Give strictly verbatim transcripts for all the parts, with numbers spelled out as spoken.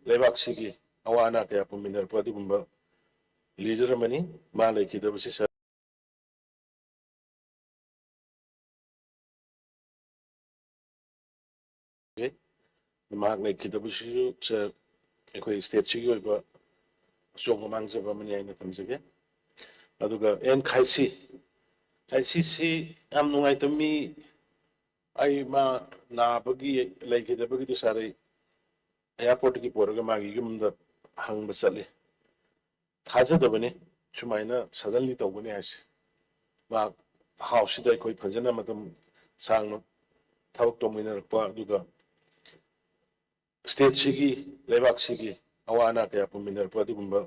ꯂꯩꯕꯥꯛꯁꯤꯒꯤ ꯑꯋꯥ ꯑꯅꯥ ꯀꯌꯥ ꯄꯨꯝꯃꯤꯟꯅꯔꯛꯄ ꯑꯗꯨꯒꯨꯝꯕ ꯂꯤꯗꯔ ꯑꯃꯅꯤ꯫ ꯃꯥ ꯂꯩꯈꯤꯗꯕꯁꯤ ꯁꯥꯔ ꯃꯍꯥꯛ ꯂꯩꯈꯤꯗꯕꯁꯤꯁꯨ ꯁꯥꯔ ꯑꯩꯈꯣꯏ ꯁ꯭ꯇꯦꯠꯁꯤꯒꯤ ꯑꯣꯏꯕ ꯑꯆꯧꯕ ꯃꯥꯡꯖꯕ ꯑꯃꯅꯤ ꯍꯥꯏꯅ ꯊꯝꯖꯒꯦ꯫ ꯑꯗꯨꯒ ꯑꯦꯟ ꯈꯥꯏꯁꯤ, ꯈꯥꯏꯁꯤꯁꯤ ꯌꯥꯝ ꯅꯨꯡꯉꯥꯏꯇꯕ ꯃꯤ, ꯑꯩ ꯃꯥ ꯅꯥꯕꯒꯤ ꯂꯩꯈꯤꯗꯕꯒꯤꯗꯨ ꯁꯥꯔ ꯑꯩ ꯑꯦꯌꯥꯔꯄꯣꯔꯠꯇꯒꯤ ꯄꯨꯔꯒ ꯃꯥꯒꯤ ꯌꯨꯝꯗ ꯍꯪꯕ ꯆꯠꯂꯤ꯫ ꯊꯥꯖꯗꯕꯅꯤ ꯁꯨꯃꯥꯏꯅ ꯁꯗꯟꯂꯤ ꯇꯧꯒꯅꯤ ꯍꯥꯏꯁꯦ꯫ ꯃꯍꯥꯛ ꯍꯥꯎꯁꯁꯤꯗ ꯑꯩꯈꯣꯏ ꯐꯖꯅ ꯃꯇꯝ ꯁꯥꯡꯅ ꯊꯕꯛ ꯇꯧꯃꯤꯟꯅꯔꯛꯄ, ꯑꯗꯨꯒ ꯁ꯭ꯇꯦꯠꯁꯤꯒꯤ, ꯂꯩꯕꯥꯛꯁꯤꯒꯤ ꯑꯋꯥ ꯑꯅꯥ ꯀꯌꯥ ꯄꯨꯝꯃꯤꯟꯅꯔꯛꯄ ꯑꯗꯨꯒꯨꯝꯕ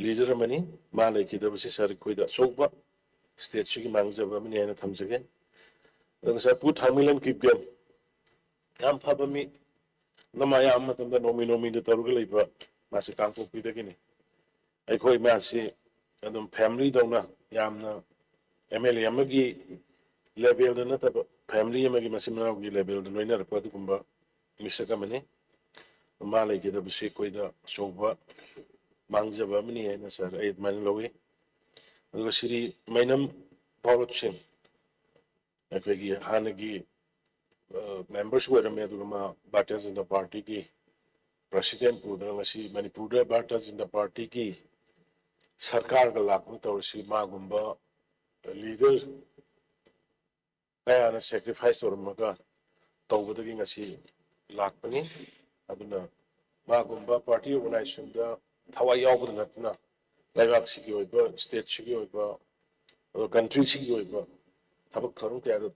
ꯂꯤꯗꯔ ꯑꯃꯅꯤ꯫ ꯃꯥ ꯂꯩꯈꯤꯗꯕꯁꯤ ꯁꯥꯔ ꯑꯩꯈꯣꯏꯗ ꯑꯆꯧꯕ ꯁ꯭ꯇꯦꯠꯁꯤꯒꯤ ꯃꯥꯡꯖꯕ ꯑꯃꯅꯤ ꯍꯥꯏꯅ ꯊꯝꯖꯒꯦ꯫ ꯑꯗꯨꯒ ꯁꯥꯔ ꯄꯨ ꯊꯥꯡꯃꯩꯂꯟ ꯀꯤꯞꯒꯦꯟ, ꯌꯥꯝ ꯐꯕ ꯃꯤ, ꯅꯃꯥ ꯑꯌꯥꯝꯕ ꯃꯇꯝꯗ ꯅꯣꯡꯃꯩ ꯅꯣꯡꯃꯩꯗ ꯇꯧꯔꯒ ꯂꯩꯕ, ꯃꯥꯁꯤ ꯀꯥꯡꯄꯣꯛꯄꯤꯗꯒꯤꯅꯤ꯫ ꯑꯩꯈꯣꯏ ꯃꯥꯁꯤ ꯑꯗꯨꯝ ꯐꯦꯃꯤꯂꯤꯗꯧꯅ, ꯌꯥꯝꯅ ꯑꯦꯝ ꯑꯦꯜ ꯑꯦ ꯑꯃꯒꯤ ꯂꯦꯚꯦꯜꯗ ꯅꯠꯇꯕ, ꯐꯦꯃꯤꯂꯤ ꯑꯃꯒꯤ ꯃꯆꯤꯟ ꯃꯅꯥꯎꯒꯤ ꯂꯦꯚꯦꯜꯗ ꯂꯣꯏꯅꯔꯛꯄ ꯑꯗꯨꯒꯨꯝꯕ ꯃꯤꯁꯛ ꯑꯃꯅꯤ꯫ ꯃꯥ ꯂꯩꯈꯤꯗꯕꯁꯤ ꯑꯩꯈꯣꯏꯗ ꯑꯆꯧꯕ ꯃꯥꯡꯖꯕ ꯑꯃꯅꯤ ꯍꯥꯏꯅ ꯁꯥꯔ ꯑꯩ ꯑꯗꯨꯃꯥꯏꯅ ꯂꯧꯏ꯫ ꯑꯗꯨꯒ ꯁ꯭ꯔꯤ ꯃꯩꯅꯝ ꯚꯥꯔꯠ ꯁꯤꯡ, ꯑꯩꯈꯣꯏꯒꯤ ꯍꯥꯟꯅꯒꯤ ꯃꯦꯝꯕꯔꯁꯨ ꯑꯣꯏꯔꯝꯃꯦ, ꯑꯗꯨꯒ ꯃꯥ ꯚꯥꯔꯇꯤꯌ ꯖꯅꯇꯥ ꯄꯥꯔꯇꯤꯒꯤ ꯄ꯭ꯔꯁꯤꯗꯦꯟ ꯄꯨꯗꯅ ꯉꯁꯤ ꯃꯅꯤꯄꯨꯔꯗ ꯚꯥꯔꯇꯤꯌ ꯖꯅꯇꯥ ꯄꯥꯔꯇꯤꯒꯤ ꯁꯔꯀꯥꯔꯒ ꯂꯥꯛꯄ ꯇꯧꯔꯤꯁꯤ ꯃꯥꯒꯨꯝꯕ ꯂꯤꯗꯔ ꯀꯌꯥꯅ ꯁꯦꯀ꯭ꯔꯤꯐꯥꯏꯁ ꯇꯧꯔꯝꯃꯒ ꯇꯧꯕꯗꯒꯤ ꯉꯁꯤ ꯂꯥꯛꯄꯅꯤ꯫ ꯑꯗꯨꯅ ꯃꯥꯒꯨꯝꯕ ꯄꯥꯔꯇꯤ ꯑꯣꯔꯒꯅꯥꯏꯖꯦꯁꯟꯗ ꯊꯋꯥꯏ ꯌꯥꯎꯕꯗ ꯅꯠꯇꯅ ꯂꯩꯕꯥꯛꯁꯤꯒꯤ ꯑꯣꯏꯕ, ꯁ꯭ꯇꯦꯠꯁꯤꯒꯤ ꯑꯣꯏꯕ, ꯑꯗꯨꯒ ꯀꯟꯇ꯭ꯔꯤꯁꯤꯒꯤ ꯑꯣꯏꯕ ꯊꯕꯛ ꯊꯧꯔꯝ ꯀꯌꯥꯗ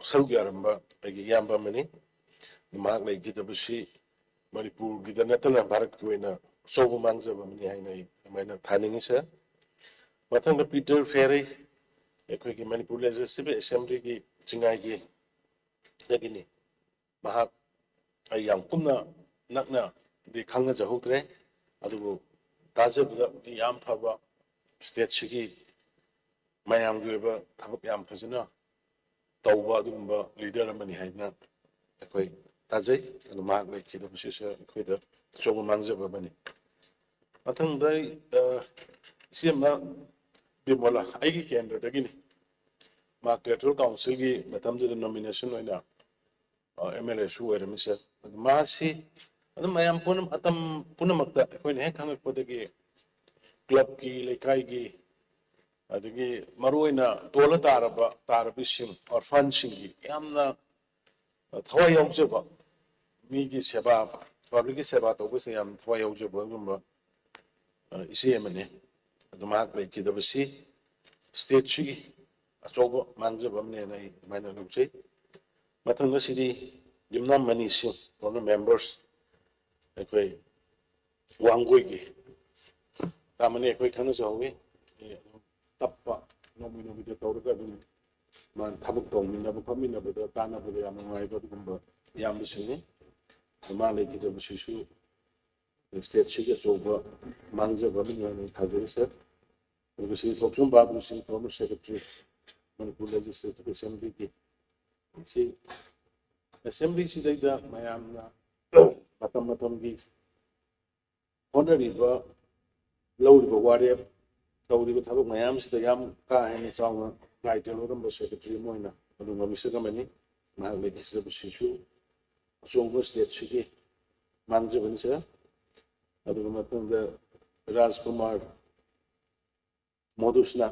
ꯁꯔꯨꯛ ꯌꯥꯔꯝꯕ ꯑꯩꯒꯤ ꯏꯌꯥꯝꯕ ꯑꯃꯅꯤ꯫ ꯃꯍꯥꯛ ꯂꯩꯈꯤꯗꯕꯁꯤ ꯃꯅꯤꯄꯨꯔꯒꯤꯗ ꯅꯠꯇꯅ ꯚꯥꯔꯠꯀꯤ ꯑꯣꯏꯅ ꯑꯆꯧꯕ ꯃꯥꯡꯖꯕ ꯑꯃꯅꯤ ꯍꯥꯏꯅ ꯑꯩ ꯑꯗꯨꯃꯥꯏꯅ ꯊꯥꯅꯤꯡꯉꯤ ꯁꯥꯔ꯫ ꯃꯊꯪꯗ ꯄꯤꯇꯔ ꯐꯦꯔꯤ, ꯑꯩꯈꯣꯏꯒꯤ ꯃꯅꯤꯄꯨꯔ ꯂꯦꯖꯤꯁꯂꯦꯇꯤꯚ ꯑꯦꯁꯦꯝꯕ꯭ꯂꯤꯒꯤ ꯆꯤꯡꯉꯥꯏꯒꯤ ꯗꯒꯤꯅꯤ꯫ ꯃꯍꯥꯛ ꯑꯩ ꯌꯥꯝ ꯀꯨꯞꯅ ꯅꯛꯅꯗꯤ ꯈꯪꯅꯖꯍꯧꯗ꯭ꯔꯦ, ꯑꯗꯨꯕꯨ ꯇꯥꯖꯕꯗꯗꯤ ꯌꯥꯝ ꯐꯕ, ꯁ꯭ꯇꯦꯠꯁꯤꯒꯤ ꯃꯌꯥꯝꯒꯤ ꯑꯣꯏꯕ ꯊꯕꯛ ꯌꯥꯝ ꯐꯖꯅ ꯇꯧꯕ ꯑꯗꯨꯒꯨꯝꯕ ꯂꯤꯗꯔ ꯑꯃꯅꯤ ꯍꯥꯏꯅ ꯑꯩꯈꯣꯏ ꯇꯥꯖꯩ꯫ ꯑꯗꯨ ꯃꯍꯥꯛ ꯂꯩꯈꯤꯗꯕꯁꯤꯁꯨ ꯑꯩꯈꯣꯏꯗ ꯑꯆꯧꯕ ꯃꯥꯡꯖꯕ ꯑꯃꯅꯤ꯫ ꯃꯊꯪꯗ ꯑꯩ, ꯑ, ꯏꯆꯦꯝꯃ ꯕꯤꯃꯣꯂꯥ, ꯑꯩꯒꯤ ꯀꯦꯟꯗ꯭ꯔꯗꯒꯤꯅꯤ, ꯃꯥ ꯀꯜꯆꯔꯦꯜ ꯀꯥꯎꯟꯁꯤꯜꯒꯤ ꯃꯇꯝꯗꯨꯗ ꯅꯣꯃꯤꯅꯦꯁꯟ ꯑꯣꯏꯅ ꯑꯦꯝ ꯑꯦꯜ ꯑꯦꯁꯨ ꯑꯣꯏꯔꯝꯃꯤ, ꯁꯥꯔ꯫ ꯑꯗꯨ ꯃꯥꯁꯤ ꯑꯗꯨꯝ ꯃꯌꯥꯝ ꯄꯨꯝꯅꯃꯛ, ꯃꯇꯝ ꯄꯨꯝꯅꯃꯛꯇ ꯑꯩꯈꯣꯏꯅ ꯍꯦꯛ ꯈꯪꯉꯛꯄꯗꯒꯤ ꯀ꯭ꯂꯕꯀꯤ, ꯂꯩꯀꯥꯏꯒꯤ, ꯑꯗꯒꯤ ꯃꯔꯨꯑꯣꯏꯅ ꯇꯣꯜꯂ ꯇꯥꯔꯕ, ꯇꯥꯔꯕꯤꯁꯤꯡ, ꯑꯣꯔꯐꯥꯟꯁꯤꯡꯒꯤ ꯌꯥꯝꯅ ꯊꯋꯥꯏ ꯌꯥꯎꯖꯕ, ꯃꯤꯒꯤ ꯁꯦꯕꯥ, ꯄꯕ꯭ꯂꯤꯛꯀꯤ ꯁꯦꯕꯥ ꯇꯧꯕꯁꯤꯗ ꯌꯥꯝ ꯊꯋꯥꯏ ꯌꯥꯎꯖꯕ ꯑꯗꯨꯒꯨꯝꯕ, ꯑ, ꯏꯆꯦ ꯑꯃꯅꯤ꯫ ꯑꯗꯨ ꯃꯍꯥꯛ ꯂꯩꯈꯤꯗꯕꯁꯤ ꯁ꯭ꯇꯦꯠꯁꯤꯒꯤ ꯑꯆꯧꯕ ꯃꯥꯡꯖꯕ ꯑꯃꯅꯦꯅ ꯑꯩ ꯑꯗꯨꯃꯥꯏꯅ ꯂꯧꯖꯩ꯫ ꯃꯊꯪꯗ ꯁꯤꯗꯤ ꯌꯨꯝꯅꯥꯝ ꯃꯅꯤꯁꯤꯡ, former members, ꯑꯩꯈꯣꯏ ꯋꯥꯡꯒꯣꯏꯒꯤ ꯇꯥꯃꯅꯤ ꯑꯩꯈꯣꯏ ꯈꯪꯅꯖꯍꯧꯋꯤ꯫ ꯑꯦ, ꯑꯗꯨꯝ ꯇꯞꯄ, ꯅꯣꯡꯃ ꯅꯣꯡꯃꯒꯤ ꯇꯧꯔꯒ ꯑꯗꯨꯝ ꯃꯥ ꯊꯕꯛ ꯇꯧꯃꯤꯟꯅꯕ ꯈꯣꯠꯃꯤꯟꯅꯕꯗ ꯇꯥꯟꯅꯕꯗ ꯌꯥꯝ ꯅꯨꯡꯉꯥꯏꯕ ꯑꯗꯨꯒꯨꯝꯕ ꯏꯌꯥꯝꯕꯁꯤꯡꯅꯤ꯫ ꯑꯗꯨ ꯃꯥ ꯂꯩꯈꯤꯗꯕꯁꯤꯁꯨ ꯁ꯭ꯇꯦꯠꯁꯤꯒꯤ ꯑꯆꯧꯕ ꯃꯥꯡꯖꯕ ꯑꯃꯅꯤ ꯍꯥꯏꯅ ꯑꯩ ꯊꯥꯖꯩ, ꯁꯥꯔ꯫ ꯑꯗꯨꯒ ꯁ꯭ꯔꯤ ꯊꯣꯛꯆꯣꯝ ꯕꯥꯕꯨ, Shri former secretary, Manipur Legislative Assemblyꯒꯤ, ꯁꯤ ꯑꯦꯁꯦꯝꯕ꯭ꯂꯤꯁꯤꯗꯩꯗ ꯃꯌꯥꯝꯅ ꯃꯇꯝ ꯃꯇꯝꯒꯤ ꯍꯣꯠꯅꯔꯤꯕ, ꯂꯧꯔꯤꯕ ꯋꯥꯔꯦꯞ, ꯇꯧꯔꯤꯕ ꯊꯕꯛ ꯃꯌꯥꯝꯁꯤꯗ ꯌꯥꯝ ꯀꯥ ꯍꯦꯟꯅ ꯆꯥꯎꯅ ꯀꯥꯏꯗ ꯂꯧꯔꯝꯕ ꯁꯦꯀ꯭ꯔꯦꯇꯔꯤ ꯑꯃ ꯑꯣꯏꯅ ꯑꯗꯨꯝ ꯃꯤꯁꯛ ꯑꯃꯅꯤ꯫ ꯃꯍꯥꯛ ꯂꯩꯈꯤꯗꯕꯁꯤꯁꯨ ꯑꯆꯧꯕ ꯁ꯭ꯇꯦꯠꯁꯤꯒꯤ ꯃꯥꯡꯖꯕꯅꯤ, ꯁꯥꯔ꯫ ꯑꯗꯨꯒ ꯃꯊꯪꯗ ꯔꯥꯖꯀꯨꯃꯥꯔ ꯃꯣꯗꯨꯁꯅꯥ,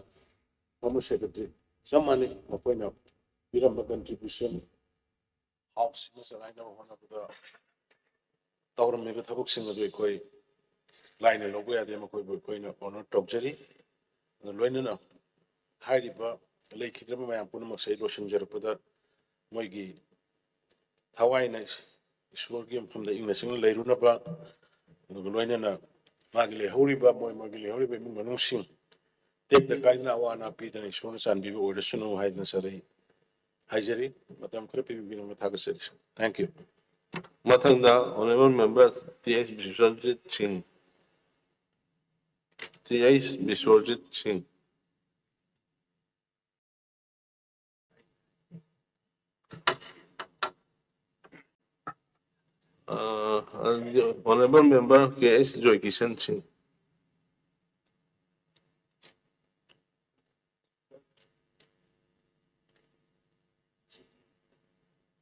former secretary, ꯆꯞ ꯃꯥꯟꯅꯩ꯫ ꯃꯈꯣꯏꯅ ꯄꯤꯔꯝꯕ contribution, ꯍꯥꯎꯁꯁꯤꯃ ꯆꯂꯥꯏꯅꯕ ꯍꯣꯠꯅꯕꯗ ꯇꯧꯔꯝꯃꯤꯕ ꯊꯕꯛꯁꯤꯡ ꯑꯗꯨ ꯑꯩꯈꯣꯏ ꯂꯥꯏꯅ ꯂꯧꯕ ꯌꯥꯗꯦ, ꯃꯈꯣꯏꯕꯨ ꯑꯩꯈꯣꯏꯅ honor ꯇꯧꯖꯔꯤ꯫ ꯑꯗꯨ ꯂꯣꯏꯅꯅ ꯍꯥꯏꯔꯤꯕ ꯂꯩꯈꯤꯗ꯭ꯔꯕ ꯃꯌꯥꯝ ꯄꯨꯝꯅꯃꯛꯁꯦ ꯑꯩ ꯂꯣꯏꯁꯤꯟꯖꯔꯛꯄꯗ ꯃꯣꯏꯒꯤ ꯊꯋꯥꯏꯅ ꯏꯁꯣꯔꯒꯤ ꯃꯐꯝꯗ ꯏꯪꯅ ꯆꯤꯛꯅ ꯂꯩꯔꯨꯅꯕ, ꯑꯗꯨꯒ ꯂꯣꯏꯅꯅ ꯃꯥꯒꯤ ꯂꯩꯍꯧꯔꯤꯕ, ꯃꯣꯏ ꯃꯣꯏꯒꯤ ꯂꯩꯍꯧꯔꯤꯕ ꯏꯃꯨꯡ ꯃꯅꯨꯡꯁꯤꯡ ꯇꯦꯛꯇ ꯀꯥꯏꯗꯅ ꯑꯋꯥ ꯑꯅꯥ ꯄꯤꯗꯅ ꯏꯁꯣꯔꯅ ꯆꯥꯟꯕꯤꯕ ꯑꯣꯏꯔꯁꯅꯨ ꯍꯥꯏꯗꯅ ꯁꯥꯔ ꯑꯩ ꯍꯥꯏꯖꯔꯤ꯫ ꯃꯇꯝ ꯈꯔ ꯄꯤꯕꯤꯕꯒꯤꯗꯃꯛ ꯊꯥꯒꯠꯆꯔꯤ꯫ Thank you꯫ ꯃꯊꯪꯗ honourable member T H Biswajit ꯁꯤꯡ, ꯇꯤ ꯑꯩꯆ ꯕꯤꯁ꯭ꯋꯖꯤꯠ ꯁꯤꯡ꯫ Honorable Member K S Joy Kishan Singh.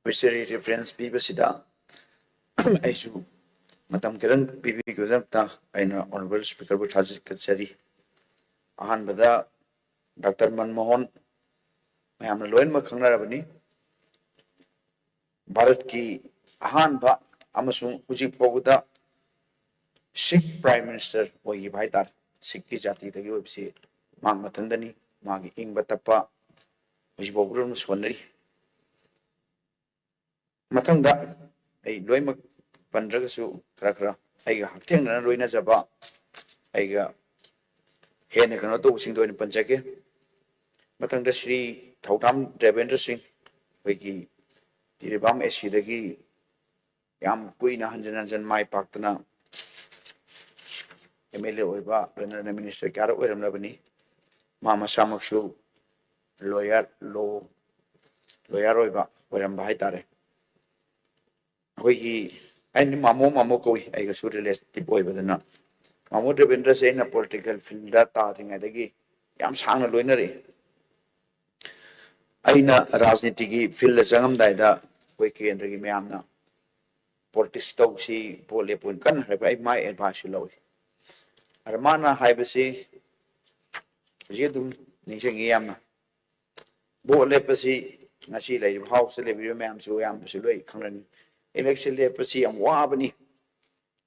Obituary reference ꯄꯤꯕꯁꯤꯗ ꯑꯩꯁꯨ ꯃꯇꯝ ꯈꯤꯇꯪ ꯄꯤꯕꯤꯕꯒꯤꯗꯃꯛꯇ ꯑꯩꯅ Honorable Speakerꯕꯨ ꯊꯥꯒꯠꯆꯔꯤ꯫ ꯑꯍꯥꯟꯕꯗ ꯗꯥꯛꯇꯔ ꯃꯟꯃꯣꯍꯟ ꯃꯌꯥꯝꯅ ꯂꯣꯏꯅꯃꯛ ꯈꯪꯅꯔꯕꯅꯤ꯫ ꯚꯥꯔꯠꯀꯤ ꯑꯍꯥꯟꯕ ꯑꯃꯁꯨꯡ ꯍꯧꯖꯤꯛ ꯐꯥꯎꯕꯗ ꯁꯤꯈ Prime Minister ꯑꯣꯏꯈꯤꯕ ꯍꯥꯏꯇꯥꯔꯦ꯫ ꯁꯤꯈꯀꯤ ꯖꯥꯇꯤꯗꯒꯤ ꯑꯣꯏꯕꯁꯤ ꯃꯍꯥꯛ ꯃꯊꯟꯇꯅꯤ꯫ ꯃꯥꯒꯤ ꯏꯪꯕ ꯇꯞꯄ ꯍꯧꯖꯤꯛ ꯐꯥꯎꯕꯗ ꯑꯗꯨꯝ ꯁꯣꯟꯅꯔꯤ꯫ ꯃꯊꯪꯗ ꯑꯩ ꯂꯣꯏꯅꯃꯛ ꯄꯟꯗ꯭ꯔꯒꯁꯨ ꯈꯔ ꯈꯔ ꯑꯩꯒ ꯍꯛꯊꯦꯡꯅꯅ ꯂꯣꯏꯅꯖꯕ, ꯑꯩꯒ ꯍꯦꯟꯅ ꯀꯩꯅꯣ ꯇꯧꯕꯁꯤꯡꯗꯣ ꯑꯣꯏꯅ ꯄꯟꯖꯒꯦ꯫ ꯃꯊꯪꯗ ꯁ꯭ꯔꯤ ꯊꯧꯗꯥꯝ ꯗꯦꯕꯦꯟꯗ꯭ꯔ ꯁꯤꯡ, ꯑꯩꯈꯣꯏꯒꯤ ꯖꯤꯔꯤꯕꯥꯝ ꯑꯦ ꯁꯤꯗꯒꯤ ꯌꯥꯝ ꯀꯨꯏꯅ ꯍꯟꯖꯤꯟ ꯍꯟꯖꯤꯟ ꯃꯥꯏ ꯄꯥꯛꯇꯅ ꯑꯦꯝ ꯑꯦꯜ ꯑꯦ ꯑꯣꯏꯕ, ꯂꯣꯏꯅꯅ ꯃꯤꯅꯤꯁꯇꯔ ꯀꯌꯥꯔꯛ ꯑꯣꯏꯔꯝꯂꯕꯅꯤ꯫ ꯃꯥ ꯃꯁꯥꯃꯛꯁꯨ ꯂꯣꯌꯔ, ꯂꯣ, ꯂꯣꯌꯔ ꯑꯣꯏꯕ, ꯑꯣꯏꯔꯝꯕ ꯍꯥꯏꯇꯥꯔꯦ꯫ ꯑꯩꯈꯣꯏꯒꯤ, ꯑꯩꯅ ꯃꯥꯃꯣ ꯃꯥꯃꯣ ꯀꯧꯏ, ꯑꯩꯒꯁꯨ ꯔꯤꯂꯦꯇꯤꯚ ꯑꯣꯏꯕꯗꯨꯅ꯫ ꯃꯥꯃꯣ ꯗꯦꯕꯦꯟꯗ꯭ꯔꯁꯦ ꯑꯩꯅ ꯄꯣꯂꯤꯇꯤꯀꯦꯜ ꯐꯤꯜꯗ ꯇꯥꯗ꯭ꯔꯤꯉꯩꯗꯒꯤ ꯌꯥꯝ ꯁꯥꯡꯅ ꯂꯣꯏꯅꯔꯛꯏ꯫ ꯑꯩꯅ ꯔꯥꯖꯅꯤꯇꯤꯒꯤ ꯐꯤꯜꯗ ꯆꯪꯉꯝꯗꯥꯏꯗ ꯑꯩꯈꯣꯏ ꯀꯦꯟꯗ꯭ꯔꯒꯤ ꯃꯌꯥꯝꯅ ꯄꯣꯂꯤꯇꯤꯛꯁ ꯇꯧꯁꯤ, ꯚꯣꯠ ꯂꯦꯞꯄꯨꯅ ꯀꯟꯅ ꯍꯥꯏꯔꯛꯄ, ꯑꯩ ꯃꯥꯏ ꯑꯦꯗꯚꯥꯏꯁꯁꯨ ꯂꯧꯏ꯫ ꯑꯗ ꯃꯥꯅ ꯍꯥꯏꯕꯁꯤ ꯍꯧꯖꯤꯛ ꯑꯗꯨꯝ ꯅꯤꯡꯁꯤꯡꯉꯤ ꯌꯥꯝꯅ꯫ ꯚꯣꯠ ꯂꯦꯞꯄꯁꯤ ꯉꯁꯤ ꯂꯩꯔꯤꯕ ꯍꯥꯎꯁꯇ ꯂꯩꯕꯤꯔꯤꯕ ꯃꯌꯥꯝꯁꯨ ꯑꯌꯥꯝꯕꯁꯨ ꯂꯣꯏ ꯈꯪꯂꯅꯤ꯫ ꯏꯂꯦꯛꯁꯟ ꯂꯦꯞꯄꯁꯤ ꯌꯥꯝ ꯋꯥꯕꯅꯤ,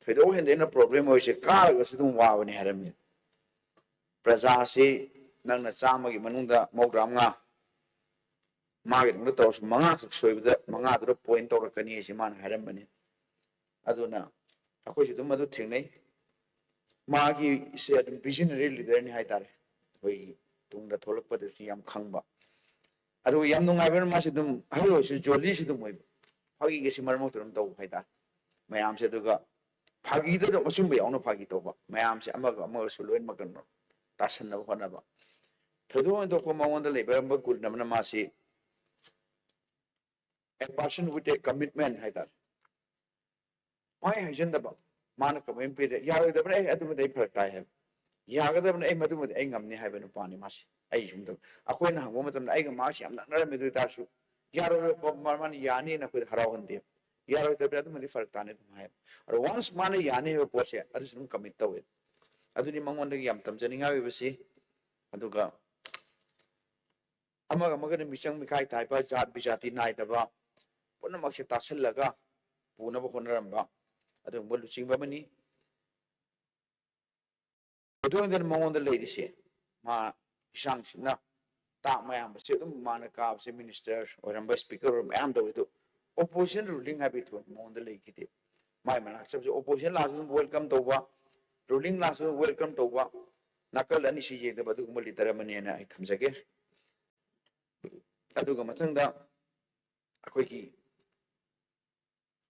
ꯊꯣꯏꯗꯣꯛ ꯍꯦꯟꯗꯣꯛꯅ ꯄ꯭ꯔꯣꯕ꯭ꯂꯦꯝ ꯑꯣꯏꯔꯤꯁꯦ ꯀꯥꯔꯒꯁꯨ ꯑꯗꯨꯝ ꯋꯥꯕꯅꯤ ꯍꯥꯏꯔꯝꯃꯤ꯫ ꯄ꯭ꯔꯖꯥꯁꯤ ꯅꯪꯅ ꯆꯥꯝꯃꯒꯤ ꯃꯅꯨꯡꯗ ꯃꯧꯗ꯭ꯔꯥ ꯃꯉꯥ ꯃꯥꯒꯤꯗꯃꯛꯇ ꯇꯧꯔꯁꯨ ꯃꯉꯥꯈꯛ ꯁꯣꯏꯕꯗ ꯃꯉꯥꯗꯨꯗ ꯄꯣꯏꯟ ꯇꯧꯔꯛꯀꯅꯤ ꯍꯥꯏꯁꯦ ꯃꯥꯅ ꯍꯥꯏꯔꯝꯕꯅꯤ꯫ ꯑꯗꯨꯅ ꯑꯩꯈꯣꯏꯁꯨ ꯑꯗꯨꯝ ꯑꯗꯨ ꯊꯦꯡꯅꯩ꯫ ꯃꯥꯒꯤꯁꯦ ꯑꯗꯨꯝ ꯚꯤꯖꯅꯔꯤ ꯂꯤꯗꯔꯅꯤ ꯍꯥꯏꯇꯥꯔꯦ꯫ ꯑꯩꯈꯣꯏꯒꯤ ꯇꯨꯡꯗ ꯊꯣꯛꯂꯛꯄꯗꯁꯨ ꯌꯥꯝ ꯈꯪꯕ꯫ ꯑꯗꯨꯒ ꯌꯥꯝ ꯅꯨꯡꯉꯥꯏꯕꯅ ꯃꯥꯁꯦ ꯑꯗꯨꯝ ꯑꯍꯜ ꯑꯣꯏꯔꯁꯨ ꯖꯣꯂꯤꯁꯨ ꯑꯗꯨꯝ ꯑꯣꯏꯕ꯫ ꯐꯥꯒꯤꯒꯁꯤ ꯃꯔꯛ ꯃꯔꯛꯇ ꯑꯗꯨꯝ ꯇꯧꯕ ꯍꯥꯏꯇꯥꯔꯦ꯫ ꯃꯌꯥꯝꯁꯦ ꯑꯗꯨꯒ ꯐꯥꯒꯤꯗ ꯑꯗꯨꯝ ꯑꯆꯨꯝꯕ ꯌꯥꯎꯅ ꯐꯥꯒꯤ ꯇꯧꯕ꯫ ꯃꯌꯥꯝꯁꯦ ꯑꯃꯒ ꯑꯃꯒꯁꯨ ꯂꯣꯏꯅꯃꯛ ꯀꯩꯅꯣ ꯇꯥꯁꯟꯅꯕ ꯍꯣꯠꯅꯕ꯫ ꯊꯣꯏꯗꯣꯛ ꯍꯦꯟꯗꯣꯛꯄ ꯃꯉꯣꯟꯗ ꯂꯩꯕꯤꯔꯝꯕ ꯒꯨꯟ ꯑꯃꯅ ꯃꯥꯁꯤ a person with a commitment ꯍꯥꯏꯇꯥꯔꯦ꯫ ꯃꯥꯏ ꯍꯥꯏꯖꯟꯗꯕ, ꯃꯥꯅ ꯀꯃꯦꯟ ꯄꯤꯔꯦ, ꯌꯥꯔꯣꯏꯗꯕꯅ ꯑꯩ ꯑꯗꯨꯃꯗꯤ ꯑꯩ ꯐꯔꯛ ꯇꯥꯏ ꯍꯥꯏꯕ, ꯌꯥꯒꯗꯕꯅ ꯑꯩ ꯃꯗꯨꯃꯗꯤ ꯑꯩ ꯉꯝꯅꯤ ꯍꯥꯏꯕ ꯅꯨꯄꯥꯅꯤ ꯃꯥꯁꯦ꯫ ꯑꯩ ꯁꯨꯝ ꯇꯧ-, ꯑꯩꯈꯣꯏꯅ ꯍꯪꯕ ꯃꯇꯝꯗ ꯑꯩꯒ ꯃꯥꯁꯤ ꯌꯥꯝ ꯅꯛꯅꯔꯝꯃꯤ, ꯑꯗꯨ ꯑꯣꯏꯇꯥꯔꯁꯨ ꯌꯥꯔꯣꯏ, ꯃꯥꯅ ꯌꯥꯅꯤꯅ ꯑꯩꯈꯣꯏꯗ ꯍꯔꯥꯎꯍꯟꯗꯦ, ꯌꯥꯔꯣꯏꯗꯕꯅꯤ, ꯑꯗꯨꯃꯗꯤ ꯐꯔꯛ ꯇꯥꯅꯤ ꯑꯗꯨꯝ ꯍꯥꯏꯌꯦꯕ꯫ ꯑꯗꯣ ꯋꯥꯟꯁ ꯃꯥꯅ ꯌꯥꯅꯤ ꯍꯥꯏꯕ ꯄꯣꯠꯁꯦ ꯑꯗꯨꯁꯨ ꯑꯗꯨꯝ ꯀꯃꯤꯠ ꯇꯧꯋꯦ꯫ ꯑꯗꯨꯅꯤ ꯃꯉꯣꯟꯗꯒꯤ ꯌꯥꯝ ꯇꯝꯖꯅꯤꯡꯉꯥꯏ ꯑꯣꯏꯕꯁꯤ꯫ ꯑꯗꯨꯒ ꯑꯃꯒ ꯑꯃꯒꯅ ꯃꯤꯆꯪ ꯃꯤꯈꯥꯏ ꯇꯥꯏꯕ, ꯖꯥꯠ ꯕꯤꯖꯥꯇꯤ ꯅꯥꯏꯗꯕ, ꯄꯨꯝꯅꯃꯛꯁꯦ ꯇꯥꯁꯤꯜꯂꯒ ꯄꯨꯅꯕ ꯍꯣꯠꯅꯔꯝꯕ ꯑꯗꯨꯒꯨꯝꯕ ꯂꯨꯆꯤꯡꯕ ꯑꯃꯅꯤ꯫ ꯈꯨꯗꯣꯡꯗꯅ ꯃꯉꯣꯟꯗ ꯂꯩꯔꯤꯁꯦ, ꯃꯥ ꯏꯁꯥꯡꯁꯤꯅ ꯇꯥꯛ ꯃꯌꯥꯝꯕꯁꯦ ꯑꯗꯨꯝ ꯃꯥꯅ ꯀꯥꯕꯁꯦ, ꯃꯤꯅꯤꯁꯇꯔ ꯑꯣꯏꯔꯝꯕ, ꯁ꯭ꯄꯤꯀꯔ ꯑꯣꯏꯔꯝꯕ ꯃꯌꯥꯝ ꯇꯧꯋꯦ꯫ ꯑꯗꯨ ꯑꯣꯄꯣꯖꯤꯁꯟ ꯔꯨꯂꯤꯡ ꯍꯥꯏꯕꯒꯤ ꯊꯣꯟ ꯃꯉꯣꯟꯗ ꯂꯩꯈꯤꯗꯦ꯫ ꯃꯥꯏ ꯃꯅꯥꯛ ꯆꯠꯄꯁꯦ ꯑꯣꯄꯣꯖꯤꯁꯟ ꯂꯥꯛꯑꯁꯨ ꯑꯗꯨꯝ ꯋꯦꯜꯀꯝ ꯇꯧꯕ, ꯔꯨꯂꯤꯡ ꯂꯥꯛꯑꯁꯨ ꯑꯗꯨꯝ ꯋꯦꯜꯀꯝ ꯇꯧꯕ, ꯅꯥꯀꯜ ꯑꯅꯤꯁꯤ ꯌꯦꯡꯗꯕ ꯑꯗꯨꯒꯨꯝꯕ ꯂꯤꯗꯔ ꯑꯃꯅꯦꯅ ꯑꯩ ꯊꯝꯖꯒꯦ꯫ ꯑꯗꯨꯒ ꯃꯊꯪꯗ ꯑꯩꯈꯣꯏꯒꯤ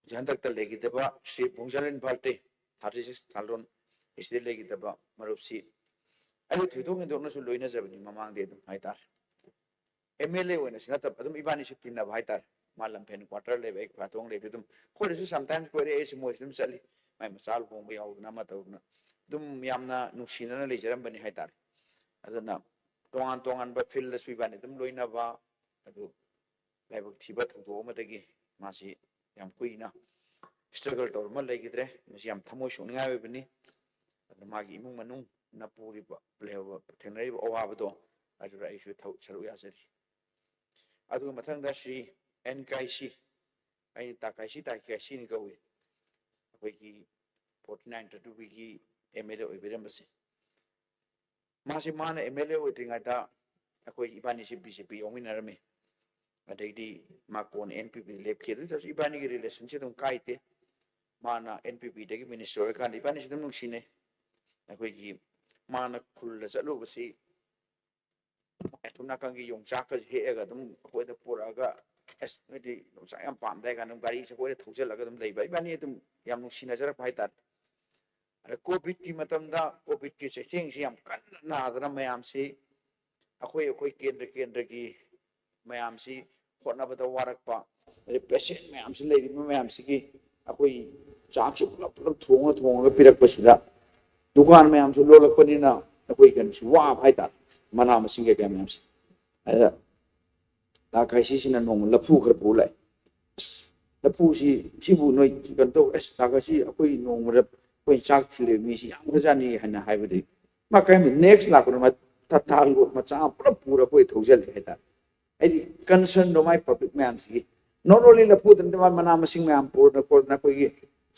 ꯍꯧꯖꯤꯛ ꯍꯟꯗꯛꯇ ꯂꯩꯈꯤꯗꯕ ꯁ꯭ꯔꯤ ꯄꯨꯡꯖꯥꯂꯤꯟ ꯚꯥꯔꯇꯦ, ꯊꯥꯔꯇꯤ ꯁꯤꯛꯁ ꯊꯥꯜꯔꯣꯟ, ꯑꯁꯤꯗ ꯂꯩꯈꯤꯗꯕ ꯃꯔꯨꯞꯁꯤ ꯑꯩ ꯊꯣꯏꯗꯣꯛ ꯍꯦꯟꯗꯣꯛꯅꯁꯨ ꯂꯣꯏꯅꯖꯕꯅꯤ ꯃꯃꯥꯡꯗꯤ ꯑꯗꯨꯝ ꯍꯥꯏꯇꯥꯔꯦ꯫ ꯑꯦꯝ ꯑꯦꯜ ꯑꯦ ꯑꯣꯏꯅꯁꯨ ꯅꯠꯇꯕ ꯑꯗꯨꯝ ꯏꯕꯥꯅꯤꯁꯨ ꯇꯤꯟꯅꯕ ꯍꯥꯏꯇꯥꯔꯦ꯫ ꯃꯥ ꯂꯝꯐꯦꯟ ꯀ꯭ꯋꯥꯇꯔ ꯂꯩꯕ, ꯑꯩ ꯈ꯭ꯋꯥꯇꯣꯡ ꯂꯩꯕ, ꯑꯗꯨꯝ ꯑꯩꯈꯣꯏꯗꯁꯨ ꯁꯝꯇꯥꯏꯝꯁ ꯀꯣꯏꯔꯛꯑꯦ, ꯑꯩꯁꯨ ꯃꯣꯏꯁꯨ ꯑꯗꯨꯝ ꯆꯠꯂꯤ꯫ ꯃꯥꯏ ꯃꯆꯥ ꯂꯨꯍꯣꯡꯕ ꯌꯥꯎꯗꯅ ꯑꯃ ꯇꯧꯗꯅ ꯑꯗꯨꯝ ꯌꯥꯝꯅ ꯅꯨꯡꯁꯤꯅꯅ ꯂꯩꯖꯔꯝꯕꯅꯤ ꯍꯥꯏꯇꯥꯔꯦ꯫ ꯑꯗꯨꯅ ꯇꯣꯉꯥꯟ ꯇꯣꯉꯥꯟꯕ ꯐꯤꯜꯗꯁꯨ ꯏꯕꯥꯅꯤ ꯑꯗꯨꯝ ꯂꯣꯏꯅꯕ, ꯑꯗꯨ ꯂꯥꯏꯕꯛ ꯊꯤꯕ ꯊꯧꯗꯣꯛ ꯑꯃꯗꯒꯤ ꯃꯥꯁꯤ ꯌꯥꯝ ꯀꯨꯏꯅ ꯁ꯭ꯇ꯭ꯔꯒꯜ ꯇꯧꯔꯝꯃ ꯂꯩꯈꯤꯗ꯭ꯔꯦ꯫ ꯃꯁꯤ ꯌꯥꯝ ꯊꯃꯣꯏ ꯁꯣꯛꯅꯤꯡꯉꯥꯏ ꯑꯣꯏꯕꯅꯤ꯫ ꯑꯗꯨꯅ ꯃꯥꯒꯤ ꯏꯃꯨꯡ ꯃꯅꯨꯡꯅ ꯄꯨꯔꯤꯕ, ꯂꯩꯍꯧꯕ, ꯊꯦꯡꯅꯔꯤꯕ ꯑꯋꯥꯕꯗꯣ ꯑꯗꯨꯗ ꯑꯩꯁꯨ ꯊꯧ-, ꯁꯔꯨꯛ ꯌꯥꯖꯔꯤ꯫ ꯑꯗꯨꯒ ꯃꯊꯪꯗ ꯁ꯭ꯔꯤ ꯑꯦꯟ ꯀꯥꯏꯁꯤ, ꯑꯩꯅ ꯇꯥ ꯀꯥꯏꯁꯤ, ꯇꯥ ꯀꯥꯏꯁꯤꯅ ꯀꯧꯏ, ꯑꯩꯈꯣꯏꯒꯤ ꯐꯣꯔꯇꯤ ꯅꯥꯏꯟ ꯇꯥꯇꯨꯕꯤꯒꯤ ꯑꯦꯝ ꯑꯦꯜ ꯑꯦ ꯑꯣꯏꯕꯤꯔꯝꯕꯁꯦ꯫ ꯃꯥꯁꯤ ꯃꯥꯅ ꯑꯦꯝ ꯑꯦꯜ ꯑꯦ ꯑꯣꯏꯗ꯭ꯔꯤꯉꯩꯗ ꯑꯩꯈꯣꯏ ꯏꯕꯥꯅꯤꯁꯤ ꯕꯤ ꯖꯦ ꯄꯤ ꯌꯥꯎꯃꯤꯟꯅꯔꯝꯃꯤ꯫ ꯑꯗꯩꯗꯤ ꯃꯥ ꯀꯣꯟꯅ ꯑꯦꯟ ꯄꯤ ꯄꯤꯗ ꯂꯦꯞꯈꯤ꯫ ꯑꯗꯨ ꯑꯣꯏꯇꯥꯔꯁꯨ ꯏꯕꯥꯅꯤꯒꯤ ꯔꯤꯂꯦꯁꯟꯁꯤ ꯑꯗꯨꯝ ꯀꯥꯏꯗꯦ꯫ ꯃꯥꯅ ꯑꯦꯟ ꯄꯤ ꯄꯤꯗꯒꯤ ꯃꯤꯅꯤꯁꯇꯔ ꯑꯣꯏꯔꯀꯥꯟꯗ ꯏꯕꯥꯅꯤꯁꯤ ꯑꯗꯨꯝ ꯅꯨꯡꯁꯤꯅꯩ꯫ ꯑꯩꯈꯣꯏꯒꯤ ꯃꯥꯅ ꯈꯨꯜꯗ ꯆꯠꯂꯨꯕꯁꯤ ꯑꯁꯣꯝ ꯅꯥꯀꯟꯒꯤ ꯌꯣꯡꯆꯥꯛꯀꯁꯦ ꯍꯦꯛꯑꯒ ꯑꯗꯨꯝ ꯑꯩꯈꯣꯏꯗ ꯄꯨꯔꯛꯑꯒ, "ꯑꯁ, ꯅꯣꯏꯗꯤ ꯌꯣꯡꯆꯥꯛ ꯌꯥꯝ ꯄꯥꯝꯗꯥꯏ" ꯀꯥꯏꯅ ꯑꯗꯨꯝ ꯒꯥꯔꯤꯁꯦ ꯑꯩꯈꯣꯏꯗ ꯊꯧꯖꯤꯜꯂꯒ ꯑꯗꯨꯝ ꯂꯩꯕ꯫ ꯏꯕꯥꯅꯤ ꯑꯗꯨꯝ ꯌꯥꯝ ꯅꯨꯡꯁꯤꯅꯖꯔꯛꯄ ꯍꯥꯏꯇꯥꯔꯦ꯫ ꯑꯗ ꯀꯣꯚꯤꯗꯀꯤ ꯃꯇꯝꯗ ꯀꯣꯚꯤꯗꯀꯤ ꯆꯩꯊꯦꯡꯁꯤ ꯌꯥꯝ ꯀꯟꯅ ꯅꯥꯗꯅ ꯃꯌꯥꯝꯁꯤ, ꯑꯩꯈꯣꯏ, ꯑꯩꯈꯣꯏ ꯀꯦꯟꯗ꯭ꯔ ꯀꯦꯟꯗ꯭ꯔꯒꯤ ꯃꯌꯥꯝꯁꯤ ꯍꯣꯠꯅꯕꯗ ꯋꯥꯔꯛꯄ, ꯑꯗꯩ ꯄꯦꯁꯦꯟ ꯃꯌꯥꯝꯁꯤ, ꯂꯩꯔꯤꯕ ꯃꯌꯥꯝꯁꯤꯒꯤ ꯑꯩꯈꯣꯏ ꯆꯥꯛꯁꯤ ꯄꯨꯂꯞ ꯄꯨꯂꯞ ꯊꯣꯡꯉ ꯊꯣꯡꯉꯒ ꯄꯤꯔꯛꯄꯁꯤꯗ ꯗꯨꯀꯥꯟ ꯃꯌꯥꯝꯁꯨ ꯂꯣꯜꯂꯛꯄꯅꯤꯅ ꯑꯩꯈꯣꯏ ꯀꯩꯅꯣꯁꯨ ꯋꯥꯕ ꯍꯥꯏꯇꯥꯔꯦ, ꯃꯅꯥ ꯃꯁꯤꯡ ꯀꯩꯀꯥ ꯃꯌꯥꯝꯁꯦ꯫ ꯑꯗ ꯇꯥ ꯈꯥꯏꯁꯤꯁꯤꯅ ꯅꯣꯡꯃ ꯂꯐꯨ ꯈꯔ ꯄꯨꯔ ꯂꯥꯛꯑꯦ꯫ "ꯑꯁ, ꯂꯐꯨꯁꯤ, ꯁꯤꯕꯨ ꯅꯣꯏ ꯀꯩꯅꯣ ꯇꯧ, ꯑꯁ, ꯇꯥ ꯈꯥꯏꯁꯤ, ꯑꯩꯈꯣꯏ ꯅꯣꯡꯃꯗ ꯑꯩꯈꯣꯏ ꯆꯥꯛ ꯊꯤꯜꯂꯤꯕ ꯃꯤꯁꯤ ꯌꯥꯝꯈ꯭ꯔꯖꯥꯠꯅꯤ" ꯍꯥꯏꯅ ꯍꯥꯏꯕꯗꯒꯤ ꯃꯥ ꯀꯔꯤꯒꯨꯝꯕ ꯅꯦꯛꯁ ꯂꯥꯛꯄꯗ ꯃꯥ ꯊ-, ꯊꯥꯡꯒꯣꯜ ꯃꯆꯥ ꯑꯃ ꯄꯨꯂꯞ ꯄꯨꯔ ꯑꯩꯈꯣꯏ ꯊꯧꯖꯜꯂꯦ ꯍꯥꯏꯇꯥꯔꯦ꯫ ꯍꯥꯏꯗꯤ ꯀꯟꯁꯔꯟꯗꯣ ꯃꯥꯏ ꯄꯕ꯭ꯂꯤꯛ ꯃꯌꯥꯝꯁꯤꯒꯤ, ꯅꯣꯠ ꯑꯣꯟꯂꯤ ꯂꯐꯨꯗ ꯅꯠꯇꯦ, ꯃꯥ ꯃꯅꯥ ꯃꯁꯤꯡ ꯃꯌꯥꯝ ꯄꯨꯔꯗꯅ ꯈꯣꯠꯇꯅ ꯑꯩꯈꯣꯏꯒꯤ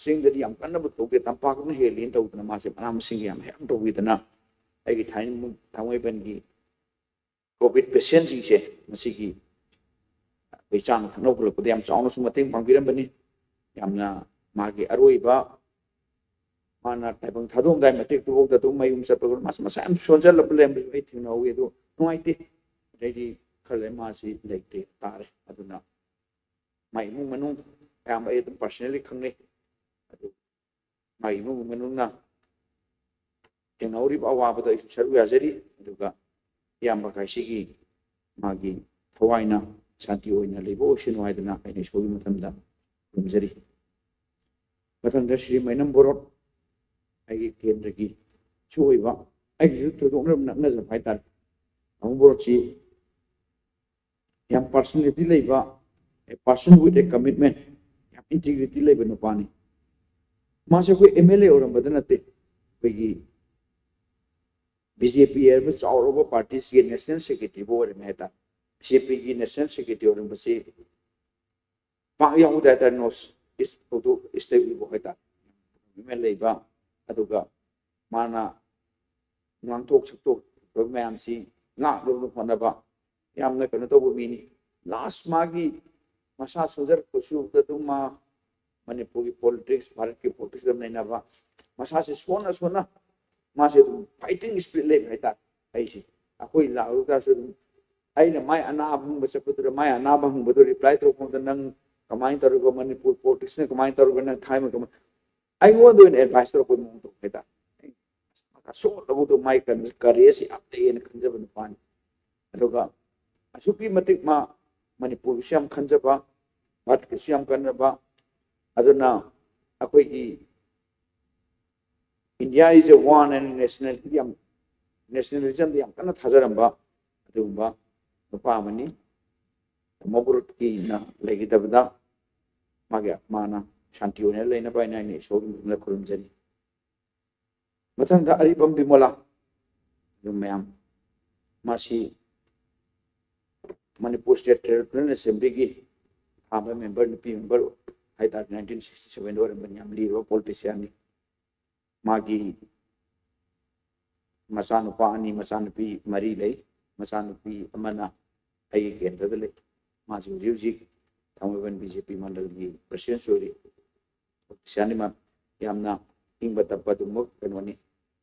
ꯆꯤꯡꯗꯗꯤ ꯌꯥꯝ ꯀꯟꯅꯕꯨ ꯇꯧꯗꯦ, ꯇꯝꯄꯥꯛꯅ ꯍꯦꯜꯂꯤꯅ ꯇꯧꯗꯅ ꯃꯥꯁꯦ ꯃꯅꯥ ꯃꯁꯤꯡ ꯌꯥꯝ ꯍꯦꯜꯞ ꯇꯧꯕꯤꯗꯅ ꯑꯩꯒꯤ ꯊꯥꯡꯃꯩꯕꯟꯒꯤ ꯀꯣꯚꯤꯗ ꯄꯦꯁꯦꯟꯁꯤꯡꯁꯦ ꯃꯁꯤꯒꯤ ꯑꯩꯈꯣꯏ ꯆꯥꯅ ꯊꯛꯅꯕ ꯄꯨꯔꯛꯄꯗ ꯌꯥꯝ ꯆꯥꯎꯅꯁꯨ ꯃꯇꯦꯡ ꯄꯥꯡꯕꯤꯔꯝꯕꯅꯤ꯫ ꯌꯥꯝꯅ ꯃꯥꯒꯤ ꯑꯔꯣꯏꯕ ꯃꯥꯅ ꯇꯥꯏꯕꯪ ꯊꯥꯗꯣꯛꯑꯝꯗꯥꯏ ꯃꯇꯦꯛꯇꯨꯐꯥꯎꯗ ꯑꯗꯨꯝ ꯃꯌꯨꯝ ꯆꯠꯄꯗ ꯃꯥꯁꯨ ꯃꯁꯥ ꯌꯥꯝ ꯁꯣꯟꯖꯜꯂꯕ ꯂꯩꯔꯝꯕꯁꯨ ꯑꯩ ꯊꯦꯡꯅꯍꯧꯋꯤ꯫ ꯑꯗꯨ ꯅꯨꯡꯉꯥꯏꯇꯦ꯫ ꯑꯗꯩꯗꯤ ꯈꯔ ꯂꯩꯔ ꯃꯥꯁꯤ ꯂꯩꯇꯦ ꯇꯥꯔꯦ꯫ ꯑꯗꯨꯅ ꯃꯥꯏ ꯏꯃꯨꯡ ꯃꯅꯨꯡ ꯑꯌꯥꯝꯕ ꯑꯩ ꯑꯗꯨꯝ ꯄꯥꯔꯁꯅꯦꯜꯂꯤ ꯈꯪꯅꯩ꯫ ꯑꯗꯨ ꯃꯥꯒꯤ ꯏꯃꯨꯡ ꯃꯅꯨꯡꯅ ꯊꯦꯡꯅꯍꯧꯔꯤꯕ ꯑꯋꯥꯕꯗꯣ ꯑꯩꯁꯨ ꯁꯔꯨꯛ ꯌꯥꯖꯔꯤ꯫ ꯑꯗꯨꯒ ꯏꯌꯥꯝꯕ ꯀꯥꯏꯁꯤꯒꯤ ꯃꯥꯒꯤ ꯊꯋꯥꯏꯅ ꯁꯥꯟꯇꯤ ꯑꯣꯏꯅ ꯂꯩꯕ ꯑꯣꯏꯁꯅꯨ ꯍꯥꯏꯗꯅ ꯑꯩꯅ ꯏꯁꯣꯔꯒꯤ ꯃꯐꯝꯗ ꯈꯨꯔꯨꯝꯖꯔꯤ꯫ ꯃꯊꯪꯗ ꯁ꯭ꯔꯤ ꯃꯩꯅꯝ ꯕꯣꯔꯣꯠ, ꯑꯩꯒꯤ ꯀꯦꯟꯗ꯭ꯔꯒꯤꯁꯨ ꯑꯣꯏꯕ, ꯑꯩꯒꯤꯁꯨ ꯊꯣꯏꯗꯣꯛꯅ ꯅꯛꯅꯖꯕ ꯍꯥꯏꯇꯥꯔꯦ꯫ ꯃꯩꯅꯝ ꯕꯣꯔꯣꯠꯁꯤ ꯌꯥꯝ ꯄꯥꯔꯁꯅꯦꯂꯤꯇꯤ ꯂꯩꯕ, a person with a commitment, ꯌꯥꯝ ꯏꯟꯇꯤꯒ꯭ꯔꯤꯇꯤ ꯂꯩꯕ ꯅꯨꯄꯥꯅꯤ꯫ ꯃꯥꯁꯦ ꯑꯩꯈꯣꯏ ꯑꯦꯝ ꯑꯦꯜ ꯑꯦ ꯑꯣꯏꯔꯝꯕꯗ ꯅꯠꯇꯦ, ꯑꯩꯈꯣꯏꯒꯤ ꯕꯤ ꯖꯦ ꯄꯤ ꯍꯥꯏꯔꯤꯕ ꯆꯥꯎꯔꯕ ꯄꯥꯔꯇꯤꯁꯤꯒꯤ ꯅꯦꯁꯅꯦꯜ ꯁꯦꯀ꯭ꯔꯦꯇꯔꯤꯕꯨ ꯑꯣꯏꯔꯝꯃꯦ ꯍꯥꯏꯇꯥꯔꯦ꯫ ꯕꯤ ꯖꯦ ꯄꯤꯒꯤ ꯅꯦꯁꯅꯦꯜ ꯁꯦꯀ꯭ꯔꯦꯇꯔꯤ ꯑꯣꯏꯔꯝꯕꯁꯤ ꯄꯥꯛ ꯌꯥꯎꯗꯦ ꯍꯥꯏꯇꯥꯔꯦ, ꯅꯣꯔꯠ ꯏꯁ ꯊꯧꯗꯣꯛ ꯏꯁꯇꯕꯨ ꯍꯥꯏꯇꯥꯔꯦ꯫ ꯂꯩꯕ, ꯑꯗꯨꯒ ꯃꯥꯅ ꯉꯥꯡꯊꯣꯛ ꯁꯛꯇꯣꯛꯄ ꯃꯌꯥꯝꯁꯤ ꯉꯥꯛꯅꯕ ꯍꯣꯠꯅꯕ ꯌꯥꯝꯅ ꯀꯩꯅꯣ ꯇꯧꯕ ꯃꯤꯅꯤ꯫ ꯂꯥꯁ ꯃꯥꯒꯤ ꯃꯁꯥ ꯁꯣꯟꯖꯔꯛꯄꯁꯨ ꯑꯗꯨꯝ ꯃꯥ ꯃꯅꯤꯄꯨꯔꯒꯤ ꯄꯣꯂꯤꯇꯤꯛꯁ, ꯚꯥꯔꯠꯀꯤ ꯄꯣꯂꯤꯇꯤꯛꯁ ꯑꯗꯨꯝ ꯅꯩꯅꯕ, ꯃꯁꯥꯁꯦ ꯁꯣꯟꯅ ꯁꯣꯟꯅ ꯃꯥꯁꯦ ꯑꯗꯨꯝ ꯐꯥꯏꯇꯤꯡ ꯏꯁꯄꯤꯔꯤꯠ ꯂꯩꯕ ꯍꯥꯏꯇꯥꯔꯦ꯫ ꯑꯩꯁꯦ ꯑꯩꯈꯣꯏ ꯂꯥꯛꯂꯨ ꯇꯥꯔꯁꯨ ꯑꯗꯨꯝ ꯑꯩꯅ ꯃꯥꯏ ꯑꯅꯥꯕ ꯍꯪꯕ ꯆꯠꯄꯗꯨꯗ ꯃꯥꯏ ꯑꯅꯥꯕ ꯍꯪꯕꯗꯣ ꯔꯤꯄ꯭ꯂꯥꯏ ꯇꯧꯔꯛꯄꯗ ꯅꯪ ꯀꯃꯥꯏꯅ ꯇꯧꯔꯒ ꯃꯅꯤꯄꯨꯔ ꯄꯣꯂꯤꯇꯤꯛꯁꯅ ꯀꯃꯥꯏꯅ ꯇꯧꯔꯒ ꯅꯪ ꯊꯥꯏꯃ ꯀꯃꯥꯏ ꯑꯩꯉꯣꯟꯗ ꯑꯣꯏꯅ ꯑꯦꯗꯚꯥꯏꯁ ꯇꯧꯔꯛꯄꯒꯤ ꯃꯑꯣꯡ ꯇꯧꯕ ꯍꯥꯏꯇꯥꯔꯦ꯫ ꯑꯁꯣꯟꯕꯗꯣ ꯃꯥꯏ ꯀꯔꯦꯖ ꯌꯥꯝ ꯂꯩꯌꯦꯅ ꯈꯟꯖꯕ ꯅꯨꯄꯥꯅꯤ꯫ ꯑꯗꯨꯒ ꯑꯁꯨꯛꯀꯤ ꯃꯇꯤꯛ ꯃꯥ ꯃꯅꯤꯄꯨꯔꯒꯤꯁꯨ ꯌꯥꯝ ꯈꯟꯖꯕ, ꯚꯥꯔꯠꯀꯤꯁꯨ ꯌꯥꯝ ꯈꯟꯖꯕ, ꯑꯗꯨꯅ ꯑꯩꯈꯣꯏꯒꯤ India is a one and national ꯌꯥꯝ, ꯅꯦꯁꯅꯦꯂꯤꯖꯝꯗ ꯌꯥꯝ ꯀꯟꯅ ꯊꯥꯖꯔꯝꯕ ꯑꯗꯨꯒꯨꯝꯕ ꯅꯨꯄꯥ ꯑꯃꯅꯤ꯫ ꯃꯣꯒꯨꯔꯠꯀꯤꯅ ꯂꯩꯈꯤꯗꯕꯗ ꯃꯥꯒꯤ ꯃꯥꯅ ꯁꯥꯟꯇꯤ ꯑꯣꯏꯅ ꯂꯩꯅꯕ ꯍꯥꯏꯅ ꯑꯩꯅ ꯏꯁꯣꯔꯒꯤ ꯃꯐꯝꯗ ꯈꯨꯔꯨꯝꯖꯔꯤ꯫ ꯃꯊꯪꯗ ꯑꯔꯤꯕꯝ ꯕꯤꯃꯣꯂꯥ, ꯑꯗꯨꯝ ꯃꯌꯥꯝ, ꯃꯥꯁꯤ ꯃꯅꯤꯄꯨꯔ ꯁ꯭ꯇꯦꯠ ꯇ꯭ꯔꯥꯏꯕꯦꯜ ꯑꯦꯁꯦꯝꯕ꯭ꯂꯤꯒꯤ ꯑꯍꯥꯟꯕ ꯃꯦꯝꯕꯔ, ꯅꯨꯄꯤ ꯃꯦꯝꯕꯔ ꯍꯥꯏꯇꯥꯔꯦ, ꯅꯥꯏꯟꯇꯤꯟ ꯁꯤꯛꯁꯇꯤ ꯁꯚꯦꯟꯗ ꯑꯣꯏꯔꯝꯕꯅꯤ꯫ ꯌꯥꯝ ꯂꯤꯔꯕ ꯄꯣꯂꯤꯇꯤꯁꯤꯌꯥꯟꯅꯤ꯫ ꯃꯥꯒꯤ ꯃꯆꯥꯅꯨꯄꯥ ꯑꯅꯤ, ꯃꯆꯥꯅꯨꯄꯤ ꯃꯔꯤ ꯂꯩ꯫ ꯃꯆꯥꯅꯨꯄꯤ ꯑꯃꯅ ꯑꯩꯒꯤ ꯀꯦꯟꯗ꯭ꯔꯗ ꯂꯩ꯫ ꯃꯥꯁꯤ ꯍꯧꯖꯤꯛ ꯍꯧꯖꯤꯛ ꯊꯥꯡꯃꯩꯕꯟ ꯕꯤ ꯖꯦ ꯄꯤ ꯃꯟꯗꯜꯒꯤ ꯄ꯭ꯔꯁꯤꯗꯦꯟꯁꯨ ꯑꯣꯏꯔꯤ꯫ ꯄꯣꯂꯤꯇꯤꯁꯤꯌꯥꯟꯅꯤ ꯃꯥ, ꯌꯥꯝꯅ ꯏꯪꯕ ꯇꯞꯄ ꯑꯗꯨꯒꯨꯝꯕ ꯀꯩꯅꯣꯅꯤ꯫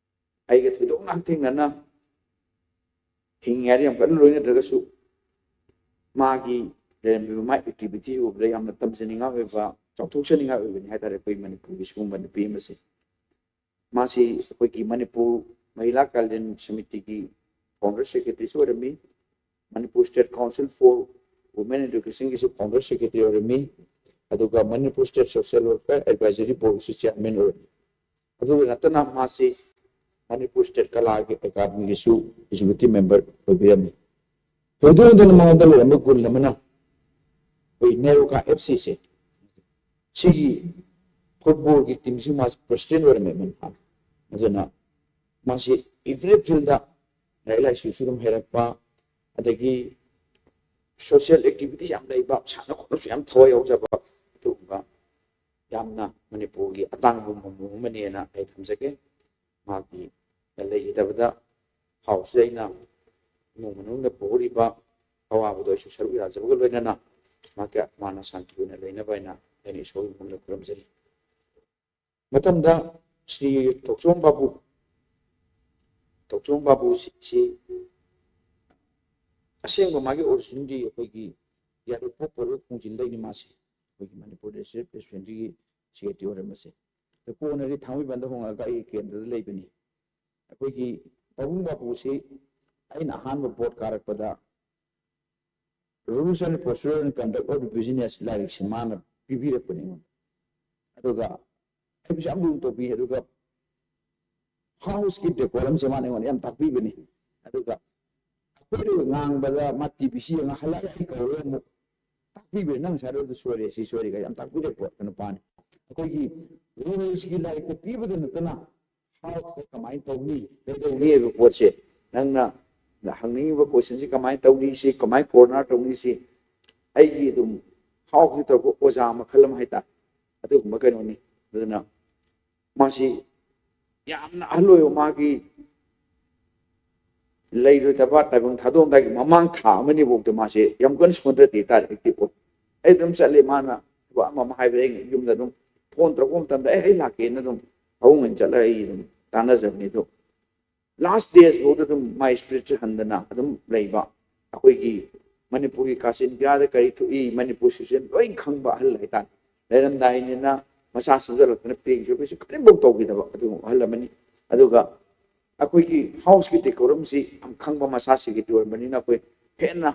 ꯑꯩꯒ ꯊꯣꯏꯗꯣꯛꯅ ꯍꯛꯊꯦꯡꯅꯅ ꯍꯤꯡꯉꯤ ꯍꯥꯏꯅ ꯌꯥꯝ ꯀꯟꯅ ꯂꯣꯏꯅꯗ꯭ꯔꯒꯁꯨ, ꯃꯥꯒꯤ ꯂꯩꯔꯝꯃꯤꯕ ꯃꯥꯒꯤ ꯑꯦꯛꯇꯤꯚꯤꯇꯤ ꯎꯕꯗ ꯌꯥꯝꯅ ꯇꯝꯖꯅꯤꯡꯉꯥꯏ ꯑꯣꯏꯕ, ꯆꯥꯎꯊꯣꯛꯆꯅꯤꯡꯉꯥꯏ ꯑꯣꯏꯕꯅꯤ ꯍꯥꯏꯇꯥꯔꯦ, ꯑꯩꯈꯣꯏ ꯃꯅꯤꯄꯨꯔꯒꯤ ꯁꯤꯒꯨꯝꯕ ꯅꯨꯄꯤ ꯑꯃꯁꯦ꯫ ꯃꯥꯁꯤ ꯑꯩꯈꯣꯏꯒꯤ ꯃꯅꯤꯄꯨꯔ ꯃꯍꯤꯂꯥ ꯀꯜꯌꯥꯟ ꯁꯃꯤꯇꯤꯒꯤ ꯐꯥꯎꯟꯗꯔ ꯁꯦꯀ꯭ꯔꯦꯇꯔꯤꯁꯨ ꯑꯣꯏꯔꯝꯃꯤ, Manipur state council for women ꯑꯦꯗꯨꯀꯦꯁꯟꯒꯤꯁꯨ ꯐꯥꯎꯟꯗꯔ ꯁꯦꯀ꯭ꯔꯦꯇꯔꯤ ꯑꯣꯏꯔꯝꯃꯤ, ꯑꯗꯨꯒ Manipur state social welfare advisory ꯕꯣꯔꯗꯁꯨ ꯆꯤꯌꯥꯔꯃꯦꯟ ꯑꯣꯏꯔꯝꯃꯤ꯫ ꯑꯗꯨꯗ ꯅꯠꯇꯅ ꯃꯥꯁꯤ ꯃꯅꯤꯄꯨꯔ ꯁ꯭ꯇꯦꯠ ꯀꯂꯥꯒꯤ ꯑꯦꯀꯥꯗꯃꯤꯒꯤꯁꯨ ꯑꯦꯛꯖꯤꯀ꯭ꯌꯨꯇꯤꯚ ꯃꯦꯝꯕꯔ ꯑꯣꯏꯕꯤꯔꯝꯃꯤ꯫ ꯊꯣꯏꯗꯣꯛ ꯍꯦꯟꯗꯣꯛꯅ ꯃꯉꯣꯟꯗ ꯂꯩꯔꯝꯕ ꯒꯨꯟ ꯑꯃꯅ ꯑꯩꯈꯣꯏ ꯅꯦꯔꯣꯀꯥ ꯑꯦꯐ ꯁꯤꯁꯦ, ꯁꯤꯒꯤ ꯐꯨꯠꯕꯣꯜꯒꯤ ꯇꯤꯝꯁꯤ ꯃꯥꯁꯤ ꯄ꯭ꯔꯁꯤꯗꯦꯟ ꯑꯣꯏꯔꯝꯃꯦ ꯃꯅꯤꯄꯨꯔ꯫ ꯑꯗꯨꯅ ꯃꯥꯁꯤ ꯏꯚ꯭ꯔꯤ ꯐꯤꯜꯗ ꯂꯥꯏꯔꯤꯛ ꯂꯥꯏꯁꯨꯁꯨ ꯑꯗꯨꯝ ꯍꯩꯔꯛꯄ, ꯑꯗꯒꯤ ꯁꯣꯁꯤꯌꯦꯜ ꯑꯦꯛꯇꯤꯚꯤꯇꯤꯁ ꯌꯥꯝ ꯂꯩꯕ, ꯁꯥꯟꯅ ꯈꯣꯠꯅꯁꯨ ꯌꯥꯝ ꯊꯋꯥꯏ ꯌꯥꯎꯖꯕ, ꯑꯗꯨꯒꯨꯝꯕ ꯌꯥꯝꯅ ꯃꯅꯤꯄꯨꯔꯒꯤ ꯑꯇꯥꯡꯕ ꯃꯃꯨ ꯑꯃꯅꯦꯅ ꯑꯩ ꯊꯝꯖꯒꯦ꯫ ꯃꯥꯒꯤ ꯂꯩꯈꯤꯗꯕꯗ ꯍꯥꯎꯁꯁꯤꯗ ꯑꯩꯅ ꯏꯃꯨꯡ ꯃꯅꯨꯡꯗ ꯄꯨꯍꯧꯔꯤꯕ ꯑꯋꯥꯕꯗꯣ ꯑꯩꯁꯨ ꯁꯔꯨꯛ ꯌꯥꯖꯕꯒ ꯂꯣꯏꯅꯅ ꯃꯥꯒꯤ, ꯃꯥꯅ ꯁꯥꯟꯇꯤ ꯑꯣꯏꯅ ꯂꯩꯅꯕ ꯍꯥꯏꯅ ꯑꯩꯅ ꯏꯁꯣꯔꯒꯤ ꯃꯐꯝꯗ ꯈꯨꯔꯨꯝꯖꯔꯤ꯫ ꯃꯊꯪꯗ ꯁ꯭ꯔꯤ ꯊꯣꯛꯆꯣꯝ ꯕꯥꯕꯨ, ꯊꯣꯛꯆꯣꯝ ꯕꯥꯕꯨ ꯁꯤ, ꯁꯤ ꯑꯁꯦꯡꯕ ꯃꯥꯒꯤ ꯑꯣꯔꯤꯖꯤꯟꯗꯤ ꯑꯩꯈꯣꯏꯒꯤ ꯌꯥꯏꯔꯤꯄꯣꯛ ꯄꯣꯔꯣꯏ ꯈꯣꯡꯖꯤꯟꯗꯒꯤꯅꯤ꯫ ꯃꯥꯁꯤ ꯑꯩꯈꯣꯏꯒꯤ ꯃꯅꯤꯄꯨꯔ ꯗꯤꯁꯇ꯭ꯔꯤꯛ ꯄ꯭ꯔꯦꯁꯤꯗꯦꯟꯠꯀꯤ ꯁꯦꯀ꯭ꯔꯦꯇꯔꯤ ꯑꯣꯏꯔꯝꯕꯁꯦ꯫ ꯑꯗꯣ ꯀꯣꯟꯅꯗꯤ ꯊꯥꯡꯃꯩꯕꯟꯗ ꯍꯣꯡꯉꯛꯑꯒ ꯑꯩꯒꯤ ꯀꯦꯟꯗ꯭ꯔꯗ ꯂꯩꯕꯅꯤ꯫ ꯑꯩꯈꯣꯏꯒꯤ ꯄꯥꯕꯨꯡ ꯕꯥꯕꯨꯁꯤ ꯑꯩꯅ ꯑꯍꯥꯟꯕ vote ꯀꯥꯔꯛꯄꯗ Rules and Procedure and Conduct of the Business ꯂꯥꯏꯔꯤꯛꯁꯤ ꯃꯥꯅ ꯄꯤꯕꯤꯔꯛꯄꯅꯤ ꯑꯩꯉꯣꯟꯗ꯫ ꯑꯗꯨꯒ ꯍꯥꯏꯕꯁꯤ ꯌꯥꯝ ꯂꯨꯅ ꯇꯧꯕꯤ꯫ ꯑꯗꯨꯒ ꯍꯥꯎꯁꯀꯤ ꯗꯦꯀꯣꯔꯝꯁꯦ ꯃꯥꯅ ꯑꯩꯉꯣꯟꯗ ꯌꯥꯝ ꯇꯥꯛꯄꯤꯕꯅꯤ꯫ ꯑꯗꯨꯒ ꯑꯩꯈꯣꯏꯅ ꯉꯥꯡꯕꯗ ꯃꯥ ꯇꯤ ꯚꯤ ꯁꯤ ꯌꯦꯡꯉ ꯍꯜꯂꯛꯑꯒ ꯑꯩ ꯀꯧꯔꯒ ꯑꯃꯨꯛ ꯇꯥꯛꯄꯤꯕꯅꯤ꯫ "ꯅꯪ ꯉꯁꯥꯏ ꯍꯥꯏꯕꯗꯣ ꯁꯣꯏꯔꯦ, ꯁꯤ ꯁꯣꯏꯔꯦ" ꯀꯥꯏꯅ ꯌꯥꯝ ꯇꯥꯛꯄꯤꯔꯛꯄ ꯅꯨꯄꯥꯅꯤ꯫ ꯑꯩꯈꯣꯏꯒꯤ ꯔꯨꯜꯁꯀꯤ ꯂꯥꯏꯔꯤꯛꯇ ꯄꯤꯕꯗ ꯅꯠꯇꯅ ꯍꯥꯎꯁꯇ ꯀꯃꯥꯏꯅ ꯇꯧꯅꯤ, ꯀꯩꯗꯧꯅꯤ ꯍꯥꯏꯕ ꯄꯣꯠꯁꯦ ꯅꯪꯅ ꯍꯪꯅꯤꯡꯉꯤꯕ ꯀꯣꯏꯁꯟꯁꯤ ꯀꯃꯥꯏꯅ ꯇꯧꯅꯤ, ꯁꯤ ꯀꯃꯥꯏꯅ ꯀꯣꯔꯅꯔ ꯇꯧꯅꯤ, ꯁꯤ ꯑꯩꯒꯤ ꯑꯗꯨꯝ ꯍꯥꯎꯁꯀꯤ ꯇꯧꯔꯛꯄ ꯑꯣꯖꯥ ꯃꯈꯜ ꯑꯃ ꯍꯥꯏꯇꯥꯔꯦ꯫ ꯑꯗꯨꯒꯨꯝꯕ ꯀꯩꯅꯣꯅꯤ꯫ ꯑꯗꯨꯅ ꯃꯥꯁꯤ ꯌꯥꯝꯅ ꯑꯍꯜ ꯑꯣꯏꯕ, ꯃꯥꯒꯤ ꯂꯩꯔꯣꯏꯗꯕ ꯇꯥꯏꯕꯪ ꯊꯥꯗꯣꯛꯑꯝꯗꯥꯏꯒꯤ ꯃꯃꯥꯡ ꯊꯥ ꯑꯃꯅꯤꯐꯥꯎꯗ ꯃꯥꯁꯦ ꯌꯥꯝ ꯀꯟꯅ ꯁꯣꯟꯊꯗꯦ ꯍꯥꯏꯇꯥꯔꯦ, ꯑꯦꯛꯇꯤꯚ ꯑꯣꯏ꯫ ꯑꯩ ꯑꯗꯨꯝ ꯆꯠꯂꯦ, ꯃꯥꯅ ꯊꯕꯛ ꯑꯃ ꯑꯃ ꯍꯥꯏꯕꯗ ꯑꯩ ꯌꯨꯝꯗ ꯑꯗꯨꯝ ꯐꯣꯟ ꯇꯧꯔꯛꯄ ꯃꯇꯝꯗ "ꯑꯩ, ꯑꯩ ꯂꯥꯛꯀꯦꯅ" ꯑꯗꯨꯝ ꯍꯧꯅ ꯆꯠꯂꯒ ꯑꯩ ꯑꯗꯨꯝ ꯇꯥꯟꯅꯖꯕꯅꯤ꯫ ꯑꯗꯣ ꯂꯥꯁ ꯗꯦꯖ ꯐꯥꯎꯗ ꯑꯗꯨꯝ ꯃꯥꯏ ꯁ꯭ꯄꯤꯔꯤꯠꯁꯦ ꯍꯟꯗꯅ ꯑꯗꯨꯝ ꯂꯩꯕ, ꯑꯩꯈꯣꯏꯒꯤ ꯃꯅꯤꯄꯨꯔꯒꯤ ꯀꯥꯆꯤꯟ ꯀꯌꯥꯗ ꯀꯔꯤ ꯊꯣꯛꯏ, ꯃꯅꯤꯄꯨꯔ ꯁꯤꯆꯨꯋꯦꯁꯟ ꯂꯣꯏ ꯈꯪꯕ ꯑꯍꯜ ꯍꯥꯏꯇꯥꯔꯦ꯫ ꯂꯩꯔꯝꯗꯥꯏꯅꯤꯅ ꯃꯁꯥ ꯁꯣꯟꯖꯜꯂꯛꯇꯅ ꯄꯦꯡꯁꯨ ꯀꯩꯁꯨ ꯀꯔꯤꯝꯐꯥꯎ ꯇꯧꯈꯤꯗꯕ ꯑꯗꯨꯒꯨꯝꯕ ꯑꯍꯜ ꯑꯃꯅꯤ꯫ ꯑꯗꯨꯒ ꯑꯩꯈꯣꯏꯒꯤ ꯍꯥꯎꯁꯀꯤ ꯗꯦꯀꯣꯔꯝꯁꯤ ꯌꯥꯝ ꯈꯪꯕ, ꯃꯁꯥ ꯁꯦꯀ꯭ꯔꯦꯇꯔꯤ ꯑꯣꯏꯔꯕꯅꯤꯅ ꯑꯩꯈꯣꯏ ꯍꯦꯟꯅ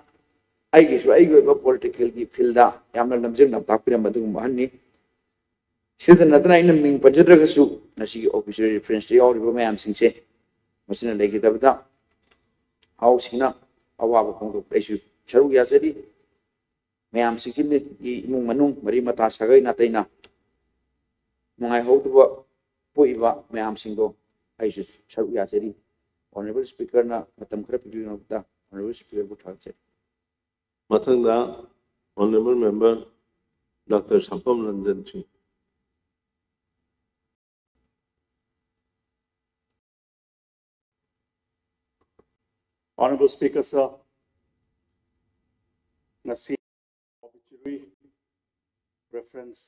ꯑꯩꯒꯤꯁꯨ ꯑꯩꯒꯤ ꯑꯣꯏꯕ ꯄꯣꯂꯤꯇꯤꯀꯦꯜꯒꯤ ꯐꯤꯜꯗ ꯌꯥꯝꯅ ꯂꯝꯖꯤꯡ ꯂꯝꯇꯥꯛꯄꯤꯔꯝꯕ ꯑꯗꯨꯒꯨꯝꯕ ꯑꯍꯜꯅꯤ꯫ ꯁꯤꯗ ꯅꯠꯇꯅ ꯑꯩꯅ ꯃꯤꯡ ꯄꯟꯖꯗ꯭ꯔꯒꯁꯨ ꯉꯁꯤꯒꯤ ꯑꯣꯐꯤꯁꯤꯌꯦꯜ ꯔꯤꯐꯔꯦꯟꯁꯇ ꯌꯥꯎꯔꯤꯕ ꯃꯌꯥꯝꯁꯤꯡꯁꯦ, ꯃꯁꯤꯅ ꯂꯩꯈꯤꯗꯕꯗ ꯍꯥꯎꯁꯤꯅ ꯑꯋꯥꯕ ꯐꯣꯡꯗꯣꯛꯄꯗ ꯑꯩꯁꯨ ꯁꯔꯨꯛ ꯌꯥꯖꯔꯤ꯫ ꯃꯌꯥꯝꯁꯤꯒꯤ ꯏꯃꯨꯡ ꯃꯅꯨꯡ, ꯃꯔꯤ ꯃꯇꯥ, ꯁꯥꯒꯩ ꯅꯥꯇꯩꯅ ꯅꯨꯡꯉꯥꯏꯍꯧꯗꯕ ꯄꯣꯛꯏꯕ ꯃꯌꯥꯝꯁꯤꯡꯗꯣ ꯑꯩꯁꯨ ꯁꯔꯨꯛ ꯌꯥꯖꯔꯤ꯫ ꯑꯣꯅꯔꯦꯕꯜ ꯁ꯭ꯄꯤꯀꯔꯅ ꯃꯇꯝ ꯈꯔ ꯄꯤꯕꯤꯕꯒꯤꯗꯃꯛꯇ ꯑꯣꯅꯔꯦꯕꯜ ꯁ꯭ꯄꯤꯀꯔꯕꯨ ꯊꯥꯒꯠꯆꯔꯤ꯫ ꯃꯊꯪꯗ ꯑꯣꯅꯔꯦꯕꯜ ꯃꯦꯝꯕꯔ ꯗꯥꯛꯇꯔ ꯁꯥꯄꯝ ꯔꯟꯖꯟ ꯁꯤꯡ꯫ Honorable Speaker, sir, ꯉꯁꯤ obituary reference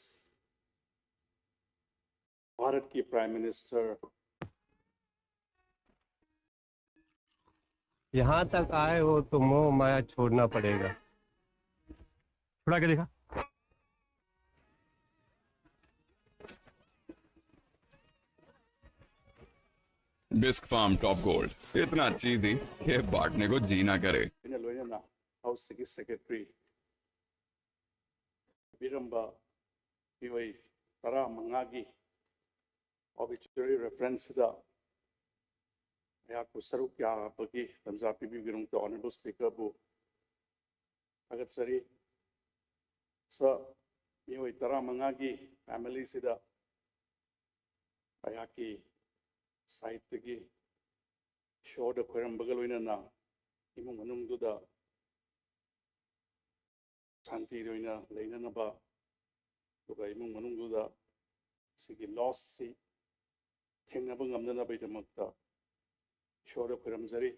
ꯚꯥꯔꯠꯀꯤ Prime Minister यहाँ तक आए हो तो मोह माया छोड़ना पड़ेगा। छुड़ा के दिखा। बिस्क फार्म टॉप गोल्ड, इतना चीजी कि बांटने को जी ना करे। ꯑꯩꯅ ꯂꯣꯏꯅꯅ ꯍꯥꯎꯁꯀꯤ ꯁꯦꯀ꯭ꯔꯦꯇꯔꯤ ꯄꯤꯔꯝꯕ ꯃꯤꯑꯣꯏ ꯇꯔꯥꯃꯉꯥꯒꯤ obituary reference ꯁꯤꯗ ꯑꯩꯍꯥꯛꯄꯨ ꯁꯔꯨꯛ ꯌꯥꯕꯒꯤ ꯇꯥꯟꯖꯥ ꯄꯤꯕꯤꯕꯒꯤꯗꯃꯛꯇ Honourable Speaker ꯕꯨ ꯊꯥꯒꯠꯆꯔꯤ꯫ Sir, ꯃꯤꯑꯣꯏ ꯇꯔꯥꯃꯉꯥꯒꯤ family ꯁꯤꯗ ꯑꯩꯍꯥꯛꯀꯤ side ꯇꯒꯤ ꯏꯁꯣꯔꯗ ꯈꯣꯏꯔꯝꯕꯒ ꯂꯣꯏꯅꯅ ꯏꯃꯨꯡ ꯃꯅꯨꯡꯗꯨꯗ ꯁꯥꯟꯇꯤ ꯑꯣꯏꯅ ꯂꯩꯅꯅꯕ, ꯑꯗꯨꯒ ꯏꯃꯨꯡ ꯃꯅꯨꯡꯗꯨꯗ ꯁꯤꯒꯤ loss ꯁꯤ ꯊꯦꯡꯅꯕ ꯉꯝꯅꯅꯕꯒꯤꯗꯃꯛꯇ ꯏꯁꯣꯔꯗ ꯈꯣꯏꯔꯝꯖꯔꯤ꯫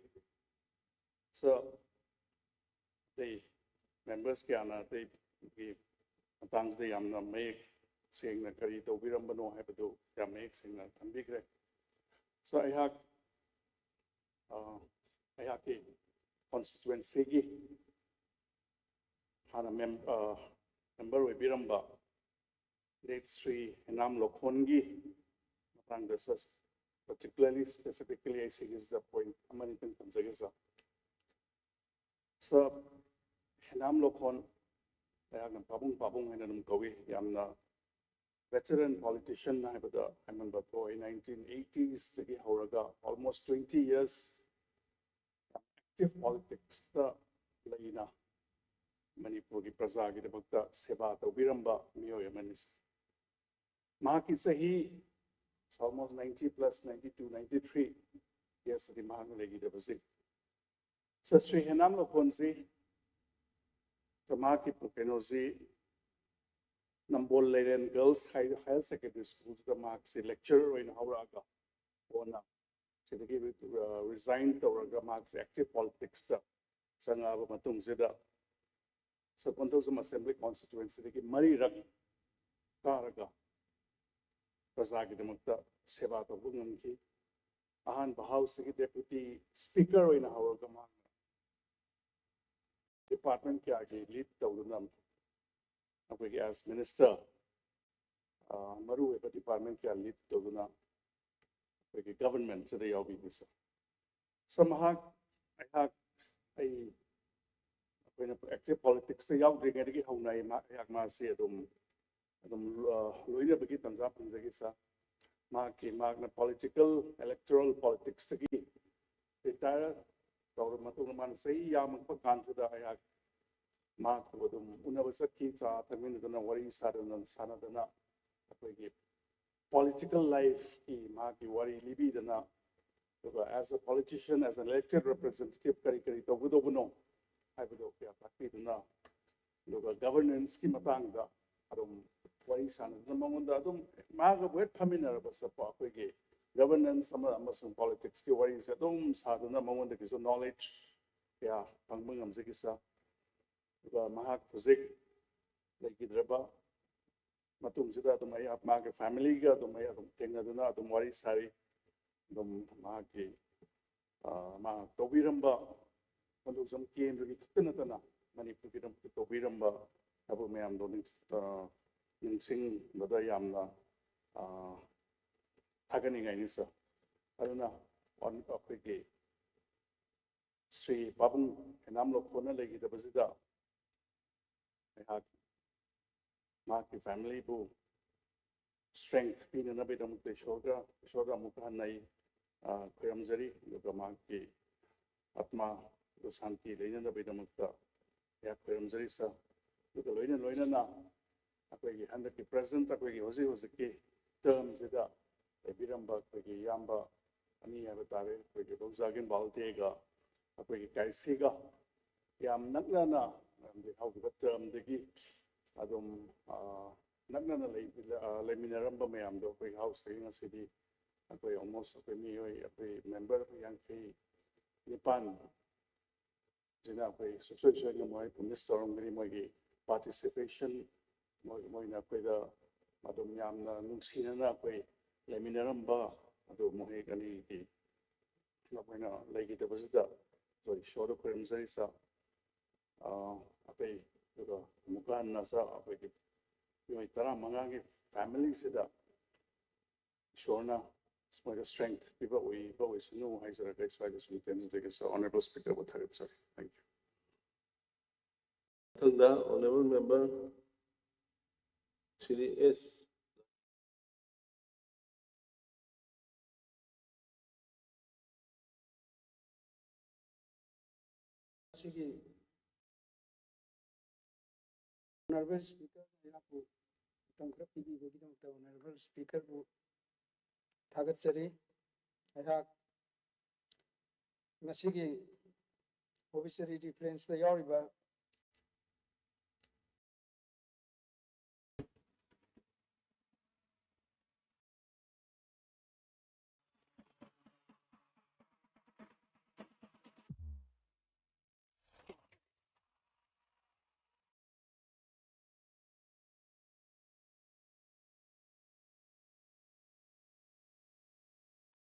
Sir, ꯑꯇꯩ members ꯀꯌꯥꯅ ꯑꯇꯩꯒꯤ ꯃꯇꯥꯡꯁꯤꯗ ꯌꯥꯝꯅ ꯃꯌꯦꯛ ꯁꯦꯡꯅ ꯀꯔꯤ ꯇꯧꯕꯤꯔꯝꯕꯅꯣ ꯍꯥꯏꯕꯗꯨ ꯌꯥꯝ ꯃꯌꯦꯛ ꯁꯦꯡꯅ ꯊꯝꯕꯤꯈ꯭ꯔꯦ꯫ Sir, ꯑꯩꯍꯥꯛ, ꯑ, ꯑꯩꯍꯥꯛꯀꯤ constituency ꯒꯤ ꯍꯥꯟꯅ mem-, ꯑ, member ꯑꯣꯏꯕꯤꯔꯝꯕ late ꯁ꯭ꯔꯤ ꯍꯦꯅꯥꯝ ꯂꯣꯈꯣꯟꯒꯤ ꯃꯇꯥꯡꯗ, sir, particularly, specifically ꯑꯩ ꯁꯤꯒꯤꯁꯤꯗ point ꯑꯃꯅꯤꯇꯪ ꯊꯝꯖꯒꯦ, sir꯫ Sir, ꯍꯦꯅꯥꯝ ꯂꯣꯈꯣꯟ, ꯑꯩꯍꯥꯛꯅ ꯄꯥꯕꯨꯡ ꯄꯥꯕꯨꯡ ꯍꯥꯏꯅ ꯑꯗꯨꯝ ꯀꯧꯏ, ꯌꯥꯝꯅ veteran politician ꯍꯥꯏꯕꯗ ꯍꯥꯏꯃꯟꯕ ꯊꯣꯛꯑꯣꯏ꯫ Nineteen eighties ꯇꯒꯤ ꯍꯧꯔꯒ almost twenty years active politics ꯇ ꯂꯩꯅ ꯃꯅꯤꯄꯨꯔꯒꯤ ꯄ꯭ꯔꯖꯥꯒꯤꯗꯃꯛꯇ ꯁꯦꯕꯥ ꯇꯧꯕꯤꯔꯝꯕ ꯃꯤꯑꯣꯏ ꯑꯃꯅꯤ꯫ ꯃꯍꯥꯛꯀꯤ ꯆꯍꯤ almost ninety plus, ninety two, ninety three years ꯇꯗꯤ ꯃꯍꯥꯛꯅ ꯂꯩꯈꯤꯗꯕꯁꯤ꯫ Sir, ꯁ꯭ꯔꯤ ꯍꯦꯅꯥꯝ ꯂꯣꯈꯣꯟꯁꯤ, ꯃꯍꯥꯛꯀꯤ ꯀꯩꯅꯣꯁꯤ, ꯅꯝꯕꯣꯜ ꯂꯩꯔꯦꯟ Girls High, Higher Secondary School ꯗ ꯃꯍꯥꯛꯁꯤ lecturer ꯑꯣꯏꯅ ꯍꯧꯔꯛꯑꯒ ꯀꯣꯟꯅ ꯁꯤꯗꯒꯤ, ꯑ, resign ꯇꯧꯔꯒ ꯃꯍꯥꯛꯁꯦ active politics ꯇ ꯆꯪꯉꯛꯑꯕ ꯃꯇꯨꯡꯁꯤꯗ Sir, ꯀꯣꯟꯊꯧꯖꯝ Assembly Constituency ꯗꯒꯤ ꯃꯔꯤꯔꯛ ꯀꯥꯔꯒ ꯄ꯭ꯔꯖꯥꯒꯤꯗꯃꯛꯇ ꯁꯦꯕꯥ ꯇꯧꯕ ꯉꯝꯈꯤ꯫ ꯑꯍꯥꯟꯕ House ꯁꯤꯒꯤ Deputy Speaker ꯑꯣꯏꯅ ꯍꯧꯔꯒ ꯃꯍꯥꯛꯅ department ꯀꯌꯥꯒꯤ lead ꯇꯧꯗꯨꯅ, ꯑꯩꯈꯣꯏꯒꯤ as minister, ꯑ, ꯃꯔꯨꯑꯣꯏꯕ department ꯀꯌꯥ lead ꯇꯧꯗꯨꯅ ꯑꯩꯈꯣꯏꯒꯤ government ꯁꯤꯗ ꯌꯥꯎꯕꯤꯈꯤ, sir꯫ Sir, ꯃꯍꯥꯛ, ꯑꯩꯍꯥꯛ, ꯑꯩ, ꯑꯩꯈꯣꯏꯅ active politics ꯇ ꯌꯥꯎꯗ꯭ꯔꯤꯉꯩꯗꯒꯤ ꯍꯧꯅ ꯑꯩ ꯃꯥ-, ꯑꯩꯍꯥꯛ ꯃꯥꯁꯤ ꯑꯗꯨꯝ, ꯑꯗꯨꯝ, ꯑ, ꯂꯣꯏꯅꯕꯒꯤ ꯇꯥꯟꯖꯥ ꯐꯪꯖꯈꯤ, sir꯫ ꯃꯍꯥꯛꯀꯤ ꯃꯍꯥꯛꯅ ꯄꯣꯂꯤꯇꯤꯀꯦꯜ, ꯏꯂꯦꯛꯇꯣꯔꯦꯜ ꯄꯣꯂꯤꯇꯤꯛꯁꯇꯒꯤ ꯔꯤꯇꯥꯌꯔ ꯇꯧꯔꯕ ꯃꯇꯨꯡꯗ ꯃꯥꯅ ꯆꯍꯤ ꯌꯥꯝꯃꯛꯄ ꯀꯥꯟꯁꯤꯗ ꯑꯩꯍꯥꯛ ꯃꯍꯥꯛꯄꯨ ꯑꯗꯨꯝ ꯎꯅꯕ ꯆꯠꯈꯤ꯫ ꯆꯥ ꯊꯛꯃꯤꯟꯅꯗꯅ, ꯋꯥꯔꯤ ꯁꯥꯗꯅ ꯁꯥꯟꯅꯗꯅ, ꯑꯩꯈꯣꯏꯒꯤ ꯄꯣꯂꯤꯇꯤꯀꯦꯜ ꯂꯥꯏꯐꯀꯤ ꯃꯍꯥꯛꯀꯤ ꯋꯥꯔꯤ ꯂꯤꯕꯤꯗꯅ, ꯑꯗꯨꯒ as a politician, as an elected representative, ꯀꯔꯤ ꯀꯔꯤ ꯇꯧꯒꯗꯧꯕꯅꯣ ꯍꯥꯏꯕꯗꯣ ꯀꯌꯥ ꯇꯥꯛꯄꯤꯗꯨꯅ, ꯑꯗꯨꯒ ꯒꯕꯔꯅꯦꯟꯁꯀꯤ ꯃꯇꯥꯡꯗ ꯑꯗꯨꯝ ꯋꯥꯔꯤ ꯁꯥꯟꯅꯗꯨꯅ, ꯃꯉꯣꯟꯗ ꯑꯗꯨꯝ ꯃꯥꯒ ꯋꯦꯠ ꯐꯝꯃꯤꯟꯅꯔꯕ ꯆꯠꯄ ꯑꯩꯈꯣꯏꯒꯤ ꯒꯕꯔꯅꯦꯟꯁ ꯑꯃ ꯑꯃꯁꯨꯡ ꯄꯣꯂꯤꯇꯤꯛꯁꯀꯤ ꯋꯥꯔꯤꯁꯦ ꯑꯗꯨꯝ ꯁꯥꯗꯨꯅ ꯃꯉꯣꯟꯗꯒꯤꯁꯨ ꯅꯣꯂꯦꯖ ꯀꯌꯥ ꯐꯪꯕ ꯉꯝꯖꯈꯤ ꯁꯥꯔ꯫ ꯑꯗꯨꯒ ꯃꯍꯥꯛ ꯍꯧꯖꯤꯛ ꯂꯩꯈꯤꯗ꯭ꯔꯕ ꯃꯇꯨꯡꯁꯤꯗ ꯑꯗꯨꯝ ꯑꯩ ꯃꯥꯒꯤ ꯐꯦꯃꯤꯂꯤꯒ ꯑꯗꯨꯝ ꯑꯩ ꯑꯗꯨꯝ ꯊꯦꯡꯅꯗꯨꯅ ꯑꯗꯨꯝ ꯋꯥꯔꯤ ꯁꯥꯔꯤ꯫ ꯑꯗꯨꯝ ꯃꯍꯥꯛꯀꯤ, ꯑ, ꯃꯥ ꯇꯧꯕꯤꯔꯝꯕ ꯈꯣꯟꯖꯣꯝ ꯀꯦꯟꯗ꯭ꯔꯒꯤ ꯈꯛꯇ ꯅꯠꯇꯅ ꯃꯅꯤꯄꯨꯔꯒꯤꯗꯃꯛꯇ ꯇꯧꯕꯤꯔꯝꯕ ꯊꯕꯛ ꯃꯌꯥꯝꯗꯣ ꯅꯤꯡ-, ꯑ, ꯅꯤꯡꯁꯤꯡꯕꯗ ꯌꯥꯝꯅ, ꯑ, ꯊꯥꯒꯠꯅꯤꯡꯉꯥꯏꯅꯤ ꯁꯥꯔ꯫ ꯑꯗꯨꯅ ꯑꯩꯈꯣꯏꯒꯤ ꯁ꯭ꯔꯤ ꯄꯥꯕꯨꯡ ꯈꯦꯅꯥꯝ ꯂꯣꯛꯊꯣꯛꯅ ꯂꯩꯈꯤꯗꯕꯁꯤꯗ ꯑꯩꯍꯥꯛ ꯃꯍꯥꯛꯀꯤ ꯐꯦꯃꯤꯂꯤꯕꯨ ꯁ꯭ꯇꯔꯦꯡꯊ ꯄꯤꯅꯅꯕꯒꯤꯗꯃꯛꯇ ꯏꯁꯣꯔꯒ, ꯏꯁꯣꯔꯗ ꯑꯃꯨꯛꯀ ꯍꯟꯅ ꯑꯩ, ꯑ, ꯈꯨꯔꯨꯝꯖꯔꯤ꯫ ꯑꯗꯨꯒ ꯃꯍꯥꯛꯀꯤ ꯑꯥꯠꯃꯥꯗꯨ ꯁꯥꯟꯇꯤ ꯂꯩꯅꯅꯕꯒꯤꯗꯃꯛꯇ ꯑꯩꯍꯥꯛ ꯈꯨꯔꯨꯝꯖꯔꯤ ꯁꯥꯔ꯫ ꯑꯗꯨꯒ ꯂꯣꯏꯅ ꯂꯣꯏꯅꯅ ꯑꯩꯈꯣꯏꯒꯤ ꯍꯟꯗꯛꯀꯤ ꯄ꯭ꯔꯦꯖꯦꯟꯠ, ꯑꯩꯈꯣꯏꯒꯤ ꯍꯧꯖꯤꯛ ꯍꯧꯖꯤꯛꯀꯤ ꯇꯔꯝꯁꯤꯗ ꯂꯩꯕꯤꯔꯝꯕ ꯑꯩꯈꯣꯏꯒꯤ ꯏꯌꯥꯝꯕ ꯑꯅꯤ ꯍꯥꯏꯕ ꯇꯥꯔꯦ, ꯑꯩꯈꯣꯏꯒꯤ ꯕꯧꯖꯥꯒꯤꯟ ꯕꯥꯜꯇꯦꯒ ꯑꯩꯈꯣꯏꯒꯤ ꯀꯥꯏꯁꯤꯒ ꯌꯥꯝ ꯅꯛꯅꯅ, ꯃꯔꯝꯗꯤ ꯍꯧꯈꯤꯕ ꯇꯔꯝꯗꯒꯤ ꯑꯗꯨꯝ, ꯑ, ꯅꯛꯅꯅ ꯂꯩ-, ꯑ, ꯂꯩꯃꯤꯟꯅꯔꯝꯕ ꯃꯌꯥꯝꯗꯣ ꯑꯩꯈꯣꯏ ꯍꯥꯎꯁꯇꯒꯤ ꯉꯁꯤꯗꯤ ꯑꯩꯈꯣꯏ almost ꯑꯩꯈꯣꯏ ꯃꯤꯑꯣꯏ, ꯑꯩꯈꯣꯏ ꯃꯦꯝꯕꯔ ꯑꯩꯈꯣꯏ ꯌꯥꯡꯈꯩ ꯅꯤꯄꯥꯟ ꯁꯤꯅ ꯑꯩꯈꯣꯏ ꯁꯨꯡꯁꯣꯏ ꯁꯣꯏꯗꯅ ꯃꯣꯏ ꯃꯤꯁ ꯇꯧꯔꯝꯒꯅꯤ꯫ ꯃꯣꯏꯒꯤ ꯄꯥꯔꯇꯤꯁꯤꯄꯦꯁꯟ, ꯃꯣꯏ, ꯃꯣꯏꯅ ꯑꯩꯈꯣꯏꯗ ꯑꯗꯨꯝ ꯌꯥꯝꯅ ꯅꯨꯡꯁꯤꯅꯅ ꯑꯩꯈꯣꯏ ꯂꯩꯃꯤꯟꯅꯔꯝꯕ ꯑꯗꯨ ꯃꯈꯣꯏ ꯑꯅꯤꯒꯤ ꯑꯩꯈꯣꯏꯅ ꯂꯩꯈꯤꯗꯕꯁꯤꯗ ꯑꯩꯈꯣꯏ ꯏꯁꯣꯔꯗ ꯈꯨꯔꯨꯝꯖꯔꯤ ꯁꯥꯔ꯫ ꯑꯥ, ꯑꯇꯩ ꯑꯗꯨꯒ ꯑꯃꯨꯛꯀ ꯍꯟꯅ ꯁꯥꯔ ꯑꯩꯈꯣꯏꯒꯤ ꯃꯤꯑꯣꯏ ꯇꯔꯥꯃꯉꯥꯒꯤ ꯐꯦꯃꯤꯂꯤꯁꯤꯗ ꯏꯁꯣꯔꯅ ꯃꯣꯏꯗ ꯁ꯭ꯇꯔꯦꯡꯊ ꯄꯤꯕ ꯑꯣꯏꯕ ꯑꯣꯏꯁꯅꯨ ꯍꯥꯏꯖꯔꯒ ꯑꯩ ꯁ꯭ꯋꯥꯏꯗ ꯁꯨꯝ ꯇꯦꯟꯖꯖꯒꯦ ꯁꯥꯔ꯫ ꯑꯣꯅꯔꯦꯕꯜ ꯁ꯭ꯄꯤꯀꯔꯕꯨ ꯊꯥꯒꯠꯆꯔꯤ꯫ Thank you꯫ ꯃꯊꯪꯗ ꯑꯣꯅꯔꯦꯕꯜ ꯃꯦꯝꯕꯔ ꯁ꯭ꯔꯤ ꯑꯦꯁ ꯑꯩꯈꯣꯏꯒꯤ Honorable Speaker ꯑꯩꯍꯥꯛꯄꯨ ꯃꯇꯝ ꯈꯔ ꯄꯤꯕꯤꯕꯒꯤꯗꯃꯛꯇ Honorable Speakerꯕꯨ ꯊꯥꯒꯠꯆꯔꯤ꯫ ꯑꯩꯍꯥꯛ ꯉꯁꯤꯒꯤ obituary referenceꯇ ꯌꯥꯎꯔꯤꯕ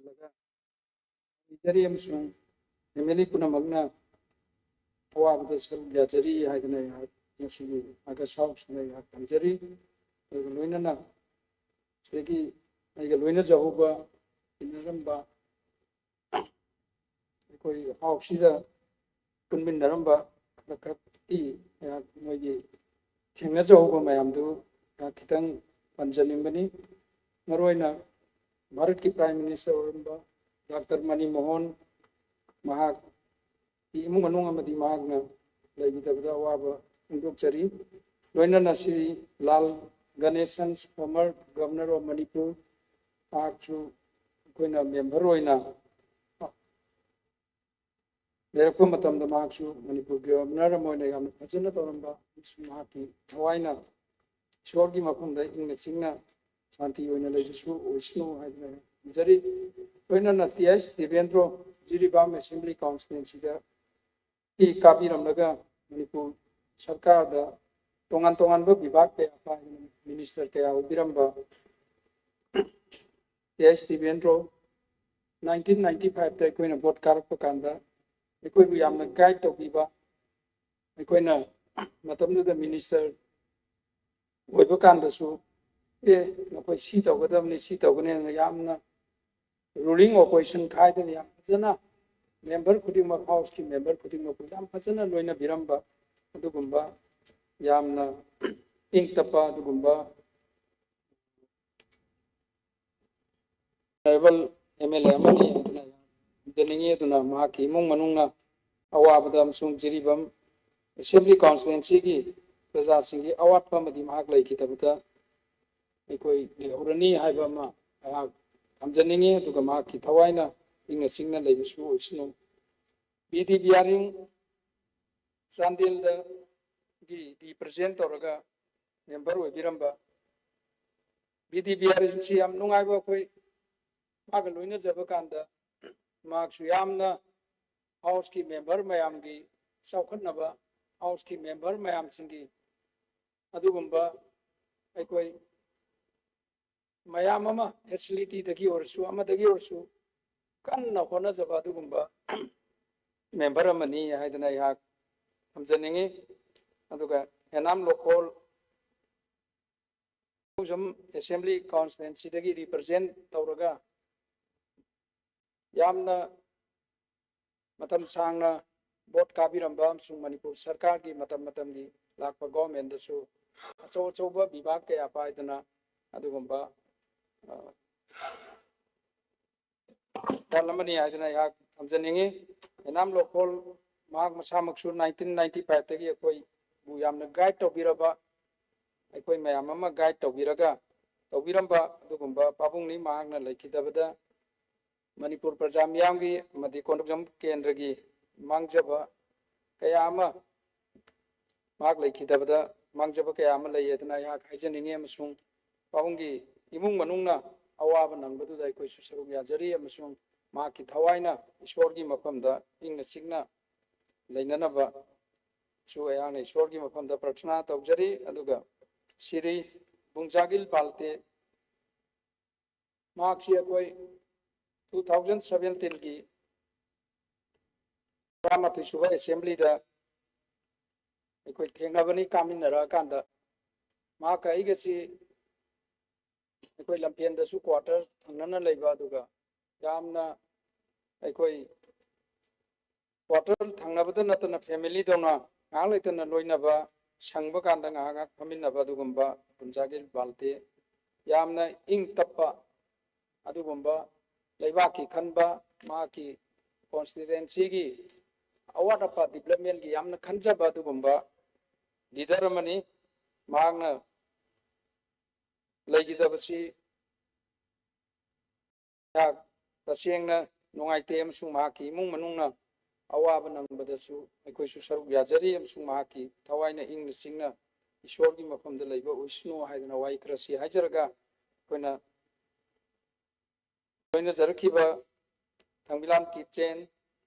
ꯂꯒ ꯂꯩꯖꯔꯤ ꯑꯃꯁꯨꯡ MLA ꯄꯨꯝꯅꯃꯛꯅ ꯑꯋꯥꯕꯗ ꯁꯔꯨꯛ ꯌꯥꯖꯔꯤ ꯍꯥꯏꯗꯅ ꯑꯩꯍꯥꯛ ꯉꯁꯤꯒꯤ August House ꯑꯩꯍꯥꯛ ꯊꯝꯖꯔꯤ꯫ ꯑꯗꯨꯒ ꯂꯣꯏꯅꯅ ꯁꯤꯗꯒꯤ ꯑꯩꯒ ꯂꯣꯏꯅꯖꯍꯧꯕ, ꯇꯤꯟꯅꯔꯝꯕ, ꯑꯩꯈꯣꯏ ꯍꯥꯎꯁꯁꯤꯗ ꯄꯨꯟꯃꯤꯟꯅꯔꯝꯕ ꯈꯔ ꯈꯛꯀꯤ, ꯑ, ꯃꯣꯏꯒꯤ ꯊꯦꯡꯅꯖꯍꯧꯕ ꯃꯌꯥꯝꯗꯨ, ꯑ, ꯈꯤꯇꯪ ꯄꯟꯖꯅꯤꯡꯕꯅꯤ꯫ ꯃꯔꯨꯑꯣꯏꯅ ꯚꯥꯔꯠꯀꯤ Prime Minister ꯑꯣꯏꯔꯝꯕ Doctor ꯃꯅꯤ ꯃꯣꯍꯟ, ꯃꯍꯥꯛꯀꯤ ꯏꯃꯨꯡ ꯃꯅꯨꯡ ꯑꯃꯗꯤ ꯃꯍꯥꯛꯅ ꯂꯩꯈꯤꯗꯕꯗ ꯑꯋꯥꯕ ꯐꯣꯡꯗꯣꯛꯆꯔꯤ꯫ ꯂꯣꯏꯅꯅ ꯁ꯭ꯔꯤ ꯂꯥꯜ ꯒꯅꯦꯁꯟ, former Governor of Manipur, ꯃꯍꯥꯛꯁꯨ ꯑꯩꯈꯣꯏꯅ member ꯑꯣꯏꯅ ꯂꯩꯔꯛꯄ ꯃꯇꯝꯗ ꯃꯍꯥꯛꯁꯨ ꯃꯅꯤꯄꯨꯔꯒꯤ Governor ꯑꯃ ꯑꯣꯏꯅ ꯌꯥꯝꯅ ꯐꯖꯅ ꯇꯧꯔꯝꯕ ꯑꯃꯁꯨꯡ ꯃꯍꯥꯛꯀꯤ ꯊꯋꯥꯏꯅ ꯏꯁꯣꯔꯒꯤ ꯃꯐꯝꯗ ꯏꯪꯅ ꯆꯤꯡꯅ ꯁꯥꯟꯇꯤ ꯑꯣꯏꯅ ꯂꯩꯕꯁꯨ ꯑꯣꯏꯁꯅꯨ ꯍꯥꯏꯗꯨꯅ ꯅꯤꯖꯔꯤ꯫ ꯂꯣꯏꯅꯅ T H Devendro Jiribam Assembly Constituencyꯗ ꯀꯥꯕꯤꯔꯝꯂꯒ Manipur ꯁꯔꯀꯥꯔꯗ ꯇꯣꯉꯥꯟ ꯇꯣꯉꯥꯟꯕ ꯕꯤꯚꯥꯒ ꯀꯌꯥ ꯄꯥꯏꯗꯨꯅ Minister ꯀꯌꯥ ꯑꯣꯏꯕꯤꯔꯝꯕ T H Devendro, nineteen ninety fiveꯇ ꯑꯩꯈꯣꯏꯅ vote ꯀꯥꯔꯛꯄ ꯀꯥꯟꯗ ꯑꯩꯈꯣꯏꯕꯨ ꯌꯥꯝꯅ guide ꯇꯧꯕꯤꯕ, ꯑꯩꯈꯣꯏꯅ ꯃꯇꯝꯗꯨꯗ Minister ꯑꯣꯏꯕ ꯀꯥꯟꯗꯁꯨ, "ꯑꯦ, ꯅꯈꯣꯏ ꯁꯤ ꯇꯧꯒꯗꯕꯅꯤ, ꯁꯤ ꯇꯧꯒꯅꯤ" ꯍꯥꯏꯅ ꯌꯥꯝꯅ ruling opposition ꯈꯥꯏꯗꯅ ꯌꯥꯝ ꯐꯖꯅ member ꯈꯨꯗꯤꯡꯃꯛ, Houseꯀꯤ member ꯈꯨꯗꯤꯡꯃꯛꯄꯨ ꯌꯥꯝ ꯐꯖꯅ ꯂꯣꯏꯅꯕꯤꯔꯝꯕ ꯑꯗꯨꯒꯨꯝꯕ ꯌꯥꯝꯅ ꯏꯪ ꯇꯞꯄ ꯑꯗꯨꯒꯨꯝꯕ honourable MLA ꯑꯃꯅꯤ ꯑꯗꯨꯅ ꯌꯥꯝ ꯊꯥꯒꯠꯆꯅꯤꯡꯉꯤ꯫ ꯑꯗꯨꯅ ꯃꯍꯥꯛꯀꯤ ꯏꯃꯨꯡ ꯃꯅꯨꯡꯅ ꯑꯋꯥꯕꯗ ꯑꯃꯁꯨꯡ ꯖꯤꯔꯤꯕꯥꯝ Assembly Constituency ꯒꯤ ꯄ꯭ꯔꯖꯥꯁꯤꯡꯒꯤ ꯑꯋꯥꯠꯄ ꯑꯃꯗꯤ ꯃꯍꯥꯛ ꯂꯩꯈꯤꯗꯕꯗ ꯑꯩꯈꯣꯏ ꯂꯩꯍꯧꯔꯅꯤ ꯍꯥꯏꯕ ꯑꯃ ꯑꯩꯍꯥꯛ ꯊꯝꯖꯅꯤꯡꯉꯤ꯫ ꯑꯗꯨꯒ ꯃꯍꯥꯛꯀꯤ ꯊꯋꯥꯏꯅ ꯏꯪꯅ ꯆꯤꯛꯅ ꯂꯩꯕꯁꯨ ꯑꯣꯏꯁꯅꯨ꯫ ꯕꯤ ꯗꯤ ꯕꯤꯌꯥꯔꯤꯡ ꯆꯥꯟꯗꯦꯜꯗꯒꯤ represent ꯇꯧꯔꯒ member ꯑꯣꯏꯕꯤꯔꯝꯕ ꯕꯤ ꯗꯤ ꯕꯤꯌꯥꯔꯤꯡꯁꯤ ꯌꯥꯝ ꯅꯨꯡꯉꯥꯏꯕ, ꯑꯩꯈꯣꯏ ꯃꯥꯒ ꯂꯣꯏꯅꯖꯕ ꯀꯥꯟꯗ ꯃꯍꯥꯛꯁꯨ ꯌꯥꯝꯅ House ꯀꯤ member ꯃꯌꯥꯝꯒꯤ ꯆꯥꯎꯈꯠꯅꯕ, House ꯀꯤ member ꯃꯌꯥꯝꯁꯤꯡꯒꯤ ꯑꯗꯨꯒꯨꯝꯕ ꯑꯩꯈꯣꯏ ꯃꯌꯥꯝ ꯑꯃ facility ꯗꯒꯤ ꯑꯣꯏꯔꯁꯨ ꯑꯃꯗꯒꯤ ꯑꯣꯏꯔꯁꯨ ꯀꯟꯅ ꯍꯣꯠꯅꯖꯕ ꯑꯗꯨꯒꯨꯝꯕ member ꯑꯃꯅꯤ ꯍꯥꯏꯗꯅ ꯑꯩꯍꯥꯛ ꯊꯝꯖꯅꯤꯡꯉꯤ꯫ ꯑꯗꯨꯒ ꯌꯥꯏꯉꯪ ꯂꯣꯈꯣꯜ ꯃꯨꯖꯝ Assembly Constituency ꯗꯒꯤ represent ꯇꯧꯔꯒ ꯌꯥꯝꯅ ꯃꯇꯝ ꯁꯥꯡꯅ vote ꯀꯥꯕꯤꯔꯝꯕ ꯑꯃꯁꯨꯡ ꯃꯅꯤꯄꯨꯔ ꯁꯔꯀꯥꯔꯒꯤ ꯃꯇꯝ ꯃꯇꯝꯒꯤ ꯂꯥꯛꯄ government ꯇꯁꯨ ꯑꯆꯧ ꯑꯆꯧꯕ ꯕꯤꯚꯥꯒ ꯀꯌꯥ ꯄꯥꯏꯗꯨꯅ ꯑꯗꯨꯒꯨꯝꯕ, ꯑ, ꯗꯜ ꯑꯃꯅꯤ ꯍꯥꯏꯗꯨꯅ ꯑꯩꯍꯥꯛ ꯊꯝꯖꯅꯤꯡꯉꯤ꯫ ꯌꯥꯏꯉꯪ ꯂꯣꯈꯣꯜ ꯃꯍꯥꯛ ꯃꯁꯥꯃꯛꯁꯨ nineteen ninety five ꯇꯒꯤ ꯑꯩꯈꯣꯏꯕꯨ ꯌꯥꯝꯅ guide ꯇꯧꯕꯤꯔꯕ, ꯑꯩꯈꯣꯏ ꯃꯌꯥꯝ ꯑꯃ guide ꯇꯧꯕꯤꯔꯒ ꯇꯧꯕꯤꯔꯝꯕ ꯑꯗꯨꯒꯨꯝꯕ ꯄꯥꯕꯨꯡꯅꯤ꯫ ꯃꯍꯥꯛꯅ ꯂꯩꯈꯤꯗꯕꯗ ꯃꯅꯤꯄꯨꯔ ꯄ꯭ꯔꯖꯥ ꯃꯤꯌꯥꯝꯒꯤ ꯑꯃꯗꯤ ꯀꯣꯟꯗ꯭ꯔꯨꯝꯖꯝ ꯀꯦꯟꯗ꯭ꯔꯒꯤ ꯃꯥꯡꯖꯕ ꯀꯌꯥ ꯑꯃ, ꯃꯍꯥꯛ ꯂꯩꯈꯤꯗꯕꯗ ꯃꯥꯡꯖꯕ ꯀꯌꯥ ꯑꯃ ꯂꯩ ꯍꯥꯏꯗꯨꯅ ꯑꯩꯍꯥꯛ ꯍꯥꯏꯖꯅꯤꯡꯉꯤ, ꯑꯃꯁꯨꯡ ꯄꯥꯕꯨꯡꯒꯤ ꯏꯃꯨꯡ ꯃꯅꯨꯡꯅ ꯑꯋꯥꯕ ꯅꯪꯕꯗꯨꯗ ꯑꯩꯈꯣꯏꯁꯨ ꯁꯔꯨꯛ ꯌꯥꯖꯔꯤ, ꯑꯃꯁꯨꯡ ꯃꯍꯥꯛꯀꯤ ꯊꯋꯥꯏꯅ ꯏꯁꯣꯔꯒꯤ ꯃꯐꯝꯗ ꯏꯪꯅ ꯆꯤꯛꯅ ꯂꯩꯅꯅꯕꯁꯨ ꯑꯩꯍꯥꯛꯅ ꯏꯁꯣꯔꯒꯤ ꯃꯐꯝꯗ ꯄ꯭ꯔꯊꯅꯥ ꯇꯧꯖꯔꯤ꯫ ꯑꯗꯨꯒ ꯁꯤꯔꯤ ꯕꯨꯡꯖꯥꯒꯤꯜ ꯕꯥꯜꯇꯦ, ꯃꯍꯥꯛꯁꯤ ꯑꯩꯈꯣꯏ two thousand seventeen ꯒꯤ ꯇꯔꯥꯃꯥꯊꯣꯏ ꯁꯨꯕ assembly ꯗ ꯑꯩꯈꯣꯏ ꯊꯦꯡꯅꯕꯅꯤ꯫ ꯀꯥꯃꯤꯟꯅꯔꯛꯑꯀꯥꯟꯗ ꯃꯍꯥꯛꯀ ꯑꯩꯒꯁꯤ ꯑꯩꯈꯣꯏ ꯂꯝꯐꯦꯟꯗꯁꯨ quarter ꯊꯪꯅꯅ ꯂꯩꯕ, ꯑꯗꯨꯒ ꯌꯥꯝꯅ ꯑꯩꯈꯣꯏ quarter ꯊꯪꯅꯕꯗ ꯅꯠꯇꯅ family ꯗꯧꯅ ꯉꯥꯏꯍꯥꯛ ꯂꯩꯇꯅ ꯂꯣꯏꯅꯕ, ꯁꯪꯕ ꯀꯥꯟꯗ ꯉꯥꯏꯍꯥꯛ ꯉꯥꯏꯍꯥꯛ ꯐꯝꯃꯤꯟꯅꯕ ꯑꯗꯨꯒꯨꯝꯕ ꯕꯨꯡꯖꯥꯒꯤꯜ ꯕꯥꯜꯇꯦ꯫ ꯌꯥꯝꯅ ꯏꯪ ꯇꯞꯄ ꯑꯗꯨꯒꯨꯝꯕ ꯂꯩꯕꯥꯛꯀꯤ ꯈꯟꯕ, ꯃꯍꯥꯛꯀꯤ constituency ꯒꯤ ꯑꯋꯥꯠ ꯑꯄꯥ ꯗꯤꯕ꯭ꯂꯞꯃꯦꯟꯒꯤ ꯌꯥꯝꯅ ꯈꯟꯖꯕ ꯑꯗꯨꯒꯨꯝꯕ ꯂꯤꯗꯔ ꯑꯃꯅꯤ꯫ ꯃꯍꯥꯛꯅ ꯂꯩꯈꯤꯗꯕꯁꯤ ꯑꯩꯍꯥꯛ ꯇꯁꯦꯡꯅ ꯅꯨꯡꯉꯥꯏꯇꯦ ꯑꯃꯁꯨꯡ ꯃꯍꯥꯛꯀꯤ ꯏꯃꯨꯡ ꯃꯅꯨꯡꯅ ꯑꯋꯥꯕ ꯅꯪꯕꯗꯁꯨ ꯑꯩꯈꯣꯏꯁꯨ ꯁꯔꯨꯛ ꯌꯥꯖꯔꯤ ꯑꯃꯁꯨꯡ ꯃꯍꯥꯛꯀꯤ ꯊꯋꯥꯏꯅ ꯏꯪꯅ ꯆꯤꯡꯅ ꯏꯁꯣꯔꯒꯤ ꯃꯐꯝꯗ ꯂꯩꯕ ꯑꯣꯏꯁꯅꯨ ꯍꯥꯏꯗꯅ ꯋꯥꯍꯩ ꯈꯔꯁꯤ ꯍꯥꯏꯖꯔꯒ ꯑꯩꯈꯣꯏꯅ ꯂꯣꯏꯅꯖꯔꯛꯈꯤꯕ ꯊꯥꯡꯃꯩꯕꯟ ꯀꯤꯞꯆꯦꯟ,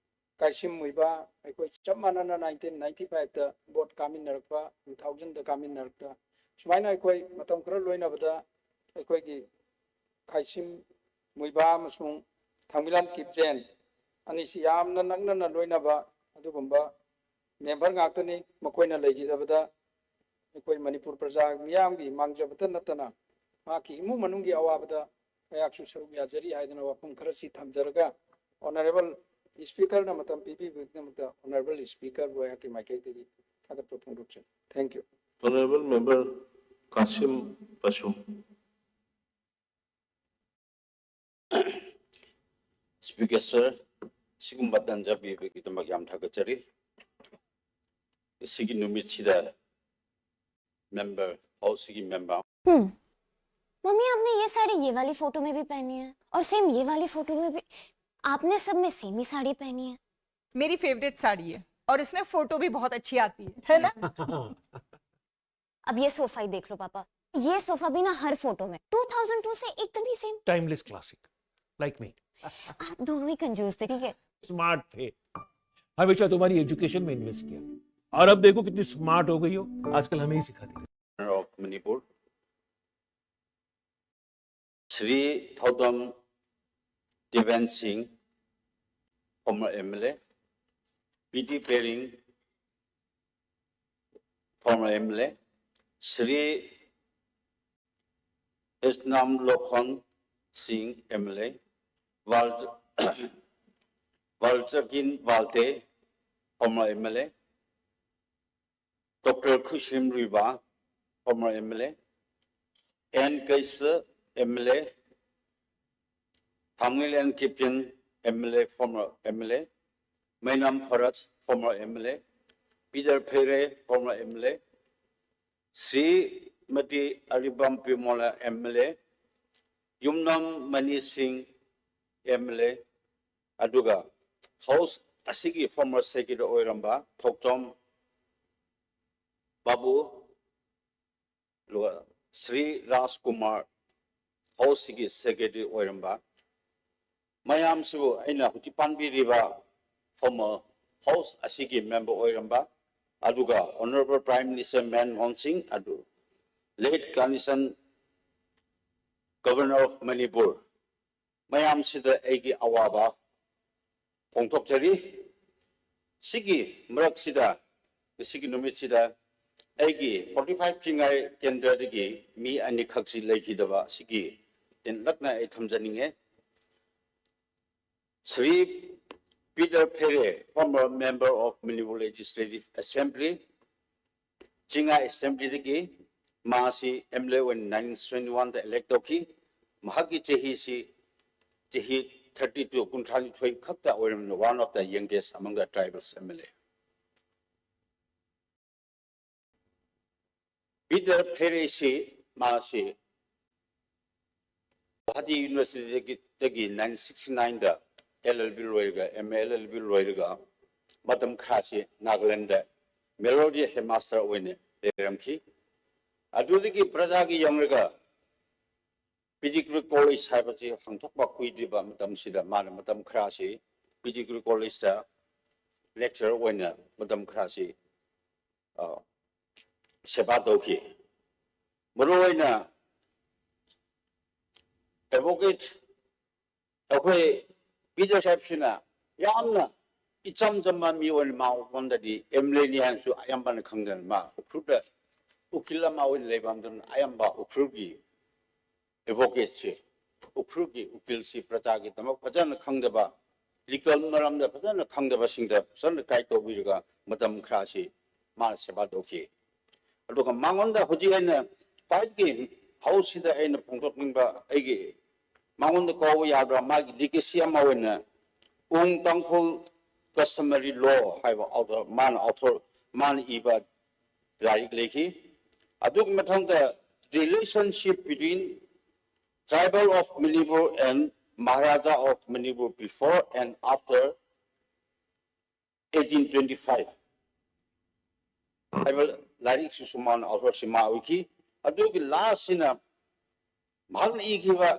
ꯀꯥꯏꯁꯤꯝ ꯃꯨꯏꯕ, ꯑꯩꯈꯣꯏ ꯆꯞ ꯃꯥꯟꯅꯅ nineteen ninety five ꯇ ꯚꯣꯠ ꯀꯥꯃꯤꯟꯅꯔꯛꯄ, two thousand ꯗ ꯀꯥꯃꯤꯟꯅꯔꯛꯄ, ꯁꯨꯃꯥꯏꯅ ꯑꯩꯈꯣꯏ ꯃꯇꯝ ꯈꯔ ꯂꯣꯏꯅꯕꯗ ꯑꯩꯈꯣꯏꯒꯤ ꯈꯥꯏꯁꯤꯝ ꯃꯨꯏꯕ ꯑꯃꯁꯨꯡ ꯊꯥꯡꯃꯩꯕꯟ ꯀꯤꯞꯆꯦꯟ ꯑꯅꯤꯁꯤ ꯌꯥꯝꯅ ꯅꯛꯅꯅ ꯂꯣꯏꯅꯕ ꯑꯗꯨꯒꯨꯝꯕ ꯃꯦꯝꯕꯔ ꯉꯥꯛꯇꯅꯤ꯫ ꯃꯈꯣꯏꯅ ꯂꯩꯈꯤꯗꯕꯗ ꯑꯩꯈꯣꯏ ꯃꯅꯤꯄꯨꯔ ꯄ꯭ꯔꯖꯥ ꯃꯤꯌꯥꯝꯒꯤ ꯃꯥꯡꯖꯕꯇ ꯅꯠꯇꯅ ꯃꯍꯥꯛꯀꯤ ꯏꯃꯨꯡ ꯃꯅꯨꯡꯒꯤ ꯑꯋꯥꯕꯗ ꯑꯩꯍꯥꯛꯁꯨ ꯁꯔꯨꯛ ꯌꯥꯖꯔꯤ ꯍꯥꯏꯗꯅ ꯋꯥꯐꯝ ꯈꯔꯁꯤ ꯊꯝꯖꯔꯒ, ꯑꯣꯅꯔꯦꯕꯜ ꯁ꯭ꯄꯤꯀꯔꯅ ꯃꯇꯝ ꯄꯤꯕꯤꯕꯒꯤꯗꯃꯛꯇ ꯑꯣꯅꯔꯦꯕꯜ ꯁ꯭ꯄꯤꯀꯔꯕꯨ ꯑꯩꯍꯥꯛꯀꯤ ꯃꯥꯏꯀꯩꯗꯒꯤ ꯊꯥꯒꯠꯄ ꯐꯣꯡꯗꯣꯛꯆꯔꯤ꯫ Thank you꯫ Honorable Member Kasim Pashu. Speaker sir, ꯁꯤꯒꯨꯝꯕ ꯇꯥꯟꯖꯥ ꯄꯤꯕꯒꯤꯗꯃꯛ ꯌꯥꯝ ꯊꯥꯒꯠꯆꯔꯤ꯫ ꯁꯤꯒꯤ ꯅꯨꯃꯤꯠꯁꯤꯗ member, house ꯀꯤ member. हम्म। मम्मी, आपने ये साड़ी ये वाली फोटो में भी पहनी है और सेम ये वाली फोटो में भी। आपने सब में सेम ही साड़ी पहनी है। मेरी फेवरेट साड़ी है और इसमें फोटो भी बहुत अच्छी आती है, है ना? अब ये सोफा ही देख लो पापा, ये सोफा भी ना हर फोटो में। टू थाउजेंड टू से एकदम ही same. Timeless classic, like me. आप दोनों ही कंजूस थे, ठीक है? स्मार्ट थे, हमेशा तुम्हारी एजुकेशन में इन्वेस्ट किया, और अब देखो कितनी स्मार्ट हो गई हो। आजकल हमें ही सिखाती है। Of Manipur, Shri Thaudam Devan Singh, former M L A, P T Pering, former M L A, Shri Hisnam Lokhon Singh, M L A, Val- Valjakin Valte, former M L A, Doctor Khushim Riba, former M L A, N Kaisa, M L A, Thamil and Kipin, M L A, former M L A, Mainam Pharat, former M L A, Peter Phere, former M L A, Srimati Aribam Pimola, M L A, Yumnam Mani Singh, M L A, ꯑꯗꯨꯒ House ꯑꯁꯤꯒꯤ former Secretary ꯑꯣꯏꯔꯝꯕ ꯊꯣꯛꯆꯣꯝ ꯕꯥꯕꯨ, ꯑꯗꯨꯒ ꯁ꯭ꯔꯤ ꯔꯥꯖꯀꯨꯃꯥꯔ, House ꯁꯤꯒꯤ Secretary ꯑꯣꯏꯔꯝꯕ, ꯃꯌꯥꯝꯁꯤꯕꯨ ꯑꯩꯅ ꯍꯧꯖꯤꯛ ꯄꯥꯟꯕꯤꯔꯤꯕ former House ꯑꯁꯤꯒꯤ member ꯑꯣꯏꯔꯝꯕ, ꯑꯗꯨꯒ Honourable Prime Minister ꯃꯟꯃꯣꯍꯟ ꯁꯤꯡ, ꯑꯗꯨ late condition Governor of Manipur, ꯃꯌꯥꯝꯁꯤꯗ ꯑꯩꯒꯤ ꯑꯋꯥꯕ ꯐꯣꯡꯗꯣꯛꯆꯔꯤ꯫ ꯁꯤꯒꯤ ꯃꯔꯛꯁꯤꯗ, ꯉꯁꯤꯒꯤ ꯅꯨꯃꯤꯠꯁꯤꯗ ꯑꯩꯒꯤ forty five ꯆꯤꯡꯉꯥꯏ ꯀꯦꯟꯗ꯭ꯔꯗꯒꯤ ꯃꯤ ꯑꯅꯤꯈꯛꯁꯤ ꯂꯩꯈꯤꯗꯕ, ꯁꯤꯒꯤ ꯇꯦꯟꯂꯞꯅ ꯑꯩ ꯊꯝꯖꯅꯤꯡꯉꯦ꯫ Shri Peter Fere, former member of Manipur Legislative Assembly, Chingai Assemblyꯗꯒꯤ ꯃꯥꯁꯤ M L A ꯑꯣꯏꯅ nineteen seventy one ꯗ elect ꯇꯧꯈꯤ꯫ ꯃꯍꯥꯛꯀꯤ ꯆꯍꯤꯁꯤ ꯆꯍꯤ thirty two, ꯀꯨꯟꯊ꯭ꯔꯥ ꯅꯤꯊꯣꯏ ꯈꯛꯇ ꯑꯣꯏꯔꯝꯃꯤ, one of the youngest among the tribals M L A꯫ Peter ꯐꯦꯔꯦꯁꯤ, ꯃꯥꯁꯤ ꯒꯨꯋꯥꯍꯥꯇꯤ ꯌꯨꯅꯤꯚꯔꯁꯤꯇꯤꯗꯒꯤ, ꯗꯒꯤ nineteen sixty nine ꯗ L L B ꯂꯣꯏꯔꯒ, M A L L B ꯂꯣꯏꯔꯒ ꯃꯇꯝ ꯈꯔꯁꯤ ꯅꯥꯒꯥꯂꯦꯟꯗ Melody headmaster ꯑꯣꯏꯅ ꯂꯩꯔꯝꯈꯤ꯫ ꯑꯗꯨꯗꯒꯤ ꯄ꯭ꯔꯖꯥꯒꯤ ꯌꯧꯔꯒ ꯄꯤꯗꯤꯒ꯭ꯔꯤ ꯀꯣꯂꯦꯖ ꯍꯥꯏꯕꯁꯤ ꯍꯥꯡꯗꯣꯛꯄ ꯀꯨꯏꯗ꯭ꯔꯤꯕ ꯃꯇꯝꯁꯤꯗ ꯃꯥꯅ ꯃꯇꯝ ꯈꯔꯁꯤ ꯄꯤꯗꯤꯒ꯭ꯔꯤ ꯀꯣꯂꯦꯖꯇ lecturer ꯑꯣꯏꯅ ꯃꯇꯝ ꯈꯔꯁꯤ, ꯑ, ꯁꯦꯕꯥ ꯇꯧꯈꯤ꯫ ꯃꯔꯨꯑꯣꯏꯅ advocate ꯑꯩꯈꯣꯏ ꯄꯤꯇꯔ ꯁꯥꯍꯦꯕꯁꯤꯅ ꯌꯥꯝꯅ ꯏꯆꯝ ꯆꯝꯕ ꯃꯤ ꯑꯣꯏꯅ ꯃꯥ ꯃꯉꯣꯟꯗꯗꯤ M L A ꯅꯤ ꯍꯥꯏꯅꯁꯨ ꯑꯌꯥꯝꯕꯅ ꯈꯪꯗꯅ ꯃꯥ ꯎꯈ꯭ꯔꯨꯜꯗ ꯎꯀꯤꯜ ꯑꯃ ꯑꯣꯏꯅ ꯂꯩꯕ ꯃꯇꯝꯗ ꯑꯌꯥꯝꯕ ꯎꯈ꯭ꯔꯨꯜꯒꯤ advocate ꯁꯤ, ꯎꯈ꯭ꯔꯨꯜꯒꯤ ꯎꯀꯤꯜꯁꯤ ꯄ꯭ꯔꯖꯥꯒꯤꯗꯃꯛ ꯐꯖꯅ ꯈꯪꯗꯕ, legal ꯃꯔꯝꯗ ꯐꯖꯅ ꯈꯪꯗꯕꯁꯤꯡꯗ ꯐꯖꯅ guide ꯇꯧꯕꯤꯔꯒ ꯃꯇꯝ ꯈꯔꯁꯤ ꯃꯥꯅ ꯁꯦꯕꯥ ꯇꯧꯈꯤ꯫ ꯑꯗꯨꯒ ꯃꯉꯣꯟꯗ ꯍꯧꯖꯤꯛ ꯑꯩꯅ ꯈ꯭ꯋꯥꯏꯗꯒꯤ House ꯁꯤꯗ ꯑꯩꯅ ꯐꯣꯡꯗꯣꯛꯅꯤꯡꯕ ꯑꯩꯒꯤ ꯃꯉꯣꯟꯗ ꯀꯧꯕ ꯌꯥꯗ꯭ꯔꯥ, ꯃꯥꯒꯤ legacy ꯑꯃ ꯑꯣꯏꯅ ꯎꯡ ꯇꯥꯡꯈꯨꯜ Customary Law ꯍꯥꯏꯕ author, ꯃꯥꯅ author, ꯃꯥꯅ ꯏꯕ ꯂꯥꯏꯔꯤꯛ ꯂꯩꯈꯤ꯫ ꯑꯗꯨꯒꯤ ꯃꯊꯪꯗ Relationship Between Tribal of Manipur and Maharaja of Manipur Before and After eighteen twenty-five ꯍꯥꯏꯕ ꯂꯥꯏꯔꯤꯛꯁꯤꯁꯨ ꯃꯥꯅ author ꯁꯤ ꯃꯥ ꯑꯣꯏꯈꯤ꯫ ꯑꯗꯨꯒꯤ last ꯁꯤꯅ ꯃꯍꯥꯛꯅ ꯏꯈꯤꯕ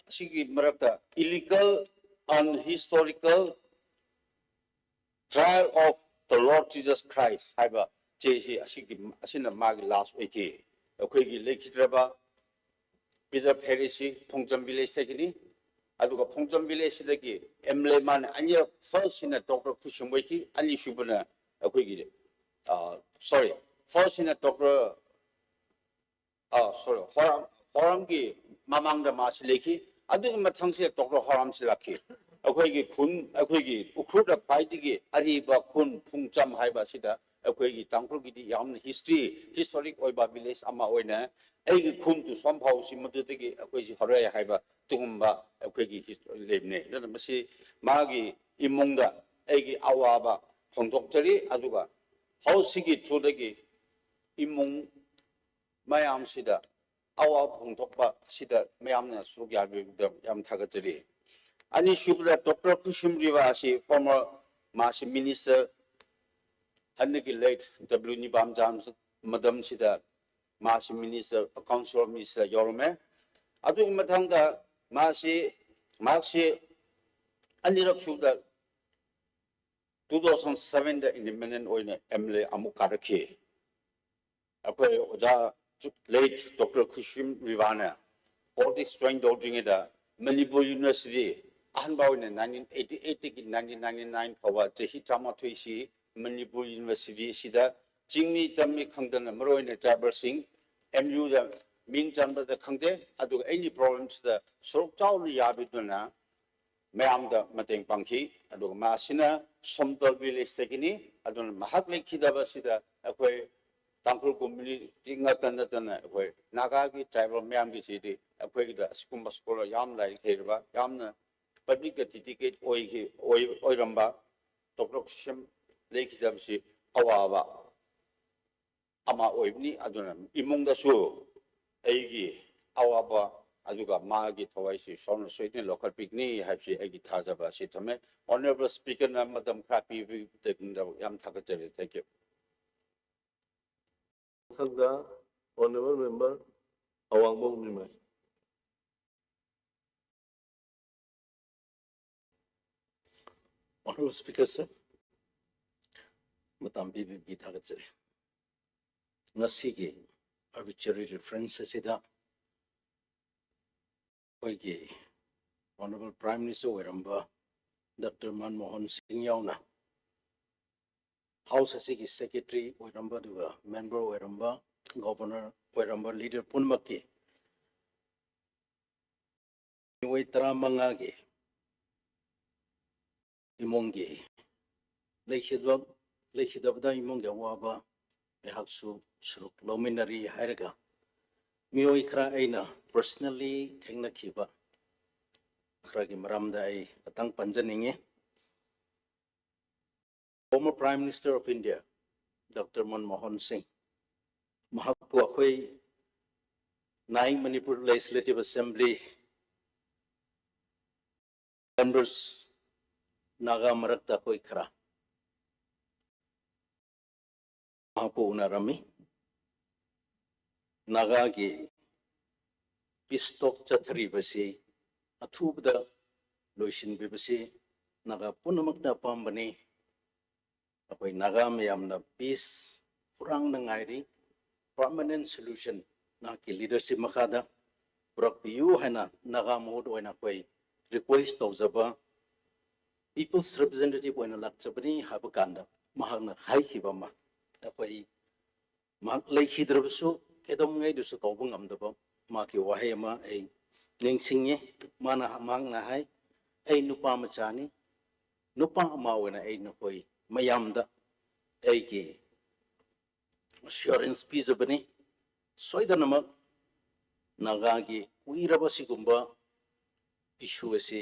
ꯑꯁꯤꯒꯤ ꯃꯔꯛꯇ Illegal Unhistorical Trial of the Lord Jesus Christ ꯍꯥꯏꯕ ꯆꯦꯁꯤ ꯑꯁꯤꯒꯤ, ꯑꯁꯤꯅ ꯃꯥꯒꯤ last ꯑꯣꯏꯈꯤ꯫ ꯑꯩꯈꯣꯏꯒꯤ ꯂꯩꯈꯤꯗ꯭ꯔꯕ Peter Ferry ꯁꯤ ꯐꯣꯡꯖꯝ village ꯇꯒꯤꯅꯤ꯫ ꯑꯗꯨꯒ ꯐꯣꯡꯖꯝ village ꯁꯤꯗꯒꯤ MLA ꯃꯥꯅ ꯑꯅꯤꯔꯛ, first ꯁꯤꯅ Doctor ꯈꯨꯁꯨꯝ ꯑꯣꯏꯈꯤ, ꯑꯅꯤꯁꯨꯕꯅ ꯑꯩꯈꯣꯏꯒꯤ, ꯑ, sorry, first ꯁꯤꯅ Doctor, ꯑ, sorry, ꯍꯣꯔꯥꯝ, ꯍꯣꯔꯥꯝꯒꯤ ꯃꯃꯥꯡꯗ ꯃꯥꯁꯤ ꯂꯩꯈꯤ꯫ ꯑꯗꯨꯒꯤ ꯃꯊꯪꯁꯤꯗ Doctor ꯍꯣꯔꯥꯝꯁꯤ ꯂꯥꯛꯈꯤ꯫ ꯑꯩꯈꯣꯏꯒꯤ ꯈꯨꯟ, ꯑꯩꯈꯣꯏꯒꯤ ꯎꯈ꯭ꯔꯨꯜꯗ ꯈ꯭ꯋꯥꯏꯗꯒꯤ ꯑꯔꯤꯕ ꯈꯨꯟ ꯐꯣꯡꯖꯝ ꯍꯥꯏꯕ ꯑꯁꯤꯗ ꯑꯩꯈꯣꯏꯒꯤ ꯇꯥꯡꯈꯨꯜꯒꯤꯗꯤ ꯌꯥꯝꯅ history, historic ꯑꯣꯏꯕ village ꯑꯃ ꯑꯣꯏꯅ ꯑꯩꯒꯤ ꯈꯨꯟ ꯇꯨꯁꯣꯝ ꯐꯥꯎꯁꯤ ꯃꯗꯨꯗꯒꯤ ꯑꯩꯈꯣꯏꯁꯤ ꯍꯧꯔꯛꯑꯦ ꯍꯥꯏꯕ ꯑꯗꯨꯒꯨꯝꯕ ꯑꯩꯈꯣꯏꯒꯤ history ꯂꯩꯕꯅꯦ꯫ ꯑꯗꯨꯅ ꯃꯁꯤ ꯃꯥꯒꯤ ꯏꯃꯨꯡꯗ ꯑꯩꯒꯤ ꯑꯋꯥꯕ ꯐꯣꯡꯗꯣꯛꯆꯔꯤ꯫ ꯑꯗꯨꯒ ꯍꯧꯖꯤꯛꯀꯤ ꯊ꯭ꯔꯨꯗꯒꯤ ꯏꯃꯨꯡ ꯃꯌꯥꯝꯁꯤꯗ ꯑꯋꯥꯕ ꯐꯣꯡꯗꯣꯛꯄ ꯑꯁꯤꯗ ꯃꯌꯥꯝꯅ ꯁꯔꯨꯛ ꯌꯥꯕꯤꯕꯗ ꯌꯥꯝ ꯊꯥꯒꯠꯆꯔꯤ꯫ ꯑꯅꯤꯁꯨꯕꯗ Doctor ꯈꯨꯁꯨꯝ ꯔꯤꯕꯥ ꯑꯁꯤ former, ꯃꯥꯁꯤ minister, ꯍꯟꯗꯛꯀꯤ late W ꯅꯤꯕꯥꯝꯖꯥꯟ madam ꯁꯤꯗ ꯃꯥꯁꯤ minister, council of minister ꯌꯥꯎꯔꯝꯃꯦ꯫ ꯑꯗꯨꯒꯤ ꯃꯊꯪꯗ ꯃꯥꯁꯤ, ꯃꯍꯥꯛꯁꯤ ꯑꯅꯤꯔꯛ ꯁꯨꯕꯗ two thousand seven ꯗ independent ꯑꯣꯏꯅ MLA ꯑꯃꯨꯛ ꯀꯥꯔꯛꯈꯤ꯫ ꯑꯩꯈꯣꯏ ꯑꯣꯖꯥ late Doctor ꯈꯨꯁꯨꯝ ꯔꯤꯕꯥꯅ politics join ꯇꯧꯗ꯭ꯔꯤꯉꯩꯗ ꯃꯅꯤꯄꯨꯔ University ꯑꯍꯥꯟꯕ ꯑꯣꯏꯅ nineteen eighty eight ꯇꯒꯤ nineteen ninety nine ꯐꯥꯎꯕ ꯆꯍꯤ ꯇꯔꯥꯃꯥꯊꯣꯏꯁꯤ ꯃꯅꯤꯄꯨꯔ University ꯁꯤꯗ ꯆꯤꯡꯃꯤ ꯇꯝꯃꯤ ꯈꯪꯗꯅ ꯃꯔꯨꯑꯣꯏꯅ tribal ꯁꯤꯡ MU ꯗ ꯃꯤꯡ ꯆꯟꯕꯗ ꯈꯪꯗꯦ, ꯑꯗꯨꯒ any problem ꯁꯤꯗ ꯁꯔꯨꯛ ꯆꯥꯎꯅ ꯌꯥꯕꯤꯗꯨꯅ ꯃꯌꯥꯝꯗ ꯃꯇꯦꯡ ꯄꯥꯡꯈꯤ꯫ ꯑꯗꯨꯒ ꯃꯥꯁꯤꯅ ꯁꯣꯝꯗꯣꯜ village ꯇꯒꯤꯅꯤ꯫ ꯑꯗꯨꯅ ꯃꯍꯥꯛ ꯂꯩꯈꯤꯗꯕꯁꯤꯗ ꯑꯩꯈꯣꯏ ꯇꯥꯡꯈꯨꯜ community ꯉꯥꯛꯇ ꯅꯠꯇꯅ ꯑꯩꯈꯣꯏ ꯅꯥꯒꯥꯒꯤ tribal ꯃꯌꯥꯝꯒꯤꯁꯤꯗꯤ ꯑꯩꯈꯣꯏꯒꯤꯗ ꯑꯁꯤꯒꯨꯝꯕ scholar ꯌꯥꯝ ꯂꯥꯏꯔꯤꯛ ꯍꯩꯔꯕ, ꯌꯥꯝꯅ public ꯗ dedicate ꯑꯣꯏꯈꯤ-, ꯑꯣꯏ-, ꯑꯣꯏꯔꯝꯕ ꯇꯣꯛꯇꯣꯛ ꯁꯤꯁꯦꯝ ꯂꯩꯈꯤꯗꯕꯁꯤ ꯑꯋꯥꯕ ꯑꯃ ꯑꯣꯏꯕꯅꯤ꯫ ꯑꯗꯨꯅ ꯏꯃꯨꯡꯗꯁꯨ ꯑꯩꯒꯤ ꯑꯋꯥꯕ ꯑꯗꯨꯒ ꯃꯥꯒꯤ ꯊꯋꯥꯏꯁꯤ ꯁꯣꯝꯅ ꯁꯣꯏꯗꯅ ꯂꯧꯈꯠꯄꯤꯒꯅꯤ ꯍꯥꯏꯕꯁꯤ ꯑꯩꯒꯤ ꯊꯥꯖꯕ ꯑꯁꯤ ꯊꯝꯃꯦ꯫ Honourable Speakerꯅ ꯃꯇꯝ ꯈꯔ ꯄꯤꯕꯒꯤꯗꯃꯛ ꯌꯥꯝ ꯊꯥꯒꯠꯆꯔꯤ꯫ Thank you꯫ ꯃꯊꯪꯗ Honourable Member ꯑꯋꯥꯡꯕꯝ ꯅꯤꯃꯩ꯫ Honourable Speaker sir, ꯃꯇꯝ ꯄꯤꯕꯤꯕꯒꯤ ꯊꯥꯒꯠꯆꯔꯤ꯫ ꯉꯁꯤꯒꯤ arbitrary reference ꯑꯁꯤꯗ ꯑꯩꯈꯣꯏꯒꯤ Honourable Prime Minister ꯑꯣꯏꯔꯝꯕ Doctor ꯃꯟꯃꯣꯍꯟ ꯁꯤꯡ ꯌꯥꯎꯅ House ꯑꯁꯤꯒꯤ Secretary ꯑꯣꯏꯔꯝꯕ, ꯑꯗꯨꯒ member ꯑꯣꯏꯔꯝꯕ, Governor ꯑꯣꯏꯔꯝꯕ leader ꯄꯨꯝꯅꯃꯛꯀꯤ ꯃꯤꯑꯣꯏ ꯇꯔꯥꯃꯉꯥꯒꯤ ꯏꯃꯨꯡꯒꯤ ꯂꯩꯈꯤꯗꯕ, ꯂꯩꯈꯤꯗꯕꯗ ꯏꯃꯨꯡꯒꯤ ꯑꯋꯥꯕ ꯑꯩꯍꯥꯛꯁꯨ ꯁꯔꯨꯛ ꯂꯧꯃꯤꯟꯅꯔꯤ ꯍꯥꯏꯔꯒ, ꯃꯤꯑꯣꯏ ꯈꯔ ꯑꯩꯅ personally ꯊꯦꯡꯅꯈꯤꯕ ꯈꯔꯒꯤ ꯃꯔꯝꯗ ꯑꯩ ꯈꯇꯪ ꯄꯟꯖꯅꯤꯡꯉꯤ꯫ Former Prime Minister of India, Doctor Manmohan ꯁꯤꯡ, ꯃꯍꯥꯛꯄꯨ ꯑꯩꯈꯣꯏ Nine Manipur Legislative Assembly members, Naga ꯃꯔꯛꯇ ꯑꯩꯈꯣꯏ ꯈꯔ ꯃꯍꯥꯛꯄꯨ ꯎꯅꯔꯝꯃꯤ꯫ ꯅꯥꯒꯥꯒꯤ peace talk ꯆꯠꯊꯔꯤꯕꯁꯤ ꯑꯊꯨꯕꯗ ꯂꯣꯏꯁꯤꯟꯕꯤꯕꯁꯤ ꯅꯥꯒꯥ ꯄꯨꯝꯅꯃꯛꯅ ꯑꯄꯥꯝꯕꯅꯤ꯫ ꯑꯩꯈꯣꯏ ꯅꯥꯒꯥ ꯃꯌꯥꯝꯅ peace ꯈꯧꯔꯥꯡꯅ ꯉꯥꯏꯔꯤ꯫ Permanent solution ꯅꯍꯥꯛꯀꯤ leadership ꯃꯈꯥꯗ ꯄꯨꯔꯛꯄꯤꯌꯨ ꯍꯥꯏꯅ ꯅꯥꯒꯥ ꯃꯍꯨꯠ ꯑꯣꯏꯅ ꯑꯩꯈꯣꯏ request ꯇꯧꯖꯕ People's Representative ꯑꯣꯏꯅ ꯂꯥꯛꯆꯕꯅꯤ ꯍꯥꯏꯕ ꯀꯥꯟꯗ ꯃꯍꯥꯛꯅ ꯍꯥꯏꯈꯤꯕ ꯑꯃ, ꯑꯩꯈꯣꯏ ꯃꯍꯥꯛ ꯂꯩꯈꯤꯗ꯭ꯔꯕꯁꯨ ꯀꯩꯗꯧꯉꯩꯗꯁꯨ ꯀꯥꯎꯕ ꯉꯝꯗꯕ ꯃꯍꯥꯛꯀꯤ ꯋꯥꯍꯩ ꯑꯃ ꯑꯩ ꯅꯤꯡꯁꯤꯡꯉꯤ꯫ ꯃꯥꯅ, ꯃꯍꯥꯛꯅ ꯍꯥꯏ, "ꯑꯩ ꯅꯨꯄꯥ ꯃꯆꯥꯅꯤ, ꯅꯨꯄꯥ ꯑꯃ ꯑꯣꯏꯅ ꯑꯩ ꯅꯈꯣꯏ ꯃꯌꯥꯝꯗ ꯑꯩꯒꯤ assurance ꯄꯤꯖꯕꯅꯤ, ꯁꯣꯏꯗꯅꯃꯛ ꯅꯥꯒꯥꯒꯤ ꯀꯨꯏꯔꯕ ꯁꯤꯒꯨꯝꯕ issue ꯑꯁꯤ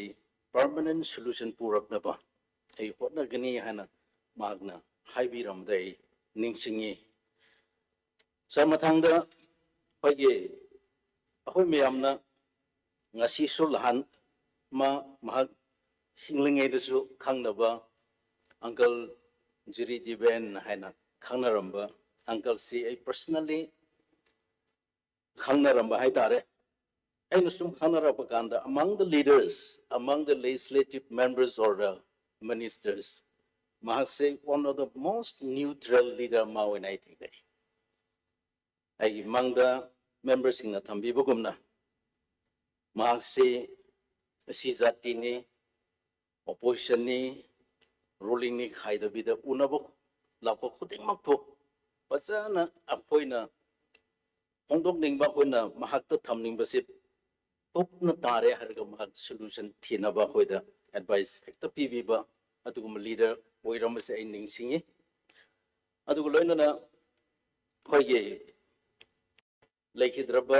permanent solution ꯄꯨꯔꯛꯅꯕ ꯑꯩ ꯍꯣꯠꯅꯒꯅꯤ ꯍꯥꯏꯅ ꯃꯍꯥꯛꯅ ꯍꯥꯏꯕꯤꯔꯝꯕꯗ ꯑꯩ ꯅꯤꯡꯁꯤꯡꯉꯤ꯫ ꯁꯥꯔ, ꯃꯊꯪꯗ ꯑꯩꯈꯣꯏꯒꯤ, ꯑꯩꯈꯣꯏ ꯃꯌꯥꯝꯅ ꯉꯁꯤꯁꯨ ꯂꯍꯥꯟ ꯃꯥ, ꯃꯍꯥꯛ ꯍꯤꯡꯂꯤꯉꯩꯗꯁꯨ ꯈꯪꯅꯕ uncle ꯖꯤꯔꯤ ꯗꯤꯕꯦꯟ ꯍꯥꯏꯅ ꯈꯪꯅꯔꯝꯕ uncleꯁꯤ ꯑꯩ personally ꯈꯪꯅꯔꯝꯕ ꯍꯥꯏꯇꯥꯔꯦ꯫ ꯑꯩꯅ ꯁꯨꯝ ꯈꯪꯅꯔꯛꯄ ꯀꯥꯟꯗ, among the leaders, among the legislative members or the ministers, ꯃꯍꯥꯛꯁꯦ one of the most neutral leader ꯑꯃ ꯑꯣꯏꯅ ꯑꯩ ꯊꯦꯡꯅꯩ꯫ ꯑꯩꯒꯤ ꯃꯪꯗ memberꯁꯤꯡꯅ ꯊꯝꯕꯤꯕꯒꯨꯝꯅ, ꯃꯍꯥꯛꯁꯤ ꯑꯦꯁ ꯁꯤ ꯖꯥꯇꯤꯅꯤ, oppositionꯅꯤ, rulingꯅꯤ ꯈꯥꯏꯗꯕꯤꯗ ꯎꯅꯕ ꯂꯥꯛꯄ ꯈꯨꯗꯤꯡꯃꯛꯄꯨ ꯐꯖꯅ ꯑꯩꯈꯣꯏꯅ ꯐꯣꯡꯗꯣꯛꯅꯤꯡꯕ, ꯑꯩꯈꯣꯏꯅ ꯃꯍꯥꯛꯇ ꯊꯝꯅꯤꯡꯕꯁꯤ ꯀꯨꯞꯅ ꯇꯥꯔꯦ ꯍꯥꯏꯔꯒ ꯃꯍꯥꯛ solution ꯊꯤꯅꯕ ꯑꯩꯈꯣꯏꯗ advice ꯍꯦꯛꯇ ꯄꯤꯕꯤꯕ, ꯑꯗꯨꯒꯨꯝꯕ leader ꯑꯣꯏꯔꯝꯕꯁꯦ ꯑꯩ ꯅꯤꯡꯁꯤꯡꯉꯤ꯫ ꯑꯗꯨꯒ ꯂꯣꯏꯅꯅ ꯑꯩꯈꯣꯏꯒꯤ ꯂꯩꯈꯤꯗ꯭ꯔꯕ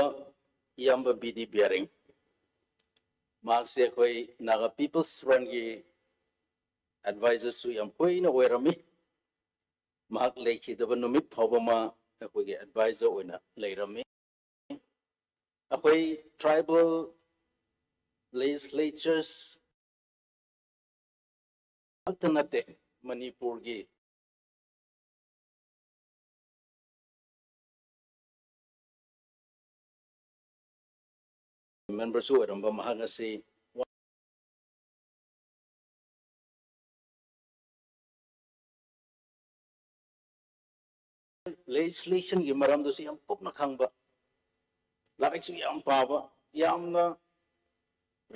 ꯏꯌꯥꯝꯕ ꯕꯤ ꯗꯤ ꯕꯤꯌꯥꯔꯤꯡ, ꯃꯍꯥꯛꯁꯦ ꯑꯩꯈꯣꯏ Naga People's Frontꯀꯤ advisorꯁꯨ ꯌꯥꯝ ꯀꯨꯏꯅ ꯑꯣꯏꯔꯝꯃꯤ꯫ ꯃꯍꯥꯛ ꯂꯩꯈꯤꯗꯕ ꯅꯨꯃꯤꯠ ꯐꯥꯎꯕ ꯃꯥ ꯑꯩꯈꯣꯏꯒꯤ advisor ꯑꯣꯏꯅ ꯂꯩꯔꯝꯃꯤ꯫ ꯑꯩꯈꯣꯏ tribal legislatures ꯈꯛꯇ ꯅꯠꯇꯦ, ꯃꯅꯤꯄꯨꯔꯒꯤ memberꯁꯨ ꯑꯣꯏꯔꯝꯕ ꯃꯍꯥꯛ ꯑꯁꯤ legislationꯒꯤ ꯃꯔꯝꯗꯁꯨ ꯌꯥꯝ ꯀꯨꯞꯅ ꯈꯪꯕ, ꯂꯥꯏꯔꯤꯛꯁꯨ ꯌꯥꯝ ꯄꯥꯕ, ꯌꯥꯝꯅ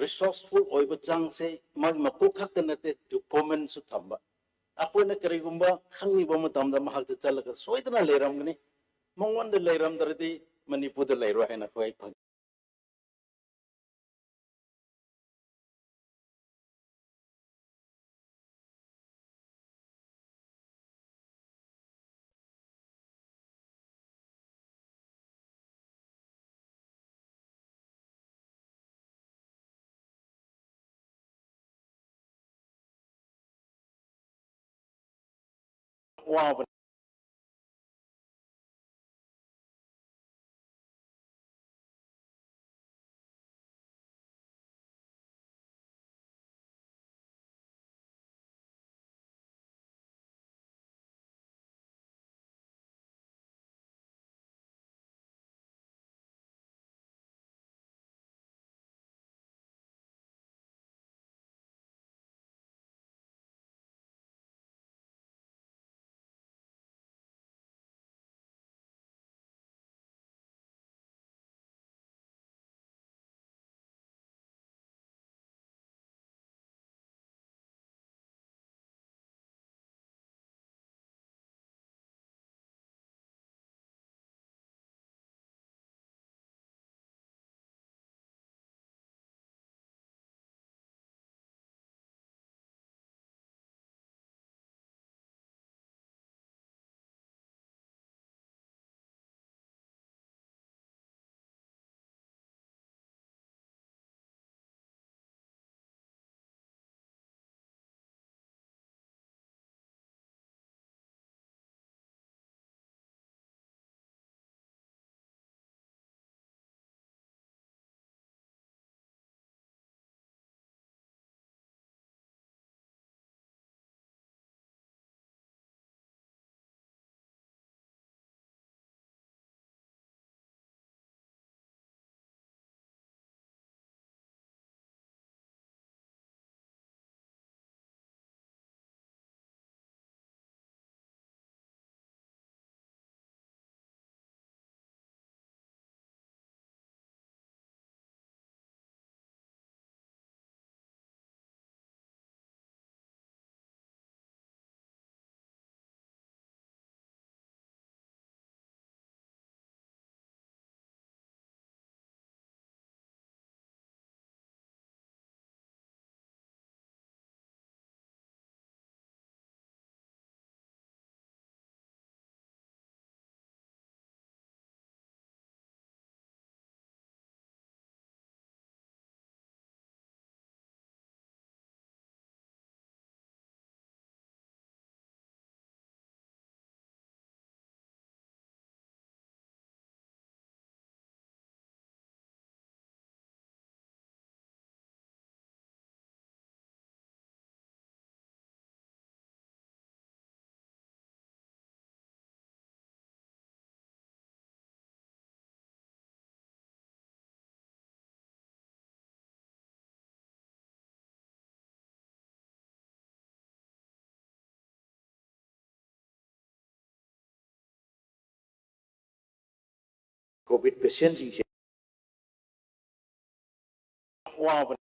resourceful ꯑꯣꯏꯕ ꯆꯥꯡꯁꯦ ꯃꯥꯒꯤ ꯃꯀꯣꯛ ꯈꯛꯇ ꯅꯠꯇꯦ, documentꯁꯨ ꯊꯝꯕ꯫ ꯑꯩꯈꯣꯏꯅ ꯀꯔꯤꯒꯨꯝꯕ ꯈꯪꯉꯤꯕ ꯃꯇꯝꯗ ꯃꯍꯥꯛꯇ ꯆꯠꯂꯒ ꯁꯣꯏꯗꯅ ꯂꯩꯔꯝꯒꯅꯤ꯫ ꯃꯉꯣꯟꯗ ꯂꯩꯔꯝꯗ꯭ꯔꯗꯤ ꯃꯅꯤꯄꯨꯔꯗ ꯂꯩꯔꯣꯏ ꯍꯥꯏꯅ ꯑꯩꯈꯣꯏ ꯐꯪ- ꯋꯥꯕꯅꯤ꯫ ꯀꯣꯚꯤꯗ ꯄꯦꯁꯦꯟꯁꯤꯡꯁꯦ ꯋꯥꯕꯅꯤ꯫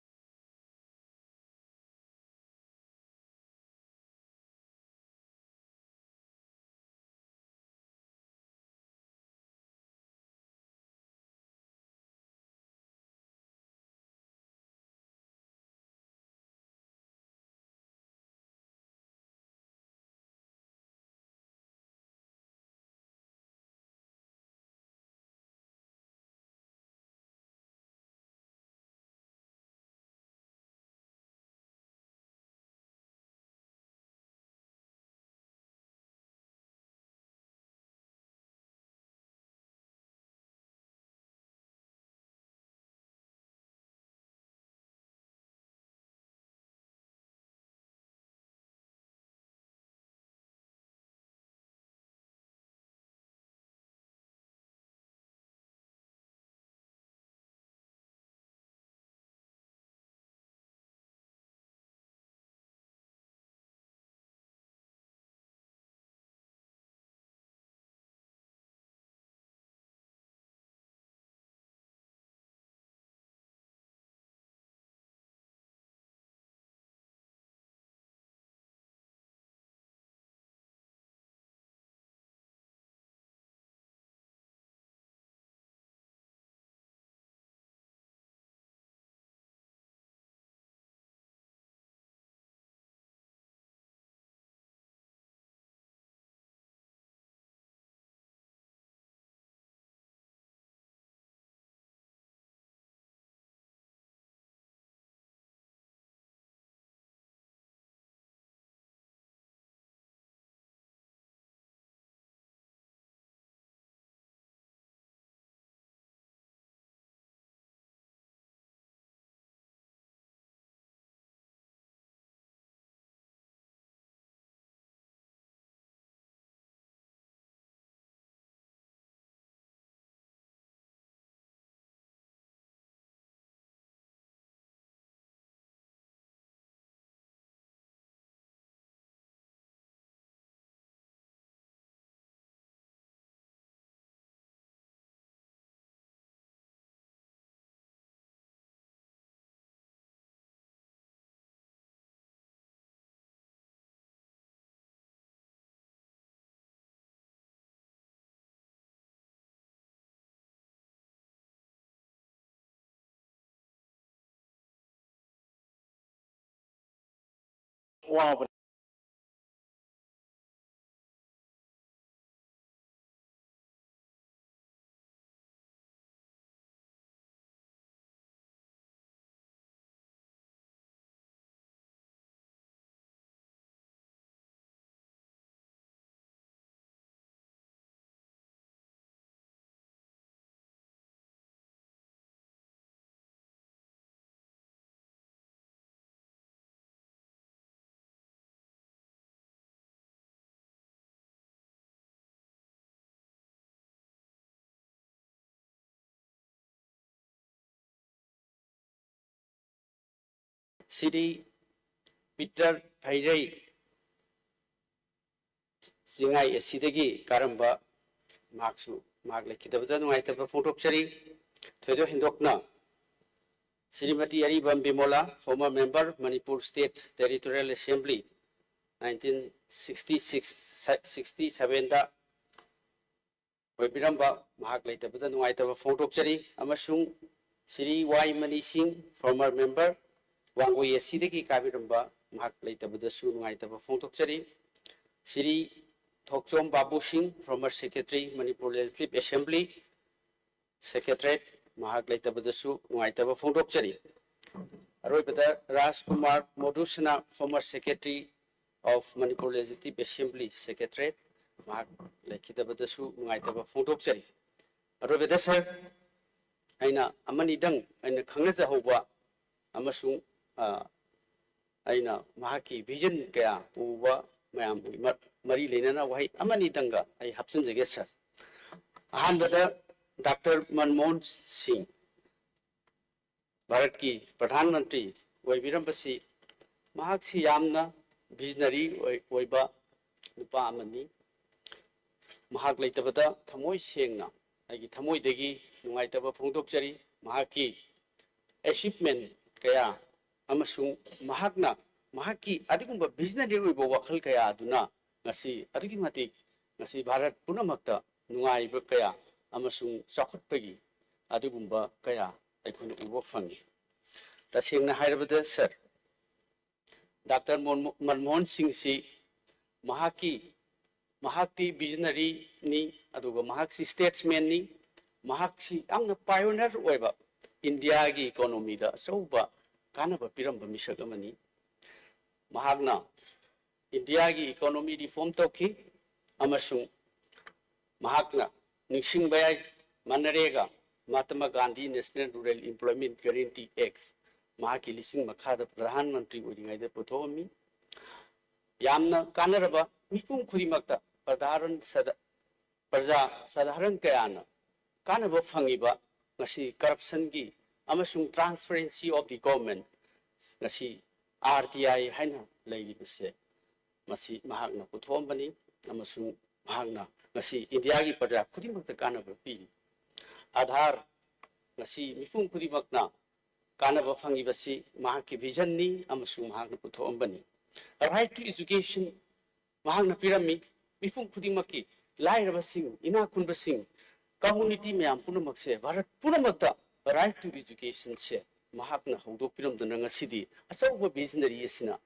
ꯑꯋꯥꯕ ꯁꯤꯔꯤ ꯄꯤꯇꯔ ꯐꯩꯔꯩ ꯆꯤꯡꯉꯥꯏ ꯑꯁꯤꯗꯒꯤ ꯀꯥꯔꯝꯕ ꯃꯍꯥꯛꯁꯨ ꯃꯍꯥꯛ ꯂꯩꯈꯤꯗꯕꯗ ꯅꯨꯡꯉꯥꯏꯇꯕ ꯐꯣꯡꯗꯣꯛꯆꯔꯤ꯫ ꯊꯣꯏꯗꯣꯛ ꯍꯦꯟꯗꯣꯛꯅ ꯁ꯭ꯔꯤꯃꯇꯤ ꯑꯔꯤꯕꯝ ꯕꯤꯃꯣꯂꯥ, former member, Manipur State Territorial Assembly, nineteen sixty six, sixty seven ꯗ ꯑꯣꯏꯕꯤꯔꯝꯕ ꯃꯍꯥꯛ ꯂꯩꯇꯕꯗ ꯅꯨꯡꯉꯥꯏꯇꯕ ꯐꯣꯡꯗꯣꯛꯆꯔꯤ, ꯑꯃꯁꯨꯡ ꯁ꯭ꯔꯤ ꯋꯥꯏ ꯃꯅꯤ ꯁꯤꯡ, former member, ꯋꯥꯡꯒꯣꯏ ꯑꯦ ꯁꯤꯗꯒꯤ ꯀꯥꯕꯤꯔꯝꯕ ꯃꯍꯥꯛ ꯂꯩꯇꯕꯗꯁꯨ ꯅꯨꯡꯉꯥꯏꯇꯕ ꯐꯣꯡꯗꯣꯛꯆꯔꯤ꯫ ꯁ꯭ꯔꯤ ꯊꯣꯛꯆꯣꯝ ꯕꯥꯕꯨ ꯁꯤꯡ, former secretary, Manipur Legislative Assembly, Secretariat, ꯃꯍꯥꯛ ꯂꯩꯇꯕꯗꯁꯨ ꯅꯨꯡꯉꯥꯏꯇꯕ ꯐꯣꯡꯗꯣꯛꯆꯔꯤ꯫ ꯑꯔꯣꯏꯕꯗ ꯔꯥꯖꯀꯨꯃꯥꯔ ꯃꯣꯗꯨꯁꯅꯥ, former secretary of Manipur Legislative Assembly, Secretariat, ꯃꯍꯥꯛ ꯂꯩꯈꯤꯗꯕꯗꯁꯨ ꯅꯨꯡꯉꯥꯏꯇꯕ ꯐꯣꯡꯗꯣꯛꯆꯔꯤ꯫ ꯑꯔꯣꯏꯕꯗ ꯁꯥꯔ, ꯑꯩꯅ ꯑꯃꯅꯤꯗꯪ ꯑꯩꯅ ꯈꯪꯅꯖꯍꯧꯕ ꯑꯃꯁꯨꯡ, ꯑ, ꯑꯩꯅ ꯃꯍꯥꯛꯀꯤ vision ꯀꯌꯥ ꯎꯕ ꯃꯌꯥꯝꯒꯤ ꯃ-, ꯃꯔꯤ ꯂꯩꯅꯅ ꯋꯥꯍꯩ ꯑꯃꯅꯤꯗꯪꯒ ꯑꯩ ꯍꯥꯞꯆꯤꯟꯖꯒꯦ ꯁꯥꯔ꯫ ꯑꯍꯥꯟꯕꯗ ꯗꯥꯛꯇꯔ ꯃꯟꯃꯣꯍꯟ ꯁꯤꯡ, ꯚꯥꯔꯠꯀꯤ ꯄ꯭ꯔꯙꯥꯟ ꯃꯟꯇ꯭ꯔꯤ ꯑꯣꯏꯕꯤꯔꯝꯕꯁꯤ, ꯃꯍꯥꯛꯁꯤ ꯌꯥꯝꯅ visionary ꯑꯣꯏ-, ꯑꯣꯏꯕ ꯅꯨꯄꯥ ꯑꯃꯅꯤ꯫ ꯃꯍꯥꯛ ꯂꯩꯇꯕꯗ ꯊꯃꯣꯏ ꯁꯦꯡꯅ ꯑꯩꯒꯤ ꯊꯃꯣꯏꯗꯒꯤ ꯅꯨꯡꯉꯥꯏꯇꯕ ꯐꯣꯡꯗꯣꯛꯆꯔꯤ꯫ ꯃꯍꯥꯛꯀꯤ achievement ꯀꯌꯥ ꯑꯃꯁꯨꯡ ꯃꯍꯥꯛꯅ ꯃꯍꯥꯛꯀꯤ ꯑꯗꯨꯒꯨꯝꯕ visionary ꯑꯣꯏꯕ ꯋꯥꯈꯜ ꯀꯌꯥ ꯑꯗꯨꯅ ꯉꯁꯤ ꯑꯗꯨꯛꯀꯤ ꯃꯇꯤꯛ ꯉꯁꯤ ꯚꯥꯔꯠ ꯄꯨꯝꯅꯃꯛꯇ ꯅꯨꯡꯉꯥꯏꯕ ꯀꯌꯥ ꯑꯃꯁꯨꯡ ꯆꯥꯎꯈꯠꯄꯒꯤ ꯑꯗꯨꯒꯨꯝꯕ ꯀꯌꯥ ꯑꯩꯈꯣꯏꯅ ꯎꯕ ꯐꯪꯉꯤ꯫ ꯇꯁꯦꯡꯅ ꯍꯥꯏꯔꯕꯗ ꯁꯥꯔ, ꯗꯥꯛꯇꯔ ꯃꯣꯟ-, ꯃꯟꯃꯣꯍꯟ ꯁꯤꯡꯁꯤ ꯃꯍꯥꯛꯀꯤ, ꯃꯍꯥꯛꯇꯤ ꯚꯤꯖꯅꯔꯤꯅꯤ, ꯑꯗꯨꯒ ꯃꯍꯥꯛꯁꯤ ꯁ꯭ꯇꯦꯠꯁꯃꯦꯟꯅꯤ꯫ ꯃꯍꯥꯛꯁꯤ ꯌꯥꯝꯅ ꯄꯥꯏꯑꯣꯅꯤꯌꯔ ꯑꯣꯏꯕ, ꯏꯟꯗꯤꯌꯥꯒꯤ ꯏꯀꯣꯅꯣꯃꯤꯗ ꯑꯆꯧꯕ ꯀꯥꯟꯅꯕ ꯄꯤꯔꯝꯕ ꯃꯤꯁꯛ ꯑꯃꯅꯤ꯫ ꯃꯍꯥꯛꯅ ꯏꯟꯗꯤꯌꯥꯒꯤ ꯏꯀꯣꯅꯣꯃꯤ ꯔꯤꯐꯣꯔꯝ ꯇꯧꯈꯤ ꯑꯃꯁꯨꯡ ꯃꯍꯥꯛꯅ ꯅꯤꯡꯁꯤꯡꯕ ꯌꯥꯏ, MNREGA, Mahatma Gandhi national rural employment guarantee act, ꯃꯍꯥꯛꯀꯤ ꯂꯤꯁꯤꯡ ꯃꯈꯥꯗ ꯄ꯭ꯔꯙꯥꯟ ꯃꯟꯇ꯭ꯔꯤ ꯑꯣꯏꯔꯤꯉꯩꯗ ꯄꯨꯊꯣꯛꯑꯝꯃꯤ꯫ ꯌꯥꯝꯅ ꯀꯥꯟꯅꯔꯕ, ꯃꯤꯄꯨꯝ ꯈꯨꯗꯤꯡꯃꯛꯇ ꯄ꯭ꯔꯙꯥꯔꯟ ꯁꯗ-, ꯄ꯭ꯔꯖꯥ ꯁꯥꯙꯥꯔꯟ ꯀꯌꯥꯅ ꯀꯥꯟꯅꯕ ꯐꯪꯉꯤꯕ, ꯉꯁꯤ corruptionꯒꯤ ꯑꯃꯁꯨꯡ transparency of the government, ꯉꯁꯤ R T I ꯍꯥꯏꯅ ꯂꯩꯔꯤꯕꯁꯦ, ꯃꯁꯤ ꯃꯍꯥꯛꯅ ꯄꯨꯊꯣꯛꯑꯝꯕꯅꯤ ꯑꯃꯁꯨꯡ ꯃꯍꯥꯛꯅ ꯉꯁꯤ ꯏꯟꯗꯤꯌꯥꯒꯤ ꯄ꯭ꯔꯖꯥ ꯈꯨꯗꯤꯡꯃꯛꯇ ꯀꯥꯟꯅꯕ ꯄꯤꯔꯤ꯫ ꯑꯥꯙꯥꯔ ꯉꯁꯤ ꯃꯤꯄꯨꯝ ꯈꯨꯗꯤꯡꯃꯛꯅ ꯀꯥꯟꯅꯕ ꯐꯪꯉꯤꯕꯁꯤ ꯃꯍꯥꯛꯀꯤ ꯚꯤꯖꯟꯅꯤ ꯑꯃꯁꯨꯡ ꯃꯍꯥꯛꯅ ꯄꯨꯊꯣꯛꯑꯝꯕꯅꯤ꯫ Right to education ꯃꯍꯥꯛꯅ ꯄꯤꯔꯝꯃꯤ꯫ ꯃꯤꯄꯨꯝ ꯈꯨꯗꯤꯡꯃꯛꯀꯤ, ꯂꯥꯏꯔꯕꯁꯤꯡ, ꯏꯅꯥꯛ ꯈꯨꯟꯕꯁꯤꯡ, ꯀꯝꯃ꯭ꯌꯨꯅꯤꯇꯤ ꯃꯌꯥꯝ ꯄꯨꯝꯅꯃꯛꯁꯦ, ꯚꯥꯔꯠ ꯄꯨꯝꯅꯃꯛꯇ right to educationꯁꯦ ꯃꯍꯥꯛꯅ ꯍꯧꯗꯣꯛꯄꯤꯔꯝꯗꯨꯅ ꯉꯁꯤꯗꯤ ꯑꯆꯧꯕ ꯚꯤꯖꯅꯔꯤ ꯑꯁꯤꯅ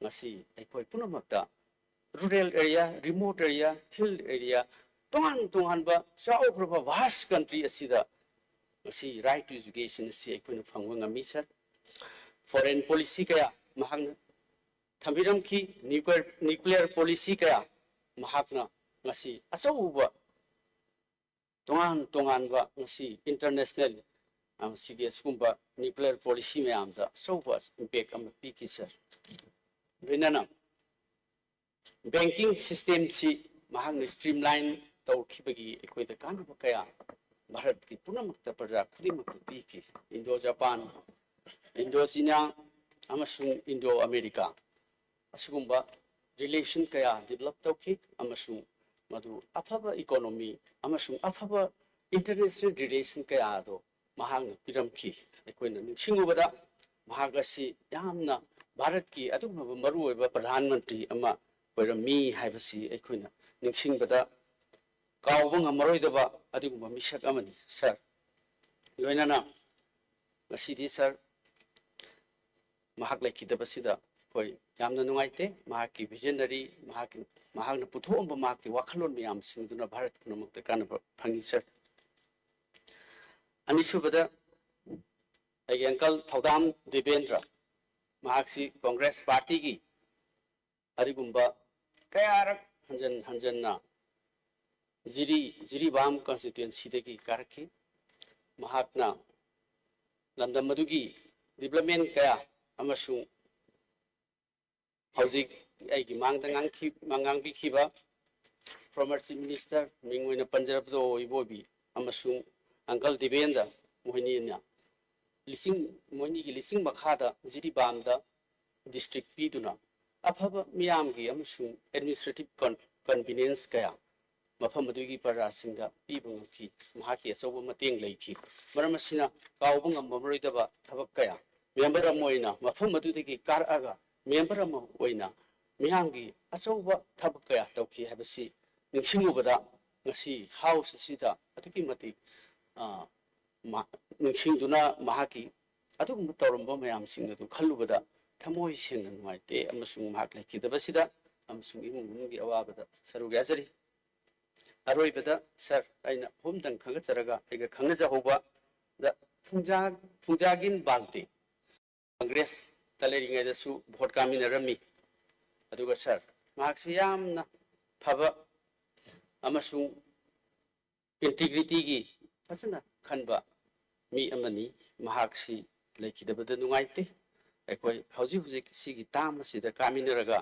ꯉꯁꯤ ꯑꯩꯈꯣꯏ ꯄꯨꯝꯅꯃꯛꯇ, rural area, remote area, hill area, ꯇꯣꯉꯥꯟ ꯇꯣꯉꯥꯟꯕ ꯆꯥꯎꯈ꯭ꯔꯕ vast country ꯑꯁꯤꯗ ꯉꯁꯤ right to education ꯑꯁꯤ ꯑꯩꯈꯣꯏꯅ ꯐꯪꯕ ꯉꯝꯃꯤ, ꯁꯥꯔ꯫ Foreign policy ꯀꯌꯥ ꯃꯍꯥꯛꯅ ꯊꯝꯕꯤꯔꯝꯈꯤ, nuclear, nuclear policy ꯀꯌꯥ ꯃꯍꯥꯛꯅ ꯉꯁꯤ ꯑꯆꯧꯕ ꯇꯣꯉꯥꯟ ꯇꯣꯉꯥꯟꯕ ꯉꯁꯤ international, ꯑ, ꯁꯤꯒꯤ ꯑꯁꯤꯒꯨꯝꯕ nuclear policy ꯃꯌꯥꯝꯗ ꯑꯆꯧꯕ impact ꯑꯃ ꯄꯤꯈꯤ, ꯁꯥꯔ꯫ ꯂꯣꯏꯅꯅ banking systemꯁꯤ ꯃꯍꯥꯛꯅ streamline ꯇꯧꯈꯤꯕꯒꯤ ꯑꯩꯈꯣꯏꯗ ꯀꯥꯟꯅꯕ ꯀꯌꯥ ꯚꯥꯔꯠꯀꯤ ꯄꯨꯝꯅꯃꯛꯇ, ꯄ꯭ꯔꯖꯥ ꯈꯨꯗꯤꯡꯃꯛꯇ ꯄꯤꯈꯤ꯫ Indo Japan, Indo China ꯑꯃꯁꯨꯡ Indo America ꯑꯁꯤꯒꯨꯝꯕ relation ꯀꯌꯥ develop ꯇꯧꯈꯤ ꯑꯃꯁꯨꯡ ꯃꯗꯨ ꯑꯐꯕ economy ꯑꯃꯁꯨꯡ ꯑꯐꯕ international relation ꯀꯌꯥ ꯑꯗꯨ ꯃꯍꯥꯛꯅ ꯄꯤꯔꯝꯈꯤ꯫ ꯑꯩꯈꯣꯏꯅ ꯅꯤꯡꯁꯤꯡꯂꯨꯕꯗ ꯃꯍꯥꯛ ꯑꯁꯤ ꯌꯥꯝꯅ ꯚꯥꯔꯠꯀꯤ ꯑꯗꯨꯒꯨꯝꯂꯕ ꯃꯔꯨꯑꯣꯏꯕ ꯄ꯭ꯔꯙꯥꯟ ꯃꯟꯇ꯭ꯔꯤ ꯑꯃ ꯑꯣꯏꯔꯝꯃꯤ ꯍꯥꯏꯕꯁꯤ ꯑꯩꯈꯣꯏꯅ ꯅꯤꯡꯁꯤꯡꯕꯗ ꯀꯥꯎꯕ ꯉꯝꯃꯔꯣꯏꯗꯕ ꯑꯗꯨꯒꯨꯝꯕ ꯃꯤꯁꯛ ꯑꯃꯅꯤ, ꯁꯥꯔ꯫ ꯂꯣꯏꯅꯅ ꯉꯁꯤꯗꯤ, ꯁꯥꯔ, ꯃꯍꯥꯛ ꯂꯩꯈꯤꯗꯕꯁꯤꯗ ꯑꯩꯈꯣꯏ ꯌꯥꯝꯅ ꯅꯨꯡꯉꯥꯏꯇꯦ꯫ ꯃꯍꯥꯛꯀꯤ visionary, ꯃꯍꯥꯛꯀꯤ, ꯃꯍꯥꯛꯅ ꯄꯨꯊꯣꯛꯑꯝꯕ ꯃꯍꯥꯛꯀꯤ ꯋꯥꯈꯜꯂꯣꯟ ꯃꯌꯥꯝꯁꯤꯡꯗꯨꯅ ꯚꯥꯔꯠ ꯄꯨꯝꯅꯃꯛꯇ ꯀꯥꯟꯅꯕ ꯐꯪꯉꯤ, ꯁꯥꯔ꯫ ꯑꯅꯤꯁꯨꯕꯗ, ꯑꯩꯒꯤ uncle ꯊꯧꯗꯥꯝ ꯗꯦꯕꯦꯟꯗ꯭ꯔ, ꯃꯍꯥꯛꯁꯤ ꯀꯣꯡꯒ꯭ꯔꯦꯁ ꯄꯥꯔꯇꯤꯒꯤ ꯑꯗꯨꯒꯨꯝꯕ ꯀꯌꯥꯔꯛ ꯍꯟꯖꯟ ꯍꯟꯖꯟꯅ ꯖꯤꯔꯤ, ꯖꯤꯔꯤꯕꯥꯝ constituencyꯗꯒꯤ ꯀꯥꯔꯛꯈꯤ꯫ ꯃꯍꯥꯛꯅ ꯂꯝꯗꯝ ꯑꯗꯨꯒꯤ development ꯀꯌꯥ ꯑꯃꯁꯨꯡ ꯍꯧꯖꯤꯛ ꯑꯩꯒꯤ ꯃꯥꯡꯗ ꯉꯥꯡꯈꯤ-, ꯉꯥꯡꯕꯤꯈꯤꯕ former Chief Minister, ꯃꯤꯡ ꯑꯣꯏꯅ ꯄꯟꯖꯔꯕꯗ ꯏꯕꯣꯕꯤ ꯑꯃꯁꯨꯡ uncle ꯗꯤꯕꯦꯟꯗ, ꯃꯣꯏꯅꯤꯅ ꯂꯤꯁꯤꯡ, ꯃꯣꯏꯅꯤꯒꯤ ꯂꯤꯁꯤꯡ ꯃꯈꯥꯗ ꯖꯤꯔꯤꯕꯥꯝꯗ district ꯄꯤꯗꯨꯅ ꯑꯐꯕ ꯃꯤꯌꯥꯝꯒꯤ ꯑꯃꯁꯨꯡ administrative con-, convenience ꯀꯌꯥ ꯃꯐꯝ ꯑꯗꯨꯒꯤ ꯄ꯭ꯔꯖꯥꯁꯤꯡꯗ ꯄꯤꯕ ꯉꯝꯈꯤ꯫ ꯃꯍꯥꯛꯀꯤ ꯑꯆꯧꯕ ꯃꯇꯦꯡ ꯂꯩꯈꯤ꯫ ꯃꯔꯝ ꯑꯁꯤꯅ ꯀꯥꯎꯕ ꯉꯝꯃꯔꯣꯏꯗꯕ ꯊꯕꯛ ꯀꯌꯥ member ꯑꯃ ꯑꯣꯏꯅ ꯃꯐꯝ ꯑꯗꯨꯗꯒꯤ ꯀꯥꯔꯛꯑꯒ member ꯑꯃ ꯑꯣꯏꯅ ꯃꯤꯌꯥꯝꯒꯤ ꯑꯆꯧꯕ ꯊꯕꯛ ꯀꯌꯥ ꯇꯧꯈꯤ ꯍꯥꯏꯕꯁꯤ ꯅꯤꯡꯁꯤꯡꯂꯨꯕꯗ ꯉꯁꯤ house ꯑꯁꯤꯗ ꯑꯗꯨꯛꯀꯤ ꯃꯇꯤꯛ, ꯑ, ꯃ-, ꯅꯤꯡꯁꯤꯡꯗꯨꯅ ꯃꯍꯥꯛꯀꯤ ꯑꯗꯨꯒꯨꯝꯕ ꯇꯧꯔꯝꯕ ꯃꯌꯥꯝꯁꯤꯡ ꯑꯗꯨ ꯈꯜꯂꯨꯕꯗ ꯊꯃꯣꯏ ꯁꯦꯡꯅ ꯅꯨꯡꯉꯥꯏꯇꯦ ꯑꯃꯁꯨꯡ ꯃꯍꯥꯛ ꯂꯩꯈꯤꯗꯕꯁꯤꯗ ꯑꯃꯁꯨꯡ ꯏꯃꯨꯡ ꯃꯅꯨꯡꯒꯤ ꯑꯋꯥꯕꯗ ꯁꯔꯨꯛ ꯌꯥꯖꯔꯤ꯫ ꯑꯔꯣꯏꯕꯗ ꯁꯥꯔ, ꯑꯩꯅ ꯑꯍꯨꯝꯗꯪ ꯈꯪꯒꯠꯆꯔꯒ ꯑꯩꯒ ꯈꯪꯅꯖꯍꯧꯕꯗ ꯐꯨꯡꯖꯥ-, ꯐꯨꯡꯖꯥꯒꯤꯟ ꯕꯥꯜꯇꯦ, ꯀꯪꯒ꯭ꯔꯦꯁꯇ ꯂꯩꯔꯤꯉꯩꯗꯁꯨ ꯚꯣꯠ ꯀꯥꯃꯤꯟꯅꯔꯝꯃꯤ꯫ ꯑꯗꯨꯒ ꯁꯥꯔ, ꯃꯍꯥꯛꯁꯤ ꯌꯥꯝꯅ ꯐꯕ ꯑꯃꯁꯨꯡ integrityꯒꯤ ꯐꯖꯅ ꯈꯟꯕ ꯃꯤ ꯑꯃꯅꯤ꯫ ꯃꯍꯥꯛꯁꯤ ꯂꯩꯈꯤꯗꯕꯗ ꯅꯨꯡꯉꯥꯏꯇꯦ꯫ ꯑꯩꯈꯣꯏ ꯍꯧꯖꯤꯛ ꯍꯧꯖꯤꯛ ꯁꯤꯒꯤ term ꯑꯁꯤꯗ ꯀꯥꯃꯤꯟꯅꯔꯒ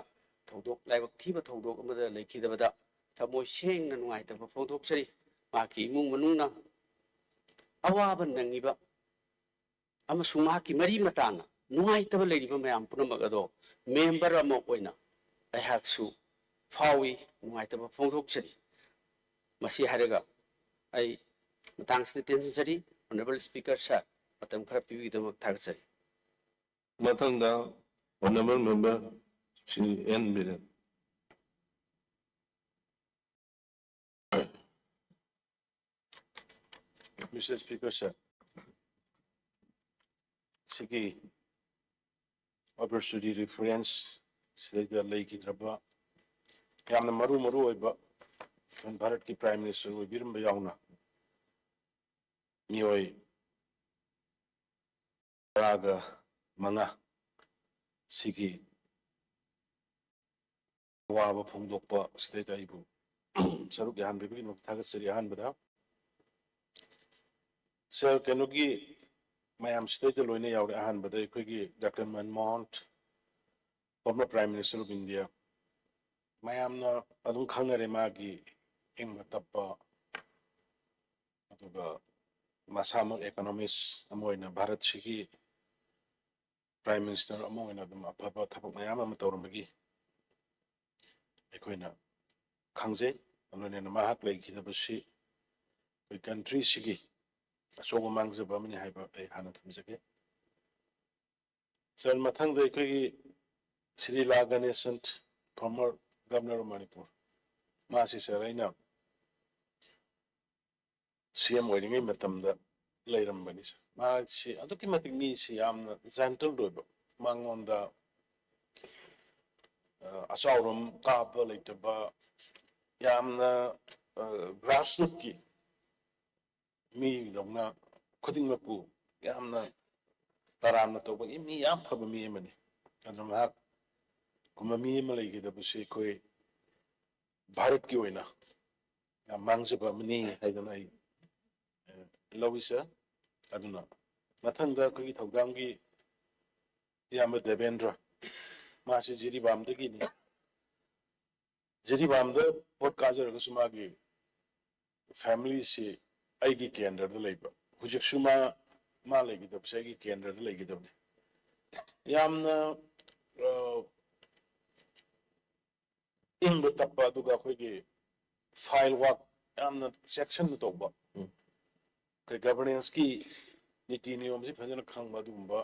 ꯊꯧꯗꯣꯛ, ꯂꯥꯏꯕꯛ ꯊꯤꯕ ꯊꯧꯗꯣꯛ ꯑꯃꯗ ꯂꯩꯈꯤꯗꯕꯗ ꯊꯃꯣꯏ ꯁꯦꯡꯅ ꯅꯨꯡꯉꯥꯏꯇꯕ ꯐꯣꯡꯗꯣꯛꯆꯔꯤ꯫ ꯃꯍꯥꯛꯀꯤ ꯏꯃꯨꯡ ꯃꯅꯨꯡꯅ ꯑꯋꯥꯕ ꯅꯪꯉꯤꯕ ꯑꯃꯁꯨꯡ ꯃꯍꯥꯛꯀꯤ ꯃꯔꯤ ꯃꯇꯥꯅ ꯅꯨꯡꯉꯥꯏꯇꯕ ꯂꯩꯔꯤꯕ ꯃꯌꯥꯝ ꯄꯨꯝꯅꯃꯛ ꯑꯗꯣ member ꯑꯃ ꯑꯣꯏꯅ ꯑꯩꯍꯥꯛꯁꯨ ꯐꯥꯎꯏ, ꯅꯨꯡꯉꯥꯏꯇꯕ ꯐꯣꯡꯗꯣꯛꯆꯔꯤ꯫ ꯃꯁꯤ ꯍꯥꯏꯔꯒ ꯑꯩ ꯃꯇꯥꯡꯁꯤꯗ ꯇꯦꯟꯖꯔꯤ꯫ Honourable Speaker sir, ꯃꯇꯝ ꯈꯔ ꯄꯤꯕꯤꯒꯤꯗꯃꯛ ꯊꯥꯒꯠꯆꯔꯤ꯫ ꯃꯊꯪꯗ Honourable Member Shri N Biren. Mister Speaker sir, ꯁꯤꯒꯤ ꯑꯣꯕꯔꯁꯨꯔꯤ ꯔꯤꯐ꯭ꯔꯦꯟꯁ ꯁꯤꯗꯩꯗ ꯂꯩꯈꯤꯗ꯭ꯔꯕ ꯌꯥꯝꯅ ꯃꯔꯨ ꯃꯔꯨ ꯑꯣꯏꯕ ꯚꯥꯔꯠꯀꯤ ꯄ꯭ꯔꯥꯏꯝ ꯃꯤꯅꯤꯁꯇꯔ ꯑꯣꯏꯕꯤꯔꯝꯕ ꯌꯥꯎꯅ ꯃꯤꯑꯣꯏ ꯇꯔꯥꯒ ꯃꯉꯥ ꯁꯤꯒꯤ ꯑꯋꯥꯕ ꯐꯣꯡꯗꯣꯛꯄ ꯁꯤꯗꯩꯗ ꯑꯩꯕꯨ ꯁꯔꯨꯛ ꯌꯥꯍꯟꯕꯤꯕꯒꯤꯗꯃꯛ ꯊꯥꯒꯠꯆꯔꯤ꯫ ꯑꯍꯥꯟꯕꯗ ꯁꯥꯔ ꯀꯩꯅꯣꯒꯤ ꯃꯌꯥꯝꯁꯤꯗꯩꯗ ꯂꯣꯏꯅ ꯌꯥꯎꯔꯦ꯫ ꯑꯍꯥꯟꯕꯗ ꯑꯩꯈꯣꯏꯒꯤ doctor Manmohan, former Prime Minister of India, ꯃꯌꯥꯝꯅ ꯑꯗꯨꯝ ꯈꯪꯅꯔꯦ ꯃꯥꯒꯤ ꯏꯪꯕ ꯇꯞꯄ, ꯑꯗꯨꯒ ꯃꯁꯥꯃꯛ ꯏꯀꯣꯅꯣꯃꯤꯁ ꯑꯃ ꯑꯣꯏꯅ ꯚꯥꯔꯠꯁꯤꯒꯤ ꯄ꯭ꯔꯥꯏꯝ ꯃꯤꯅꯤꯁꯇꯔ ꯑꯃ ꯑꯣꯏꯅ ꯑꯗꯨꯝ ꯑꯐꯕ ꯊꯕꯛ ꯃꯌꯥꯝ ꯑꯃ ꯇꯧꯔꯝꯕꯒꯤ ꯑꯩꯈꯣꯏꯅ ꯈꯪꯖꯩ꯫ ꯂꯣꯏꯅꯅ ꯃꯍꯥꯛ ꯂꯩꯈꯤꯗꯕꯁꯤ ꯑꯩꯈꯣꯏ ꯀꯟꯇ꯭ꯔꯤꯁꯤꯒꯤ ꯑꯆꯧꯕ ꯃꯥꯡꯖꯕ ꯑꯃꯅꯤ ꯍꯥꯏꯕ ꯑꯩ ꯍꯥꯟꯅ ꯊꯝꯖꯒꯦ꯫ ꯁꯥꯔ, ꯃꯊꯪꯗ ꯑꯩꯈꯣꯏꯒꯤ ꯁ꯭ꯔꯤ ꯂꯥ ꯒꯅꯦꯁꯟ, former Governor of Manipur, ꯃꯥꯁꯤ ꯁꯥꯔ ꯑꯩꯅ ꯁꯤ ꯑꯦꯝ ꯑꯣꯏꯔꯤꯉꯩ ꯃꯇꯝꯗ ꯂꯩꯔꯝꯕꯅꯤ ꯁꯥꯔ꯫ ꯃꯥꯁꯤ ꯑꯗꯨꯛꯀꯤ ꯃꯇꯤꯛ ꯃꯤꯁꯤ ꯌꯥꯝꯅ ꯖꯦꯟꯇꯜ ꯑꯣꯏꯕ, ꯃꯉꯣꯟꯗ ꯑ, ꯑꯆꯥꯎꯔꯝ ꯀꯥꯕ ꯂꯩꯇꯕ, ꯌꯥꯝꯅ ꯒ꯭ꯔꯥꯁꯔꯨꯠꯀꯤ ꯃꯤꯗꯧꯅ ꯈꯨꯗꯤꯡꯃꯛꯄꯨ ꯌꯥꯝꯅ ꯇꯔꯥꯝꯅ ꯇꯧꯕꯒꯤ ꯃꯤ ꯌꯥꯝ ꯐꯕ ꯃꯤ ꯑꯃꯅꯤ꯫ ꯑꯗꯨꯅ ꯃꯍꯥꯛ ꯀꯨꯝꯕ ꯃꯤ ꯑꯃ ꯂꯩꯈꯤꯗꯕꯁꯤ ꯑꯩꯈꯣꯏ ꯚꯥꯔꯠꯀꯤ ꯑꯣꯏꯅ ꯌꯥꯝ ꯃꯥꯡꯖꯕ ꯑꯃꯅꯤ ꯍꯥꯏꯗꯅ ꯑꯩ ꯑ, ꯂꯧꯏ ꯁꯥꯔ꯫ ꯑꯗꯨꯅ ꯃꯊꯪꯗ ꯑꯩꯈꯣꯏꯒꯤ ꯊꯧꯗꯥꯝꯒꯤ ꯏꯌꯥꯝꯕ ꯗꯦꯕꯦꯟꯗ꯭ꯔ, ꯃꯥꯁꯤ ꯖꯤꯔꯤꯕꯥꯝꯗꯒꯤꯅꯤ꯫ ꯖꯤꯔꯤꯕꯥꯝꯗ ꯚꯣꯠ ꯀꯥꯖꯔꯒꯁꯨ ꯃꯥꯒꯤ ꯐꯦꯃꯤꯂꯤꯁꯤ ꯑꯩꯒꯤ ꯀꯦꯟꯗ꯭ꯔꯗ ꯂꯩꯕ꯫ ꯍꯧꯖꯤꯛꯁꯨ ꯃꯥ, ꯃꯥ ꯂꯩꯒꯗꯕꯁꯦ ꯑꯩꯒꯤ ꯀꯦꯟꯗ꯭ꯔꯗ ꯂꯩꯒꯗꯕꯅꯤ꯫ ꯌꯥꯝꯅ ꯑ, ꯏꯪꯕ ꯇꯞꯄ, ꯑꯗꯨꯒ ꯑꯩꯈꯣꯏꯒꯤ ꯐꯥꯏꯜ ꯋꯥꯔꯛ ꯌꯥꯝꯅ ꯆꯦꯛꯁꯤꯟꯅ ꯇꯧꯕ, ꯎꯝ꯫ ꯑꯩꯈꯣꯏ ꯒꯚꯔꯅꯦꯟꯁꯀꯤ ꯅꯤꯇꯤ ꯅꯤꯌꯣꯝꯁꯤ ꯐꯖꯅ ꯈꯪꯕ ꯑꯗꯨꯒꯨꯝꯕ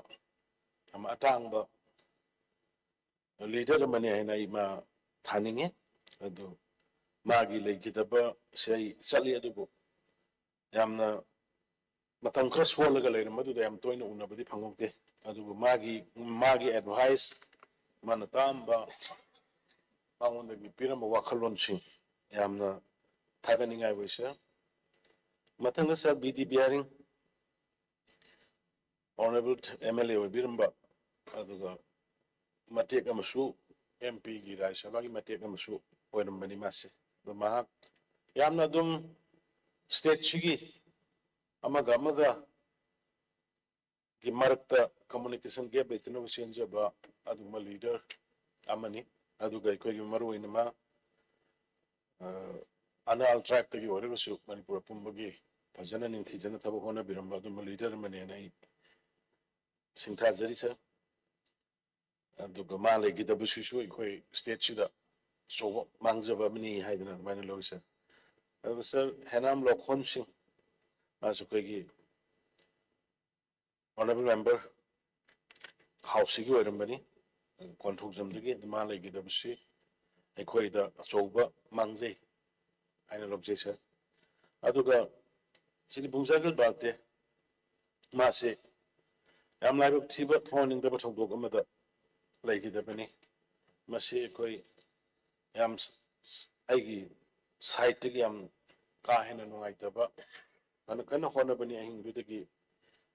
ꯌꯥꯝ ꯑꯇꯥꯡꯕ ꯂꯤꯗꯔ ꯑꯃꯅꯤ ꯍꯥꯏꯅ ꯑꯩ ꯃꯥ ꯊꯥꯅꯤꯡꯉꯤ꯫ ꯑꯗꯨ ꯃꯥꯒꯤ ꯂꯩꯈꯤꯗꯕꯁꯦ ꯑꯩ ꯆꯠꯂꯤ, ꯑꯗꯨꯕꯨ ꯌꯥꯝꯅ ꯃꯇꯝ ꯈꯔ ꯁꯣꯜꯂꯒ ꯂꯩꯔꯝꯕꯗꯨꯗ ꯌꯥꯝ ꯇꯣꯏꯅ ꯎꯅꯕꯗꯤ ꯐꯪꯍꯧꯗꯦ꯫ ꯑꯗꯨꯕꯨ ꯃꯥꯒꯤ ꯃꯥꯒꯤ ꯑꯦꯗꯚꯥꯏꯁ, ꯃꯥꯅ ꯇꯥꯛꯑꯝꯕ, ꯃꯉꯣꯟꯗꯒꯤ ꯄꯤꯔꯝꯕ ꯋꯥꯈꯜꯂꯣꯟꯁꯤꯡ ꯌꯥꯝꯅ ꯊꯥꯒꯠꯅꯤꯡꯉꯥꯏ ꯑꯣꯏ, ꯁꯥꯔ꯫ ꯃꯊꯪꯗ ꯁꯥꯔ ꯕꯤ ꯗꯤ ꯕꯤꯍꯥꯔꯤꯡ, ꯑꯣꯅꯔꯦꯕꯜ ꯑꯦꯝ ꯑꯦꯜ ꯑꯦ ꯑꯣꯏꯕꯤꯔꯝꯕ, ꯑꯗꯨꯒ ꯃꯇꯦꯛ ꯑꯃꯁꯨ ꯑꯦꯝ ꯄꯤꯒꯤ, ꯔꯥꯖ꯭ꯌ ꯁꯚꯥꯒꯤ ꯃꯇꯦꯛ ꯑꯃꯁꯨ ꯑꯣꯏꯔꯝꯕꯅꯤ ꯃꯥꯁꯦ꯫ ꯑꯗꯣ ꯃꯍꯥꯛ ꯌꯥꯝꯅ ꯑꯗꯨꯝ ꯁ꯭ꯇꯦꯠꯁꯤꯒꯤ ꯑꯃꯒ ꯑꯃꯒ ꯒꯤ ꯃꯔꯛꯇ ꯀꯝꯃꯨꯅꯤꯀꯦꯁꯟ ꯒꯦꯞ ꯂꯩꯇꯅꯕ ꯆꯦꯟꯖꯕ ꯑꯗꯨꯒꯨꯝꯕ ꯂꯤꯗꯔ ꯑꯃꯅꯤ꯫ ꯑꯗꯨꯒ ꯑꯩꯈꯣꯏꯒꯤ ꯃꯔꯨꯑꯣꯏꯅ ꯃꯥ, ꯑ, ꯑꯅꯥꯜ ꯇ꯭ꯔꯥꯏꯕꯇꯒꯤ ꯑꯣꯏꯔꯒꯁꯨ ꯃꯅꯤꯄꯨꯔ ꯑꯄꯨꯝꯕꯒꯤ ꯐꯖꯅ ꯅꯤꯡꯊꯤꯖꯅ ꯊꯕꯛ ꯍꯣꯠꯅꯕꯤꯔꯝꯕ ꯑꯗꯨꯒꯨꯝꯕ ꯂꯤꯗꯔ ꯑꯃꯅꯦꯅ ꯑꯩ ꯁꯤꯡꯊꯥꯖꯔꯤ, ꯁꯥꯔ꯫ ꯑꯗꯨꯒ ꯃꯥ ꯂꯩꯈꯤꯗꯕꯁꯤꯁꯨ ꯑꯩꯈꯣꯏ ꯁ꯭ꯇꯦꯠꯁꯤꯗ ꯑꯆꯧꯕ ꯃꯥꯡꯖꯕ ꯑꯃꯅꯤ ꯍꯥꯏꯗꯅ ꯑꯗꯨꯃꯥꯏꯅ ꯂꯧꯏ, ꯁꯥꯔ꯫ ꯑꯗꯨꯒ ꯁꯥꯔ ꯍꯦꯅꯥꯝ ꯂꯣꯛꯈꯣꯟ ꯁꯤꯡ, ꯃꯥꯁꯨ ꯑꯩꯈꯣꯏꯒꯤ ꯑꯣꯅꯔꯦꯕꯜ ꯃꯦꯝꯕꯔ ꯍꯥꯎꯁꯁꯤꯒꯤ ꯑꯣꯏꯔꯝꯕꯅꯤ, ꯀꯣꯟꯊꯣꯛꯖꯝꯗꯒꯤ꯫ ꯑꯗꯨ ꯃꯥ ꯂꯩꯈꯤꯗꯕꯁꯤ ꯑꯩꯈꯣꯏꯗ ꯑꯆꯧꯕ ꯃꯥꯡꯖꯩ ꯍꯥꯏꯅ ꯂꯧꯖꯩ, ꯁꯥꯔ꯫ ꯑꯗꯨꯒ ꯁꯤꯗꯤ ꯕꯨꯡꯖꯥꯒꯤꯜ ꯕꯥꯜꯇꯦ, ꯃꯥꯁꯤ ꯌꯥꯝ ꯂꯥꯏꯕꯛ ꯊꯤꯕ, ꯊꯋꯥꯏꯅꯤꯡꯗꯕ ꯊꯧꯗꯣꯛ ꯑꯃꯗ ꯂꯩꯈꯤꯗꯕꯅꯤ꯫ ꯃꯁꯤ ꯑꯩꯈꯣꯏ ꯌꯥꯝ ꯁ-, ꯁ-, ꯑꯩꯒꯤ ꯁꯥꯏꯠꯇꯒꯤ ꯌꯥꯝ ꯀꯥ ꯍꯦꯟꯅ ꯅꯨꯡꯉꯥꯏꯇꯕ, ꯐꯅ ꯀꯟꯅ ꯍꯣꯠꯅꯕꯅꯤ ꯑꯍꯤꯡꯗꯨꯗꯒꯤ꯫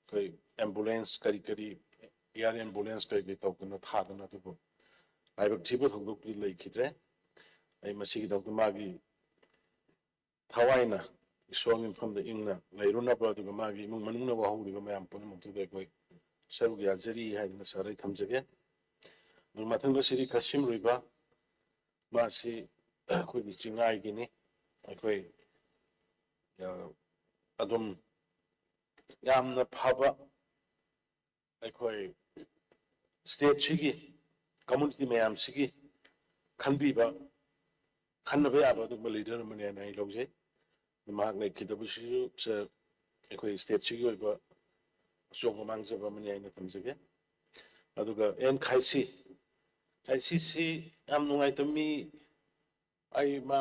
ꯑꯩꯈꯣꯏ ꯑꯦꯝꯕꯨꯂꯦꯟꯁ ꯀꯔꯤ ꯀꯔꯤ, ꯑꯦꯌꯥꯔ ꯑꯦꯝꯕꯨꯂꯦꯟꯁ ꯀꯔꯤ ꯀꯔꯤ ꯇꯧꯗꯅ ꯊꯥꯗꯅ, ꯑꯗꯨꯕꯨ ꯂꯥꯏꯕꯛ ꯊꯤꯕ ꯊꯧꯗꯣꯛꯇꯨꯗꯤ ꯂꯩꯈꯤꯗ꯭ꯔꯦ꯫ ꯑꯩ ꯃꯁꯤꯒꯤꯗꯃꯛꯇ ꯃꯥꯒꯤ ꯊꯋꯥꯏꯅ ꯏꯁꯣꯔꯒꯤ ꯃꯐꯝꯗ ꯏꯪꯅ ꯂꯩꯔꯨꯅꯕ, ꯑꯗꯨꯒ ꯃꯥꯒꯤ ꯏꯃꯨꯡ ꯃꯅꯨꯡꯅ ꯋꯥꯍꯧꯔꯤꯕ ꯃꯌꯥꯝ ꯄꯨꯝꯅꯃꯛꯇꯨꯗ ꯑꯩꯈꯣꯏ ꯁꯔꯨꯛ ꯌꯥꯖꯔꯤ ꯍꯥꯏꯗꯅ ꯁꯥꯔ ꯑꯩ ꯊꯝꯖꯒꯦ꯫ ꯑꯗꯨꯒ ꯃꯊꯪꯗ ꯁꯤꯔꯤ ꯀꯥꯁꯤꯝ ꯔꯨꯏꯕꯥ, ꯃꯥꯁꯤ ꯑꯩꯈꯣꯏꯒꯤ ꯆꯤꯡꯉꯥꯏꯒꯤꯅꯤ꯫ ꯑꯩꯈꯣꯏ, ꯑ, ꯑꯗꯨꯝ ꯌꯥꯝꯅ ꯐꯕ, ꯑꯩꯈꯣꯏ ꯁ꯭ꯇꯦꯠꯁꯤꯒꯤ, ꯀꯝꯃꯨꯅꯤꯇꯤ ꯃꯌꯥꯝꯁꯤꯒꯤ ꯈꯟꯕꯤꯕ, ꯈꯟꯅꯕ ꯌꯥꯕ ꯑꯗꯨꯒꯨꯝꯕ ꯂꯤꯗꯔ ꯑꯃꯅꯦꯅ ꯑꯩ ꯂꯧꯖꯩ꯫ ꯃꯍꯥꯛ ꯂꯩꯈꯤꯗꯕꯁꯤꯁꯨ, ꯁꯥꯔ, ꯑꯩꯈꯣꯏ ꯁ꯭ꯇꯦꯠꯁꯤꯒꯤ ꯑꯣꯏꯕ ꯑꯆꯧꯕ ꯃꯥꯡꯖꯕ ꯑꯃꯅꯤ ꯍꯥꯏꯅ ꯊꯝꯖꯒꯦ꯫ ꯑꯗꯨꯒ ꯑꯦꯟ ꯈꯥꯏꯁꯤ, ꯈꯥꯏꯁꯤꯁꯤ ꯌꯥꯝ ꯅꯨꯡꯉꯥꯏꯇꯕ ꯃꯤ, ꯑꯩ ꯃꯥ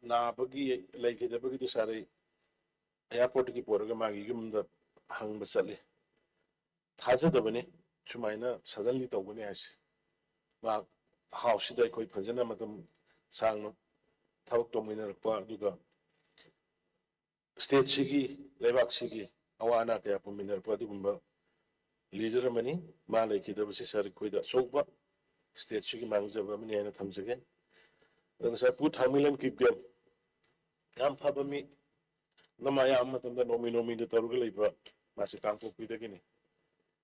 ꯅꯥꯕꯒꯤ ꯂꯩꯈꯤꯗꯕꯒꯤꯗꯨ ꯁꯥꯔ ꯑꯩ ꯑꯦꯌꯥꯔꯄꯣꯔꯠꯇꯒꯤ ꯄꯨꯔꯒ ꯃꯥꯒꯤ ꯌꯨꯝꯗ ꯍꯪꯕ ꯆꯠꯂꯤ꯫ ꯊꯥꯖꯗꯕꯅꯤ꯫ ꯁꯨꯃꯥꯏꯅ suddenly ꯇꯧꯒꯅꯤ ꯍꯥꯏꯁꯦ꯫ ꯃꯍꯥꯛ ꯍꯥꯎꯁꯁꯤꯗ ꯑꯩꯈꯣꯏ ꯐꯖꯅ ꯃꯇꯝ ꯁꯥꯡꯅ ꯊꯕꯛ ꯇꯧꯃꯤꯟꯅꯔꯛꯄ, ꯑꯗꯨꯒ stateꯁꯤꯒꯤ, ꯂꯩꯕꯥꯛꯁꯤꯒꯤ ꯑꯋꯥ ꯑꯅꯥ ꯀꯌꯥ ꯄꯨꯃꯤꯟꯅꯔꯛꯄ ꯑꯗꯨꯒꯨꯝꯕ leader ꯑꯃꯅꯤ꯫ ꯃꯥ ꯂꯩꯈꯤꯗꯕꯁꯤ, sir, ꯑꯩꯈꯣꯏꯗ ꯑꯆꯧꯕ stateꯁꯤꯒꯤ ꯃꯥꯡꯖꯕ ꯑꯃꯅꯤ ꯍꯥꯏꯅ ꯊꯝꯖꯒꯦ꯫ ꯑꯗꯨꯒ sir ꯄꯨ ꯊꯥꯡꯃꯩꯂꯟ ꯀꯤꯞꯒꯦꯟ, ꯌꯥꯝ ꯐꯕ ꯃꯤ, ꯅꯃꯥ ꯑꯌꯥꯝꯕ ꯃꯇꯝꯗ ꯅꯣꯡꯃꯩ ꯅꯣꯡꯃꯩꯗ ꯇꯧꯔꯒ ꯂꯩꯕ, ꯃꯥꯁꯤ ꯀꯥꯡꯄꯣꯛꯄꯤꯗꯒꯤꯅꯤ꯫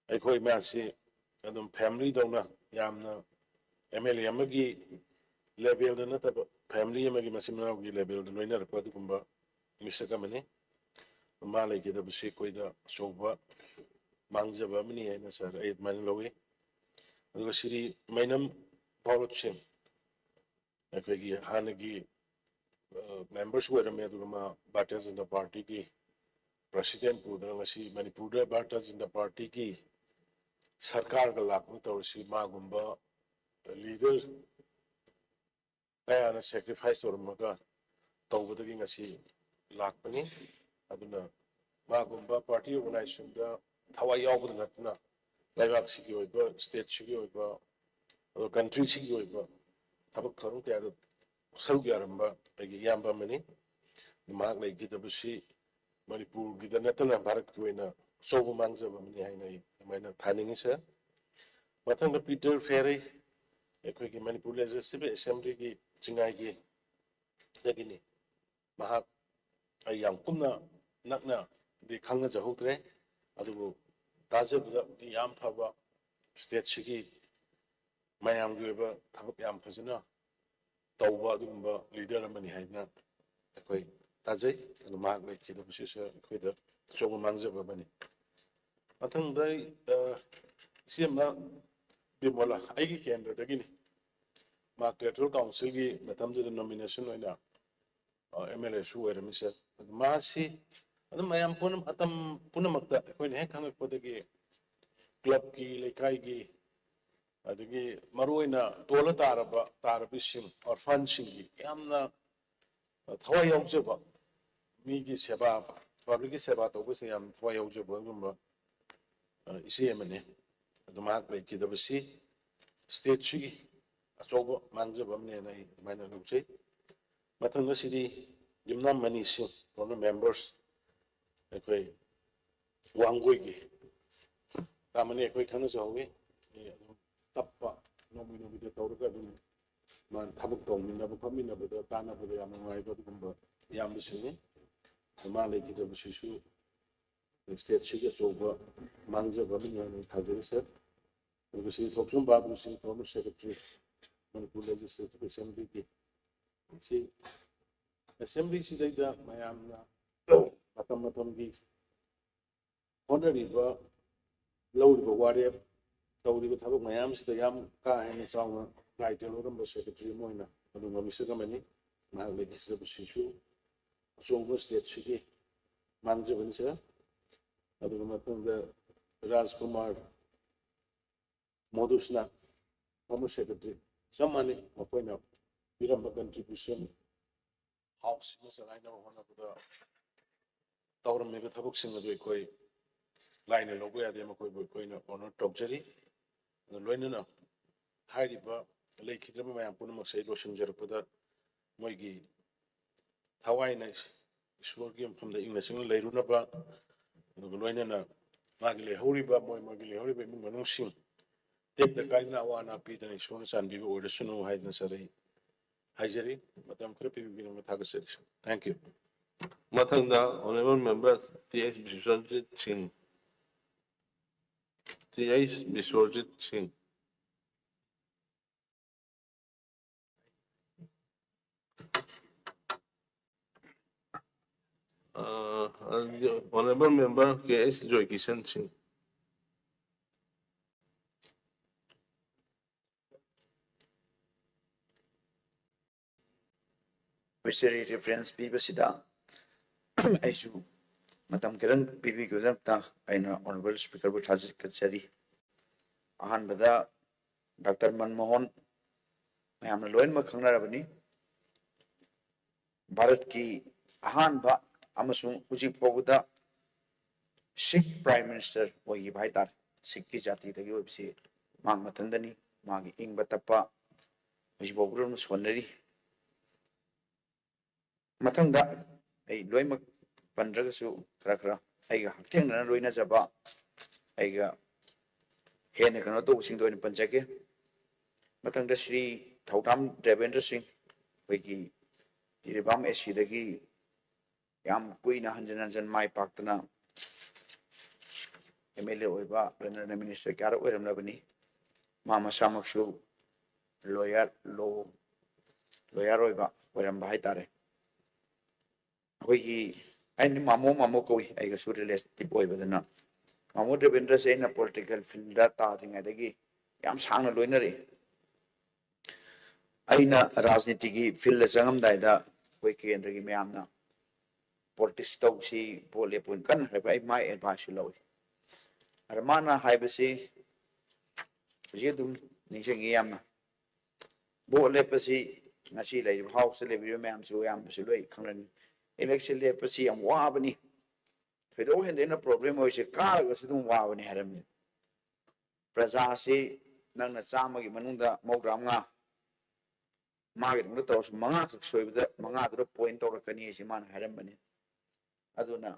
ꯑꯩꯈꯣꯏ ꯃꯥꯁꯤ ꯑꯗꯨꯝ family ꯗꯧꯅ, ꯌꯥꯝꯅ MLA ꯑꯃꯒꯤ levelꯗ ꯅꯠꯇꯕ, family ꯑꯃꯒꯤ ꯃꯆꯤꯟ ꯃꯅꯥꯎꯒꯤ levelꯗ ꯂꯣꯏꯅꯔꯛꯄ ꯑꯗꯨꯒꯨꯝꯕ ꯃꯤꯁꯛ ꯑꯃꯅꯤ꯫ ꯃꯥ ꯂꯩꯈꯤꯗꯕꯁꯤ ꯑꯩꯈꯣꯏꯗ ꯑꯆꯧꯕ ꯃꯥꯡꯖꯕ ꯑꯃꯅꯤ ꯍꯥꯏꯅ, sir, ꯑꯩ ꯑꯗꯨꯃꯥꯏꯅ ꯂꯧꯏ꯫ ꯑꯗꯨꯒ ꯁ꯭ꯔꯤ ꯃꯩꯅꯝ ꯚꯥꯔꯠ ꯁꯤꯡ, ꯑꯩꯈꯣꯏꯒꯤ ꯍꯥꯟꯅꯒꯤ, ꯑ, members ꯑꯣꯏꯔꯝꯃꯦ, ꯑꯗꯨꯒ ꯃꯥ ꯚꯥꯔꯇꯤꯌ ꯖꯅꯇꯥ ꯄꯥꯔꯇꯤꯒꯤ president ꯄꯨꯗꯅ ꯉꯁꯤ ꯃꯅꯤꯄꯨꯔꯗ ꯚꯥꯔꯇꯤꯌ ꯖꯅꯇꯥ ꯄꯥꯔꯇꯤꯒꯤ ꯁꯔꯀꯥꯔꯒ ꯂꯥꯛꯄ ꯇꯧꯔꯤꯁꯤ ꯃꯥꯒꯨꯝꯕ leader ꯀꯌꯥꯅ sacrifice ꯇꯧꯔꯝꯃꯒ ꯇꯧꯕꯗꯒꯤ ꯉꯁꯤ ꯂꯥꯛꯄꯅꯤ꯫ ꯑꯗꯨꯅ ꯃꯥꯒꯨꯝꯕ party organizationꯗ ꯊꯋꯥꯏ ꯌꯥꯎꯕꯗ ꯅꯠꯇꯅ ꯂꯩꯕꯥꯛꯁꯤꯒꯤ ꯑꯣꯏꯕ, stateꯁꯤꯒꯤ ꯑꯣꯏꯕ, ꯑꯗꯨꯒ countryꯁꯤꯒꯤ ꯑꯣꯏꯕ ꯊꯕꯛ ꯊꯧꯔꯝ ꯀꯌꯥꯗ ꯁꯔꯨꯛ ꯌꯥꯔꯝꯕ ꯑꯩꯒꯤ ꯏꯌꯥꯝꯕ ꯑꯃꯅꯤ꯫ ꯃꯍꯥꯛ ꯂꯩꯈꯤꯗꯕꯁꯤ ꯃꯅꯤꯄꯨꯔꯒꯤꯗ ꯅꯠꯇꯅ ꯚꯥꯔꯠꯀꯤ ꯑꯣꯏꯅ ꯑꯆꯧꯕ ꯃꯥꯡꯖꯕ ꯑꯃꯅꯤ ꯍꯥꯏꯅ ꯑꯩ ꯑꯗꯨꯃꯥꯏꯅ ꯊꯥꯅꯤꯡꯉꯤ, sir꯫ ꯃꯊꯪꯗ ꯄꯤꯇꯔ ꯐꯦꯔꯩ, ꯑꯩꯈꯣꯏꯒꯤ ꯃꯅꯤꯄꯨꯔ Legislative Assemblyꯒꯤ ꯆꯤꯡꯉꯥꯏꯒꯤ ꯗꯒꯤꯅꯤ꯫ ꯃꯍꯥꯛ ꯑꯩ ꯌꯥꯝ ꯀꯨꯞꯅ ꯅꯛꯅꯗꯤ ꯈꯪꯅꯖꯍꯧꯗ꯭ꯔꯦ, ꯑꯗꯨꯕꯨ ꯇꯥꯖꯕꯗ ꯌꯥꯝ ꯐꯕ, stateꯁꯤꯒꯤ ꯃꯌꯥꯝꯒꯤ ꯑꯣꯏꯕ ꯊꯕꯛ ꯌꯥꯝ ꯐꯖꯅ ꯇꯧꯕ ꯑꯗꯨꯒꯨꯝꯕ leader ꯑꯃꯅꯤ ꯍꯥꯏꯅ ꯑꯩꯈꯣꯏ ꯇꯥꯖꯩ꯫ ꯑꯗꯨ ꯃꯍꯥꯛ ꯂꯩꯈꯤꯗꯕꯁꯤꯁꯨ ꯑꯩꯈꯣꯏꯗ ꯑꯆꯧꯕ ꯃꯥꯡꯖꯕ ꯑꯃꯅꯤ꯫ ꯃꯊꯪꯗ ꯑꯩ, ꯑ, ꯏꯆꯦ ꯑꯃ ꯕꯤꯃꯣꯂꯥ, ꯑꯩꯒꯤ ꯀꯦꯟꯗ꯭ꯔꯗꯒꯤꯅꯤ꯫ ꯃꯥ Territorial Councilꯒꯤ ꯃꯇꯝꯗꯨꯗ nomination ꯑꯣꯏꯅ, ꯑ, MLAꯁꯨ ꯑꯣꯏꯔꯝꯃꯤ, sir꯫ ꯑꯗꯨ ꯃꯥꯁꯤ ꯑꯗꯨꯝ ꯃꯌꯥꯝ ꯄꯨꯝꯅꯃꯛ, ꯃꯇꯝ ꯄꯨꯝꯅꯃꯛꯇ ꯑꯩꯈꯣꯏꯅ ꯍꯦꯛ ꯈꯪꯉꯛꯄꯗꯒꯤ clubꯀꯤ, ꯂꯩꯀꯥꯏꯒꯤ, ꯑꯗꯒꯤ ꯃꯔꯨꯑꯣꯏꯅ ꯇꯣꯜꯂ ꯇꯥꯔꯕ, ꯇꯥꯔꯕꯁꯤꯡ, orphanꯁꯤꯡꯒꯤ ꯌꯥꯝꯅ ꯊꯋꯥꯏ ꯌꯥꯎꯖꯕ, ꯃꯤꯒꯤ ꯁꯦꯕꯥ, publicꯀꯤ ꯁꯦꯕꯥ ꯇꯧꯕꯁꯤꯗ ꯌꯥꯝ ꯊꯋꯥꯏ ꯌꯥꯎꯖꯕ ꯑꯗꯨꯒꯨꯝꯕ, ꯑ, ꯏꯆꯦ ꯑꯃꯅꯤ꯫ ꯑꯗꯨ ꯃꯍꯥꯛ ꯂꯩꯈꯤꯗꯕꯁꯤ ꯁ꯭ꯇꯦꯠꯁꯤꯒꯤ ꯑꯆꯧꯕ ꯃꯥꯡꯖꯕ ꯑꯃꯅꯦꯅ ꯑꯩ ꯑꯗꯨꯃꯥꯏꯅ ꯂꯧꯖꯩ꯫ ꯃꯊꯪꯗ ꯁꯤꯗꯤ ꯌꯨꯝꯅꯥꯝ ꯃꯅꯤꯁꯤꯡ, former members, ꯑꯩꯈꯣꯏ ꯋꯥꯡꯒꯣꯏꯒꯤ ꯇꯥꯃꯅꯤ ꯑꯩꯈꯣꯏ ꯈꯪꯅꯖꯍꯧꯋꯤ꯫ ꯑꯩ ꯑꯗꯨꯝ ꯇꯞꯄ ꯅꯣꯡꯃꯩ ꯅꯣꯡꯃꯩꯗ ꯇꯧꯔꯒ ꯑꯗꯨꯝ ꯃꯥ ꯊꯕꯛ ꯇꯧꯃꯤꯟꯅꯕ ꯈꯣꯠꯃꯤꯟꯅꯕꯗ ꯇꯥꯟꯅꯕꯗ ꯌꯥꯝ ꯅꯨꯡꯉꯥꯏꯕ ꯑꯗꯨꯒꯨꯝꯕ ꯏꯌꯥꯝꯕꯁꯤꯡꯅꯤ꯫ ꯃꯥ ꯂꯩꯈꯤꯗꯕꯁꯤꯁꯨ ꯁ꯭ꯇꯦꯠꯁꯤꯒꯤ ꯑꯆꯧꯕ ꯃꯥꯡꯖꯕ ꯑꯃꯅꯤ ꯍꯥꯏꯅ ꯊꯥꯖꯔꯤ ꯁꯥꯔ꯫ ꯑꯗꯨꯒ ꯁꯤ ꯊꯣꯛꯆꯣꯝ ꯕꯥꯕꯨꯁꯤ former secretary, ꯃꯅꯤꯄꯨꯔ Legislative Assemblyꯒꯤ, ꯁꯤ ꯑꯦꯁꯦꯝꯕ꯭ꯂꯤꯁꯤꯗꯩꯗ ꯃꯌꯥꯝꯅ ꯃꯇꯝ ꯃꯇꯝꯒꯤ ꯍꯣꯠꯅꯔꯤꯕ, ꯂꯧꯔꯤꯕ ꯋꯥꯔꯦꯞ, ꯇꯧꯔꯤꯕ ꯊꯕꯛ ꯃꯌꯥꯝꯁꯤꯗ ꯌꯥꯝ ꯀꯥ ꯍꯦꯟꯅ ꯆꯥꯎꯅ ꯗꯥꯏꯇ ꯂꯧꯔꯝꯕ ꯁꯦꯀ꯭ꯔꯦꯇꯔꯤ ꯑꯃ ꯑꯣꯏꯅ ꯑꯗꯨꯝ ꯉꯝꯖꯒꯅꯤ꯫ ꯃꯍꯥꯛ ꯂꯩꯈꯤꯗꯕꯁꯤꯁꯨ ꯑꯆꯧꯕ ꯁ꯭ꯇꯦꯠꯁꯤꯒꯤ ꯃꯥꯡꯖꯕꯅꯤ ꯁꯥꯔ꯫ ꯑꯗꯨꯒ ꯃꯊꯪꯗ ꯔꯥꯖꯀꯨꯃꯥꯔ ꯃꯣꯗꯨꯁꯅꯥ, former secretary, ꯆꯞ ꯃꯥꯟꯅꯩ꯫ ꯃꯈꯣꯏꯅ ꯄꯤꯔꯝꯕ contribution, ꯍꯥꯎꯁꯁꯤꯃ ꯆꯂꯥꯏꯅꯕ ꯍꯣꯠꯅꯕꯗ ꯇꯧꯔꯝꯃꯤꯕ ꯊꯕꯛꯁꯤꯡ ꯑꯗꯨ ꯑꯩꯈꯣꯏ ꯂꯥꯏꯅ ꯂꯧꯕ ꯌꯥꯗꯦ꯫ ꯃꯈꯣꯏꯕꯨ ꯑꯩꯈꯣꯏꯅ honor ꯇꯧꯖꯔꯤ꯫ ꯑꯗꯨ ꯂꯣꯏꯅꯅ ꯍꯥꯏꯔꯤꯕ ꯂꯩꯈꯤꯗ꯭ꯔꯕ ꯃꯌꯥꯝ ꯄꯨꯝꯅꯃꯛꯁꯦ ꯑꯩ ꯂꯣꯏꯁꯤꯟꯖꯔꯛꯄꯗ ꯃꯣꯏꯒꯤ ꯊꯋꯥꯏꯅ ꯏꯁꯣꯔꯒꯤ ꯃꯐꯝꯗ ꯏꯪꯅ ꯆꯤꯛꯅ ꯂꯩꯔꯨꯅꯕ, ꯑꯗꯨꯒ ꯂꯣꯏꯅꯅ ꯃꯥꯒꯤ ꯂꯩꯍꯧꯔꯤꯕ, ꯃꯣꯏ ꯃꯣꯏꯒꯤ ꯂꯩꯍꯧꯔꯤꯕ ꯏꯃꯨꯡ ꯃꯅꯨꯡꯁꯤꯡ ꯇꯦꯛꯇ ꯀꯥꯏꯗꯅ ꯑꯋꯥ ꯑꯅꯥ ꯄꯤꯗꯅ ꯏꯁꯣꯔꯅ ꯆꯥꯟꯕꯤꯕ ꯑꯣꯏꯔꯁꯅꯨ ꯍꯥꯏꯗꯅ ꯁꯥꯔ ꯑꯩ ꯍꯥꯏꯖꯔꯤ꯫ ꯃꯇꯝ ꯈꯔ ꯄꯤꯕꯤꯕꯒꯤꯗꯃꯛ ꯊꯥꯒꯠꯆꯔꯤ ꯁꯥꯔ꯫ Thank you꯫ ꯃꯊꯪꯗ Honourable Member T H Biswajit ꯁꯤꯡ꯫ ꯇꯤ ꯑꯩꯆ ꯕꯤꯁ꯭ꯋꯖꯤꯠ ꯁꯤꯡ꯫ ꯑ, ꯑꯗꯨꯗꯤ Honourable Member ꯀꯦ ꯑꯩꯆ ꯖꯣꯏꯀꯤꯁꯟ ꯁꯤꯡ꯫ Officially reference ꯄꯤꯕꯁꯤꯗ ꯑꯩꯁꯨ ꯃꯇꯝ ꯈꯤꯇꯪ ꯄꯤꯕꯤꯕꯒꯤꯗꯃꯛꯇ ꯑꯩꯅ Honourable Speakerꯕꯨ ꯊꯥꯒꯠꯆꯔꯤ꯫ ꯑꯍꯥꯟꯕꯗ ꯗꯥꯛꯇꯔ ꯃꯟꯃꯣꯍꯟ ꯃꯌꯥꯝꯅ ꯂꯣꯏꯅꯃꯛ ꯈꯪꯅꯔꯕꯅꯤ꯫ ꯚꯥꯔꯠꯀꯤ ꯑꯍꯥꯟꯕ ꯑꯃꯁꯨꯡ ꯍꯧꯖꯤꯛ ꯐꯥꯎꯕꯗ Sikh Prime Minister ꯑꯣꯏꯈꯤꯕ ꯍꯥꯏꯇꯥꯔꯦ꯫ ꯁꯤꯛꯀꯤ ꯖꯥꯇꯤꯗꯒꯤ ꯑꯣꯏꯕꯁꯤ ꯃꯍꯥꯛ ꯃꯊꯟꯗꯅꯤ꯫ ꯃꯥꯒꯤ ꯏꯪꯕ ꯇꯞꯄ ꯍꯧꯖꯤꯛꯐꯥꯎꯕ ꯑꯗꯨꯝ ꯁꯣꯟꯅꯔꯤ꯫ ꯃꯊꯪꯗ ꯑꯩ ꯂꯣꯏꯅꯃꯛ ꯄꯟꯗ꯭ꯔꯒꯁꯨ ꯈꯔ ꯈꯔ ꯑꯩꯒ ꯍꯛꯊꯦꯡꯅꯅ ꯂꯣꯏꯅꯖꯕ, ꯑꯩꯒ ꯍꯦꯟꯅ ꯀꯩꯅꯣ ꯇꯧꯕꯁꯤꯡꯗꯣ ꯑꯣꯏꯅ ꯄꯟꯖꯒꯦ꯫ ꯃꯊꯪꯗ ꯁ꯭ꯔꯤ ꯊꯧꯗꯥꯝ ꯗꯦꯕꯦꯟꯗ꯭ꯔ ꯁꯤꯡ, ꯑꯩꯈꯣꯏꯒꯤ ꯖꯤꯔꯤꯕꯥꯝ ꯑꯦ ꯁꯤꯗꯒꯤ ꯌꯥꯝ ꯀꯨꯏꯅ ꯍꯟꯖꯤꯟ ꯍꯟꯖꯤꯟ ꯃꯥꯏ ꯄꯥꯛꯇꯅ ꯑꯦꯝ ꯑꯦꯜ ꯑꯦ ꯑꯣꯏꯕ, ꯂꯣꯏꯅꯅ ꯃꯤꯅꯤꯁꯇꯔ ꯀꯌꯥꯔꯛ ꯑꯣꯏꯔꯝꯂꯕꯅꯤ꯫ ꯃꯥ ꯃꯁꯥꯃꯛꯁꯨ ꯂꯣꯌꯔ, ꯂꯣ ꯂꯣꯌꯔ ꯑꯣꯏꯕ, ꯑꯣꯏꯔꯝꯕ ꯍꯥꯏꯇꯥꯔꯦ꯫ ꯑꯩꯈꯣꯏꯒꯤ, ꯑꯩꯅ ꯃꯥꯃꯣ ꯃꯥꯃꯣ ꯀꯧꯏ, ꯑꯩꯒꯁꯨ ꯔꯤꯂꯦꯇꯤꯚ ꯑꯣꯏꯕꯗꯨꯅ꯫ ꯃꯥꯃꯣ ꯗꯦꯕꯦꯟꯗ꯭ꯔꯁꯦ ꯑꯩꯅ ꯄꯣꯂꯤꯇꯤꯀꯦꯜ ꯐꯤꯜꯗ ꯇꯥꯗ꯭ꯔꯤꯉꯩꯗꯒꯤ ꯌꯥꯝ ꯁꯥꯡꯅ ꯂꯣꯏꯅꯔꯛꯏ꯫ ꯑꯩꯅ ꯔꯥꯖꯅꯤꯇꯤꯒꯤ ꯐꯤꯜꯗ ꯆꯪꯉꯝꯗꯥꯏꯗ ꯑꯩꯈꯣꯏ ꯀꯦꯟꯗ꯭ꯔꯒꯤ ꯃꯌꯥꯝꯅ ꯄꯣꯂꯤꯇꯤꯛꯁ ꯇꯧꯁꯤ, ꯚꯣꯠ ꯂꯦꯞꯄꯨꯅ ꯀꯟꯅ ꯍꯥꯏꯔꯛꯄ, ꯑꯩ ꯃꯥꯏ ꯑꯦꯗꯚꯥꯏꯁꯁꯨ ꯂꯧꯏ꯫ ꯑꯗ ꯃꯥꯅ ꯍꯥꯏꯕꯁꯤ ꯍꯧꯖꯤꯛ ꯑꯗꯨꯝ ꯅꯤꯡꯁꯤꯡꯉꯤ ꯌꯥꯝꯅ꯫ ꯚꯣꯠ ꯂꯦꯞꯄꯁꯤ ꯉꯁꯤ ꯂꯩꯔꯤꯕ ꯍꯥꯎꯁꯇ ꯂꯩꯕꯤꯔꯤꯕ ꯃꯌꯥꯝꯁꯨ ꯑꯌꯥꯝꯕꯁꯨ ꯂꯣꯏ ꯈꯪꯂꯅꯤ꯫ ꯏꯂꯦꯛꯁꯟ ꯂꯦꯞꯄꯁꯤ ꯌꯥꯝ ꯋꯥꯕꯅꯤ, ꯊꯣꯏꯗꯣꯛ ꯍꯦꯟꯗꯣꯛꯅ ꯄ꯭ꯔꯣꯕ꯭ꯂꯦꯝ ꯑꯣꯏꯔꯤꯁꯦ ꯀꯥꯔꯒꯁꯨ ꯑꯗꯨꯝ ꯋꯥꯕꯅꯤ ꯍꯥꯏꯔꯝꯃꯤ꯫ ꯄ꯭ꯔꯖꯥꯁꯤ ꯅꯪꯅ ꯆꯥꯝꯃꯒꯤ ꯃꯅꯨꯡꯗ ꯃꯧꯗ꯭ꯔꯥ ꯃꯉꯥ, ꯃꯥꯒꯤꯗꯃꯛꯇ ꯇꯧꯔꯁꯨ ꯃꯉꯥꯈꯛ ꯁꯣꯏꯕꯗ ꯃꯉꯥꯗꯨꯗ ꯄꯣꯏꯟ ꯇꯧꯔꯛꯀꯅꯤ ꯍꯥꯏꯁꯦ ꯃꯥꯅ ꯍꯥꯏꯔꯝꯕꯅꯤ꯫ ꯑꯗꯨꯅ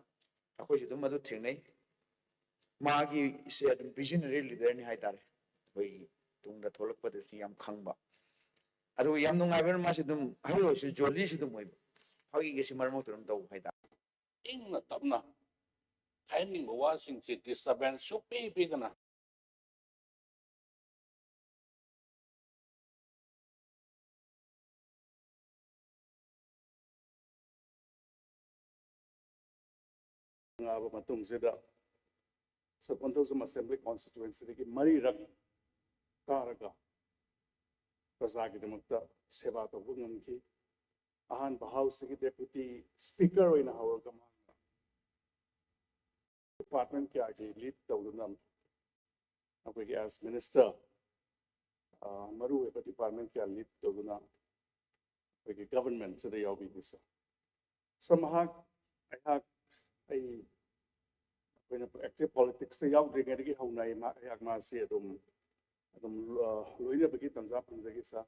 ꯑꯩꯈꯣꯏꯁꯨ ꯑꯗꯨꯝ ꯑꯗꯨ ꯊꯦꯡꯅꯩ꯫ ꯃꯥꯒꯤꯁꯦ ꯑꯗꯨꯝ ꯚꯤꯖꯅꯔꯤ ꯂꯤꯗꯔꯅꯤ ꯍꯥꯏꯇꯥꯔꯦ꯫ ꯑꯩꯈꯣꯏꯒꯤ ꯇꯨꯡꯗ ꯊꯣꯛꯂꯛꯄꯗꯁꯨ ꯌꯥꯝ ꯈꯪꯕ, ꯑꯗꯨꯒ ꯌꯥꯝ ꯅꯨꯡꯉꯥꯏꯕꯅ ꯃꯥꯁꯦ ꯑꯗꯨꯝ ꯑꯍꯜ ꯑꯣꯏꯔꯁꯨ ꯖꯣꯂꯤꯁꯨ ꯑꯗꯨꯝ ꯑꯣꯏꯕ, ꯐꯥꯒꯤꯒꯁꯤ ꯃꯔꯛ ꯃꯔꯛꯇ ꯑꯗꯨꯝ ꯇꯧꯕ ꯍꯥꯏꯇꯥꯔꯦ꯫ ꯏꯪꯅ ꯇꯞꯅ ꯍꯥꯏꯍꯟꯅꯤꯡꯕ ꯋꯥꯁꯤꯡꯁꯤ ꯗꯤꯁꯇꯔꯕꯦꯟꯁ ꯁꯨꯛꯄꯤ ꯄꯤꯗꯅ ꯉꯥꯕ ꯃꯇꯨꯡꯁꯤꯗ ꯁꯕ ꯀꯣꯟꯊꯧꯖꯝ ꯑꯦꯁꯦꯝꯕ꯭ꯂꯤ ꯀꯣꯟꯁꯇꯤꯇ꯭ꯋꯦꯟꯁꯤꯗꯒꯤ ꯃꯔꯤꯔꯛ ꯀꯥꯔꯒ ꯄ꯭ꯔꯖꯥꯒꯤꯗꯃꯛꯇ ꯁꯦꯕꯥ ꯇꯧꯕ ꯉꯝꯈꯤ꯫ ꯑꯍꯥꯟꯕ ꯍꯥꯎꯁꯁꯤꯒꯤ ꯗꯦꯄ꯭ꯌꯨꯇꯤ ꯁ꯭ꯄꯤꯀꯔ ꯑꯣꯏꯅ ꯍꯧꯔꯒ ꯃꯍꯥꯛꯅ ꯗꯤꯄꯥꯔꯠꯃꯦꯟ ꯀꯌꯥꯒꯤ ꯂꯤꯗ ꯇꯧꯗꯨꯅ ꯑꯩꯈꯣꯏꯒꯤ ꯑꯦꯁ ꯃꯤꯅꯤꯁꯇꯔ ꯃꯔꯨ ꯑꯣꯏꯕ ꯗꯤꯄꯥꯔꯠꯃꯦꯟ ꯀꯌꯥ ꯂꯤꯗ ꯇꯧꯗꯨꯅ ꯑꯩꯈꯣꯏꯒꯤ ꯒꯚꯔꯟꯃꯦꯟꯁꯤꯗ ꯌꯥꯎꯕꯤꯈꯤ ꯁꯥꯔ꯫ ꯁꯥꯔ ꯃꯍꯥꯛ ꯑꯩꯍꯥꯛ ꯑꯩ ꯑꯩꯈꯣꯏꯅ active politicsꯇ ꯌꯥꯎꯗ꯭ꯔꯤꯉꯩꯗꯒꯤ ꯍꯧꯅ ꯑꯩ ꯃꯥ-, ꯑꯩꯍꯥꯛ ꯃꯥꯁꯤ ꯑꯗꯨꯝ, ꯑꯗꯨꯝ, ꯑ, ꯂꯣꯏꯅꯕꯒꯤ ꯇꯥꯟꯖꯥ ꯐꯪꯖꯈꯤ, ꯁꯥꯔ꯫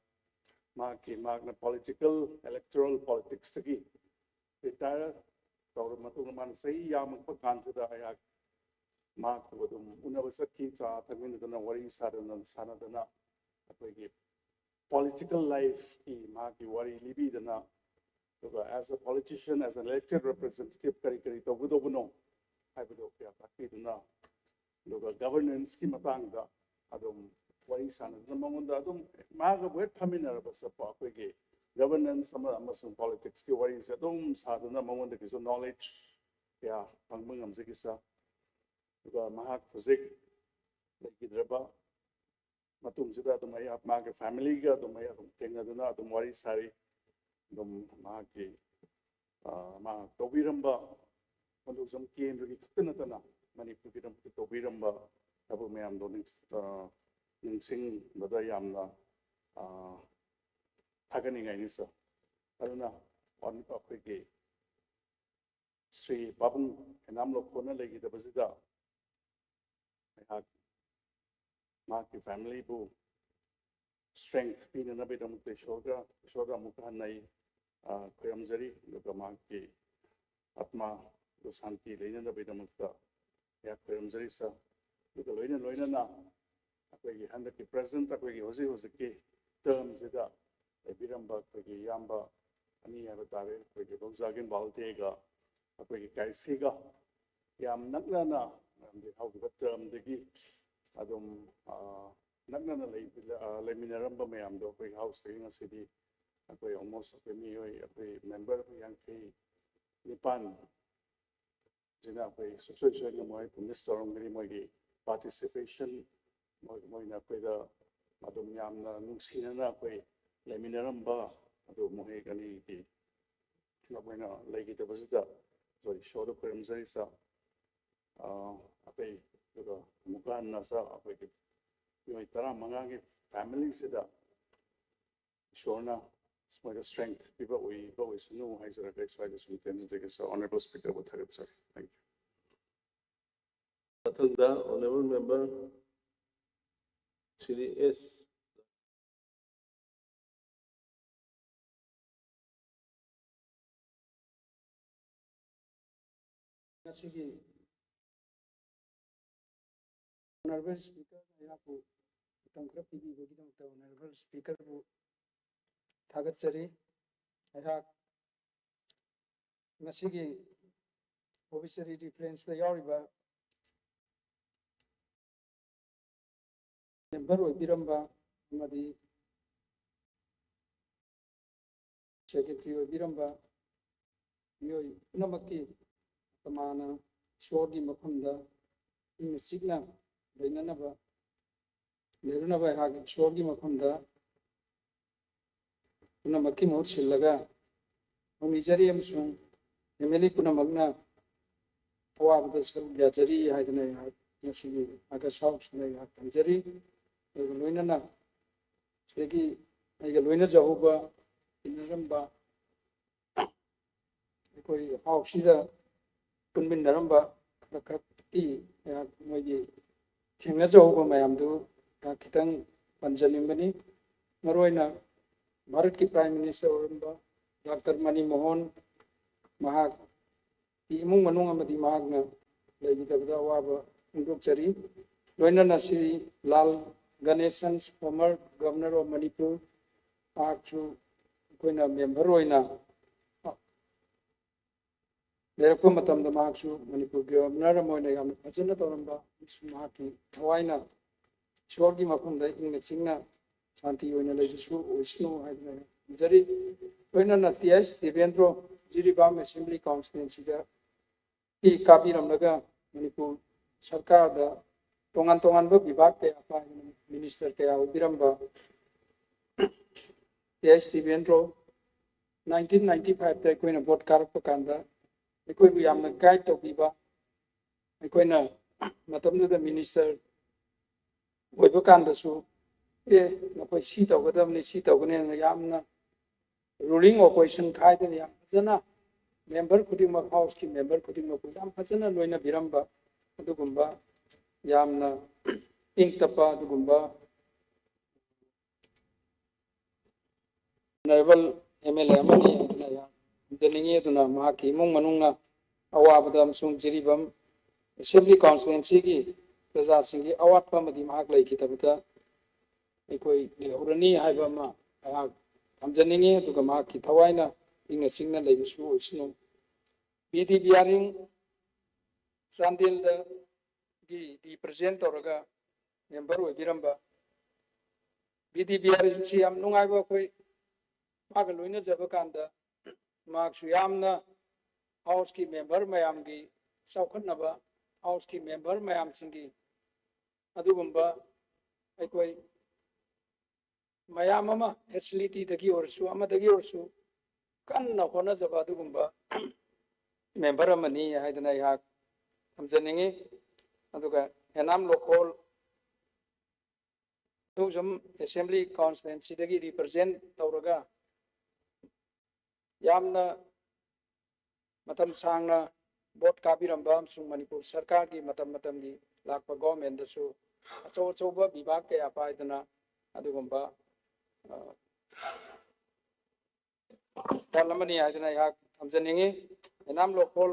ꯃꯍꯥꯛꯀꯤ, ꯃꯍꯥꯛꯅ political, electoral politicsꯇꯒꯤ retire ꯇꯧꯔꯕ ꯃꯇꯨꯡꯗ ꯃꯥꯅ ꯆꯍꯤ ꯌꯥꯝꯃꯛꯄ ꯀꯥꯟꯁꯤꯗ ꯑꯩꯍꯥꯛ ꯃꯍꯥꯛꯄꯨ ꯑꯗꯨꯝ ꯎꯅꯕ ꯆꯠꯈꯤ, ꯆꯥ ꯊꯛꯃꯤꯟꯅꯗꯅ, ꯋꯥꯔꯤ ꯁꯥꯗꯅ, ꯁꯥꯟꯅꯗꯅ, ꯑꯩꯈꯣꯏꯒꯤ political lifeꯀꯤ ꯃꯍꯥꯛꯀꯤ ꯋꯥꯔꯤ ꯂꯤꯕꯤꯗꯅ, ꯑꯗꯨꯒ as a politician, as an elected representative, ꯀꯔꯤ ꯀꯔꯤ ꯇꯧꯒꯗꯧꯕꯅꯣ ꯍꯥꯏꯕꯗꯣ ꯀꯌꯥ ꯇꯥꯛꯄꯤꯗꯨꯅ, ꯑꯗꯨꯒ governanceꯀꯤ ꯃꯇꯥꯡꯗ ꯑꯗꯨꯝ ꯋꯥꯔꯤ ꯁꯥꯟꯅꯗꯨꯅ, ꯃꯉꯣꯟꯗ ꯑꯗꯨꯝ ꯃꯥꯒꯕꯨ ꯍꯦꯛ ꯐꯝꯃꯤꯟꯅꯔꯕ ꯆꯠꯄ, ꯑꯩꯈꯣꯏꯒꯤ governance ꯑꯃ ꯑꯃꯁꯨꯡ politicsꯀꯤ ꯋꯥꯔꯤꯁꯦ ꯑꯗꯨꯝ ꯁꯥꯗꯨꯅ ꯃꯉꯣꯟꯗꯒꯤꯁꯨ knowledge ꯀꯌꯥ ꯐꯪꯕ ꯉꯝꯖꯈꯤ, ꯁꯥꯔ꯫ ꯑꯗꯨꯒ ꯃꯍꯥꯛ ꯍꯧꯖꯤꯛ ꯂꯩꯈꯤꯗ꯭ꯔꯕ ꯃꯇꯨꯡꯁꯤꯗ ꯑꯗꯨꯝ ꯑꯩ ꯃꯥꯒꯤ familyꯒ ꯑꯗꯨꯝ ꯑꯩ ꯑꯗꯨꯝ ꯊꯦꯡꯅꯗꯨꯅ ꯑꯗꯨꯝ ꯋꯥꯔꯤ ꯁꯥꯔꯤ꯫ ꯑꯗꯨꯝ ꯃꯍꯥꯛꯀꯤ, ꯑ, ꯃꯥ ꯇꯧꯕꯤꯔꯝꯕ ꯈꯣꯟꯗꯣꯛꯆꯝ ꯀꯦꯟꯕꯒꯤ ꯈꯛꯇ ꯅꯠꯇꯅ ꯃꯅꯤꯄꯨꯔꯒꯤꯗꯃꯛꯇ ꯇꯧꯕꯤꯔꯝꯕ ꯊꯕꯛ ꯃꯌꯥꯝꯗꯣ ꯅꯤꯡ-, ꯑ, ꯅꯤꯡꯁꯤꯡꯕꯗ ꯌꯥꯝꯅ, ꯑ, ꯊꯥꯒꯠꯅꯤꯡꯉꯥꯏꯅꯤ, ꯁꯥꯔ꯫ ꯑꯗꯨꯅ ꯑꯩꯈꯣꯏꯒꯤ ꯁ꯭ꯔꯤ ꯄꯥꯕꯨꯡ ꯍꯦꯅꯥꯝ ꯂꯣꯛꯈꯣꯅ ꯂꯩꯈꯤꯗꯕꯁꯤꯗ ꯑꯩꯍꯥꯛ ꯃꯍꯥꯛꯀꯤ familyꯕꯨ strength ꯄꯤꯅꯅꯕꯒꯤꯗꯃꯛꯇ ꯏꯁꯣꯔꯒ, ꯏꯁꯣꯔꯗ ꯑꯃꯨꯛꯀ ꯍꯟꯅ ꯑꯩ, ꯑ, ꯈꯨꯔꯨꯝꯖꯔꯤ꯫ ꯑꯗꯨꯒ ꯃꯍꯥꯛꯀꯤ ꯑꯥꯠꯃꯥꯗꯨ ꯁꯥꯟꯇꯤ ꯂꯩꯅꯅꯕꯒꯤꯗꯃꯛꯇ ꯑꯩꯍꯥꯛ ꯈꯨꯔꯨꯝꯖꯔꯤ, ꯁꯥꯔ꯫ ꯑꯗꯨꯒ ꯂꯣꯏꯅ ꯂꯣꯏꯅꯅ ꯑꯩꯈꯣꯏꯒꯤ ꯍꯟꯗꯛꯀꯤ present, ꯑꯩꯈꯣꯏꯒꯤ ꯍꯧꯖꯤꯛ ꯍꯧꯖꯤꯛꯀꯤ termꯁꯤꯗ ꯂꯩꯕꯤꯔꯝꯕ ꯑꯩꯈꯣꯏꯒꯤ ꯏꯌꯥꯝꯕ ꯑꯅꯤ ꯍꯥꯏꯕ ꯇꯥꯔꯦ, ꯑꯩꯈꯣꯏꯒꯤ ꯕꯧꯖꯥꯒꯤꯟ ꯕꯥꯜꯇꯦꯒ ꯑꯩꯈꯣꯏꯒꯤ ꯀꯥꯏꯁꯤꯒ ꯌꯥꯝ ꯅꯛꯅꯅ, ꯃꯔꯝꯗꯤ ꯍꯧꯈꯤꯕ termꯗꯒꯤ ꯑꯗꯨꯝ, ꯑ, ꯅꯛꯅꯅ ꯂꯩ-, ꯑ, ꯂꯩꯃꯤꯟꯅꯔꯝꯕ ꯃꯌꯥꯝꯗꯣ ꯑꯩꯈꯣꯏ houseꯇꯒꯤ ꯉꯁꯤꯗꯤ ꯑꯩꯈꯣꯏ almost ꯑꯩꯈꯣꯏ ꯃꯤꯑꯣꯏ, ꯑꯩꯈꯣꯏ member ꯑꯩꯈꯣꯏ ꯌꯥꯡꯈꯩ ꯅꯤꯄꯥꯟ ꯁꯤꯅ ꯑꯩꯈꯣꯏ ꯁꯨꯡꯁꯣꯏ ꯁꯣꯏꯗꯅ ꯃꯣꯏ miss ꯇꯧꯔꯝꯒꯅꯤ꯫ ꯃꯣꯏꯒꯤ participation, ꯃꯣꯏ-, ꯃꯣꯏꯅ ꯑꯩꯈꯣꯏꯗ ꯑꯗꯨꯝ ꯌꯥꯝꯅ ꯅꯨꯡꯁꯤꯅꯅ ꯑꯩꯈꯣꯏ ꯂꯩꯃꯤꯟꯅꯔꯝꯕ ꯑꯗꯨ ꯃꯈꯣꯏ ꯑꯅꯤꯒꯤ ꯄꯨꯂꯞ ꯑꯣꯏꯅ ꯂꯩꯈꯤꯗꯕꯁꯤꯗ ꯑꯩꯈꯣꯏ ꯏꯁꯣꯔꯗ ꯈꯨꯔꯨꯝꯖꯔꯤ, ꯁꯥꯔ꯫ ꯑꯥ, ꯑꯇꯩ ꯑꯗꯨꯒ ꯑꯃꯨꯛꯀ ꯍꯟꯅ, ꯁꯥꯔ, ꯑꯩꯈꯣꯏꯒꯤ ꯃꯤꯑꯣꯏ ꯇꯔꯥꯃꯉꯥꯒꯤ familyꯁꯤꯗ ꯏꯁꯣꯔꯅ ꯃꯣꯏꯗ strength ꯄꯤꯕ ꯑꯣꯏꯕ ꯑꯣꯏꯁꯅꯨ ꯍꯥꯏꯖꯔꯒ ꯑꯩ ꯁ꯭ꯋꯥꯏꯗ ꯁꯨꯝ ꯇꯦꯟꯖꯖꯒꯦ, ꯁꯥꯔ꯫ Honourable Speakerꯕꯨ ꯊꯥꯒꯠꯆꯔꯤ꯫ Thank you꯫ ꯃꯊꯪꯗ Honourable Member ꯁ꯭ꯔꯤ ꯑꯦꯁ ꯉꯁꯤꯒꯤ Honourable Speaker ꯑꯩꯍꯥꯛꯄꯨ ꯃꯇꯝ ꯈꯔ ꯄꯤꯕꯤꯕꯒꯤꯗꯃꯛꯇ Honourable Speakerꯕꯨ ꯊꯥꯒꯠꯆꯔꯤ꯫ ꯑꯩꯍꯥꯛ ꯉꯁꯤꯒꯤ Obituary Referenceꯇ ꯌꯥꯎꯔꯤꯕ member ꯑꯣꯏꯕꯤꯔꯝꯕ ꯑꯃꯗꯤ secretary ꯑꯣꯏꯕꯤꯔꯝꯕ ꯃꯤꯑꯣꯏ ꯄꯨꯝꯅꯃꯛꯀꯤ ꯇꯃꯥꯅ ꯏꯁꯣꯔꯒꯤ ꯃꯐꯝꯗ ꯏꯪꯅ ꯆꯤꯛꯅ ꯂꯩꯅꯅꯕ, ꯂꯩꯔꯨꯅꯕ ꯑꯩꯍꯥꯛ ꯏꯁꯣꯔꯒꯤ ꯃꯐꯝꯗ ꯄꯨꯝꯅꯃꯛꯀꯤ ꯃꯍꯨꯠ ꯁꯤꯜꯂꯒ ꯊꯧꯅꯤꯖꯔꯤ ꯑꯃꯁꯨꯡ MLA ꯄꯨꯝꯅꯃꯛꯅ ꯑꯋꯥꯕꯗ ꯁꯔꯨꯛ ꯌꯥꯖꯔꯤ ꯍꯥꯏꯗꯅ ꯑꯩꯍꯥꯛ ꯉꯁꯤꯒꯤ August House ꯑꯩꯍꯥꯛ ꯊꯝꯖꯔꯤ꯫ ꯑꯗꯨꯒ ꯂꯣꯏꯅꯅ ꯁꯤꯗꯒꯤ ꯑꯩꯒ ꯂꯣꯏꯅꯖꯍꯧꯕ, ꯇꯤꯟꯅꯔꯝꯕ, ꯑꯩꯈꯣꯏ Houseꯁꯤꯗ ꯄꯨꯟꯃꯤꯟꯅꯔꯝꯕ ꯈꯔ ꯈꯛꯀꯤ ꯑꯩꯍꯥꯛ ꯃꯣꯏꯒꯤ ꯊꯦꯡꯅꯖꯍꯧꯕ ꯃꯌꯥꯝꯗꯨ ꯑꯩꯍꯥꯛ ꯈꯤꯇꯪ ꯄꯟꯖꯅꯤꯡꯕꯅꯤ꯫ ꯃꯔꯨꯑꯣꯏꯅ ꯚꯥꯔꯠꯀꯤ Prime Minister ꯑꯣꯏꯔꯝꯕ Doctor ꯃꯅꯤꯃꯣꯍꯟ, ꯃꯍꯥꯛꯀꯤ ꯏꯃꯨꯡ ꯃꯅꯨꯡ ꯑꯃꯗꯤ ꯃꯍꯥꯛꯅ ꯂꯩꯈꯤꯗꯕꯗ ꯑꯋꯥꯕ ꯐꯣꯡꯗꯣꯛꯆꯔꯤ꯫ ꯂꯣꯏꯅꯅ ꯁ꯭ꯔꯤ ꯂꯥꯜ ꯒꯅꯦꯁꯟ, former Governor of Manipur, ꯃꯍꯥꯛꯁꯨ ꯑꯩꯈꯣꯏꯅ member ꯑꯣꯏꯅ ꯂꯩꯔꯛꯄ ꯃꯇꯝꯗ ꯃꯍꯥꯛꯁꯨ ꯃꯅꯤꯄꯨꯔꯒꯤ Governor ꯑꯃ ꯑꯣꯏꯅ ꯌꯥꯝꯅ ꯐꯖꯅ ꯇꯧꯔꯝꯕ ꯑꯃꯁꯨꯡ ꯃꯍꯥꯛꯀꯤ ꯊꯋꯥꯏꯅ ꯏꯁꯣꯔꯒꯤ ꯃꯐꯝꯗ ꯏꯪꯅ ꯆꯤꯡꯅ ꯁꯥꯟꯇꯤ ꯑꯣꯏꯅ ꯂꯩꯕꯁꯨ ꯑꯣꯏꯁꯅꯨ ꯍꯥꯏꯗꯨꯅ ꯈꯟꯖꯔꯤ꯫ ꯂꯣꯏꯅꯅ T H Devendro Jiribam Assembly Constituencyꯗ ꯀꯤ ꯀꯥꯕꯤꯔꯝꯂꯒ ꯃꯅꯤꯄꯨꯔ ꯁꯔꯀꯥꯔꯗ ꯇꯣꯉꯥꯟ ꯇꯣꯉꯥꯟꯕ ꯕꯤꯚꯥꯒ ꯀꯌꯥ ꯄꯥꯏꯗꯨꯅ Minister ꯀꯌꯥ ꯑꯣꯏꯕꯤꯔꯝꯕ T H Devendro, nineteen ninety fiveꯇ ꯑꯩꯈꯣꯏꯅ vote ꯀꯥꯔꯛꯄ ꯀꯥꯟꯗ ꯑꯩꯈꯣꯏꯕꯨ ꯌꯥꯝꯅ guide ꯇꯧꯕꯤꯕ, ꯑꯩꯈꯣꯏꯅ ꯃꯇꯝꯗꯨꯗ Minister ꯑꯣꯏꯕ ꯀꯥꯟꯗꯁꯨ, "ꯑꯦ, ꯅꯈꯣꯏ ꯁꯤ ꯇꯧꯒꯗꯕꯅꯤ, ꯁꯤ ꯇꯧꯒꯅꯤ" ꯍꯥꯏꯅ ꯌꯥꯝꯅ ruling opposition ꯈꯥꯏꯗꯅ ꯌꯥꯝ ꯐꯖꯅ member ꯈꯨꯗꯤꯡꯃꯛ, Houseꯀꯤ member ꯈꯨꯗꯤꯡꯃꯛꯄꯨ ꯌꯥꯝ ꯐꯖꯅ ꯂꯣꯏꯅꯕꯤꯔꯝꯕ, ꯑꯗꯨꯒꯨꯝꯕ ꯌꯥꯝꯅ ꯏꯪ ꯇꯞꯄ ꯑꯗꯨꯒꯨꯝꯕ honourable M L A ꯑꯃꯅꯤ ꯍꯥꯏꯗꯨꯅ ꯑꯩꯍꯥꯛ ꯊꯝꯖꯅꯤꯡꯏ꯫ ꯑꯗꯨꯅ ꯃꯍꯥꯛꯀꯤ ꯏꯃꯨꯡ ꯃꯅꯨꯡꯅ ꯑꯋꯥꯕꯗ ꯑꯃꯁꯨꯡ ꯖꯤꯔꯤꯕꯥꯝ Assembly Constituencyꯒꯤ ꯄ꯭ꯔꯖꯥꯁꯤꯡꯒꯤ ꯑꯋꯥꯠꯄ ꯑꯃꯗꯤ ꯃꯍꯥꯛ ꯂꯩꯈꯤꯗꯕꯗ ꯑꯩꯈꯣꯏ ꯂꯩꯍꯧꯔꯅꯤ ꯍꯥꯏꯕ ꯑꯃ ꯑꯩꯍꯥꯛ ꯊꯝꯖꯅꯤꯡꯏ꯫ ꯑꯗꯨꯒ ꯃꯍꯥꯛꯀꯤ ꯊꯋꯥꯏꯅ ꯏꯪꯅ ꯆꯤꯛꯅ ꯂꯩꯕꯁꯨ ꯑꯣꯏꯁꯅꯨ꯫ ꯕꯤ ꯗꯤ ꯕꯤꯌꯥꯔꯤꯡ ꯆꯥꯟꯗꯦꯜꯗꯒꯤ represent ꯇꯧꯔꯒ member ꯑꯣꯏꯕꯤꯔꯝꯕ ꯕꯤ ꯗꯤ ꯕꯤꯌꯥꯔꯤꯡꯁꯤ ꯌꯥꯝ ꯅꯨꯡꯉꯥꯏꯕ, ꯑꯩꯈꯣꯏ ꯃꯥꯒ ꯂꯣꯏꯅꯖꯕ ꯀꯥꯟꯗ ꯃꯍꯥꯛꯁꯨ ꯌꯥꯝꯅ houseꯀꯤ member ꯃꯌꯥꯝꯒꯤ ꯆꯥꯎꯈꯠꯅꯕ, houseꯀꯤ member ꯃꯌꯥꯝꯁꯤꯡꯒꯤ ꯑꯗꯨꯒꯨꯝꯕ ꯑꯩꯈꯣꯏ ꯃꯌꯥꯝ ꯑꯃ facilityꯗꯒꯤ ꯑꯣꯏꯔꯁꯨ ꯑꯃꯗꯒꯤ ꯑꯣꯏꯔꯁꯨ ꯀꯟꯅ ꯍꯣꯠꯅꯖꯕ ꯑꯗꯨꯒꯨꯝꯕ member ꯑꯃꯅꯤ ꯍꯥꯏꯗꯅ ꯑꯩꯍꯥꯛ ꯊꯝꯖꯅꯤꯡꯏ꯫ ꯑꯗꯨꯒ ꯍꯦꯅꯥꯝ ꯂꯣꯈꯣꯜ ꯇꯨꯖꯝ Assembly Constituencyꯗꯒꯤ represent ꯇꯧꯔꯒ ꯌꯥꯝꯅ ꯃꯇꯝ ꯁꯥꯡꯅ vote ꯀꯥꯕꯤꯔꯝꯕ ꯑꯃꯁꯨꯡ ꯃꯅꯤꯄꯨꯔ ꯁꯔꯀꯥꯔꯒꯤ ꯃꯇꯝ ꯃꯇꯝꯒꯤ ꯂꯥꯛꯄ governmentꯗꯁꯨ ꯑꯆꯧ ꯑꯆꯧꯕ ꯕꯤꯚꯥꯒ ꯀꯌꯥ ꯄꯥꯏꯗꯅ ꯑꯗꯨꯒꯨꯝꯕ, ꯑ, ꯗꯜ ꯑꯃꯅꯤ ꯍꯥꯏꯗꯨꯅ ꯑꯩꯍꯥꯛ ꯊꯝꯖꯅꯤꯡꯏ꯫ ꯍꯦꯅꯥꯝ ꯂꯣꯈꯣꯜ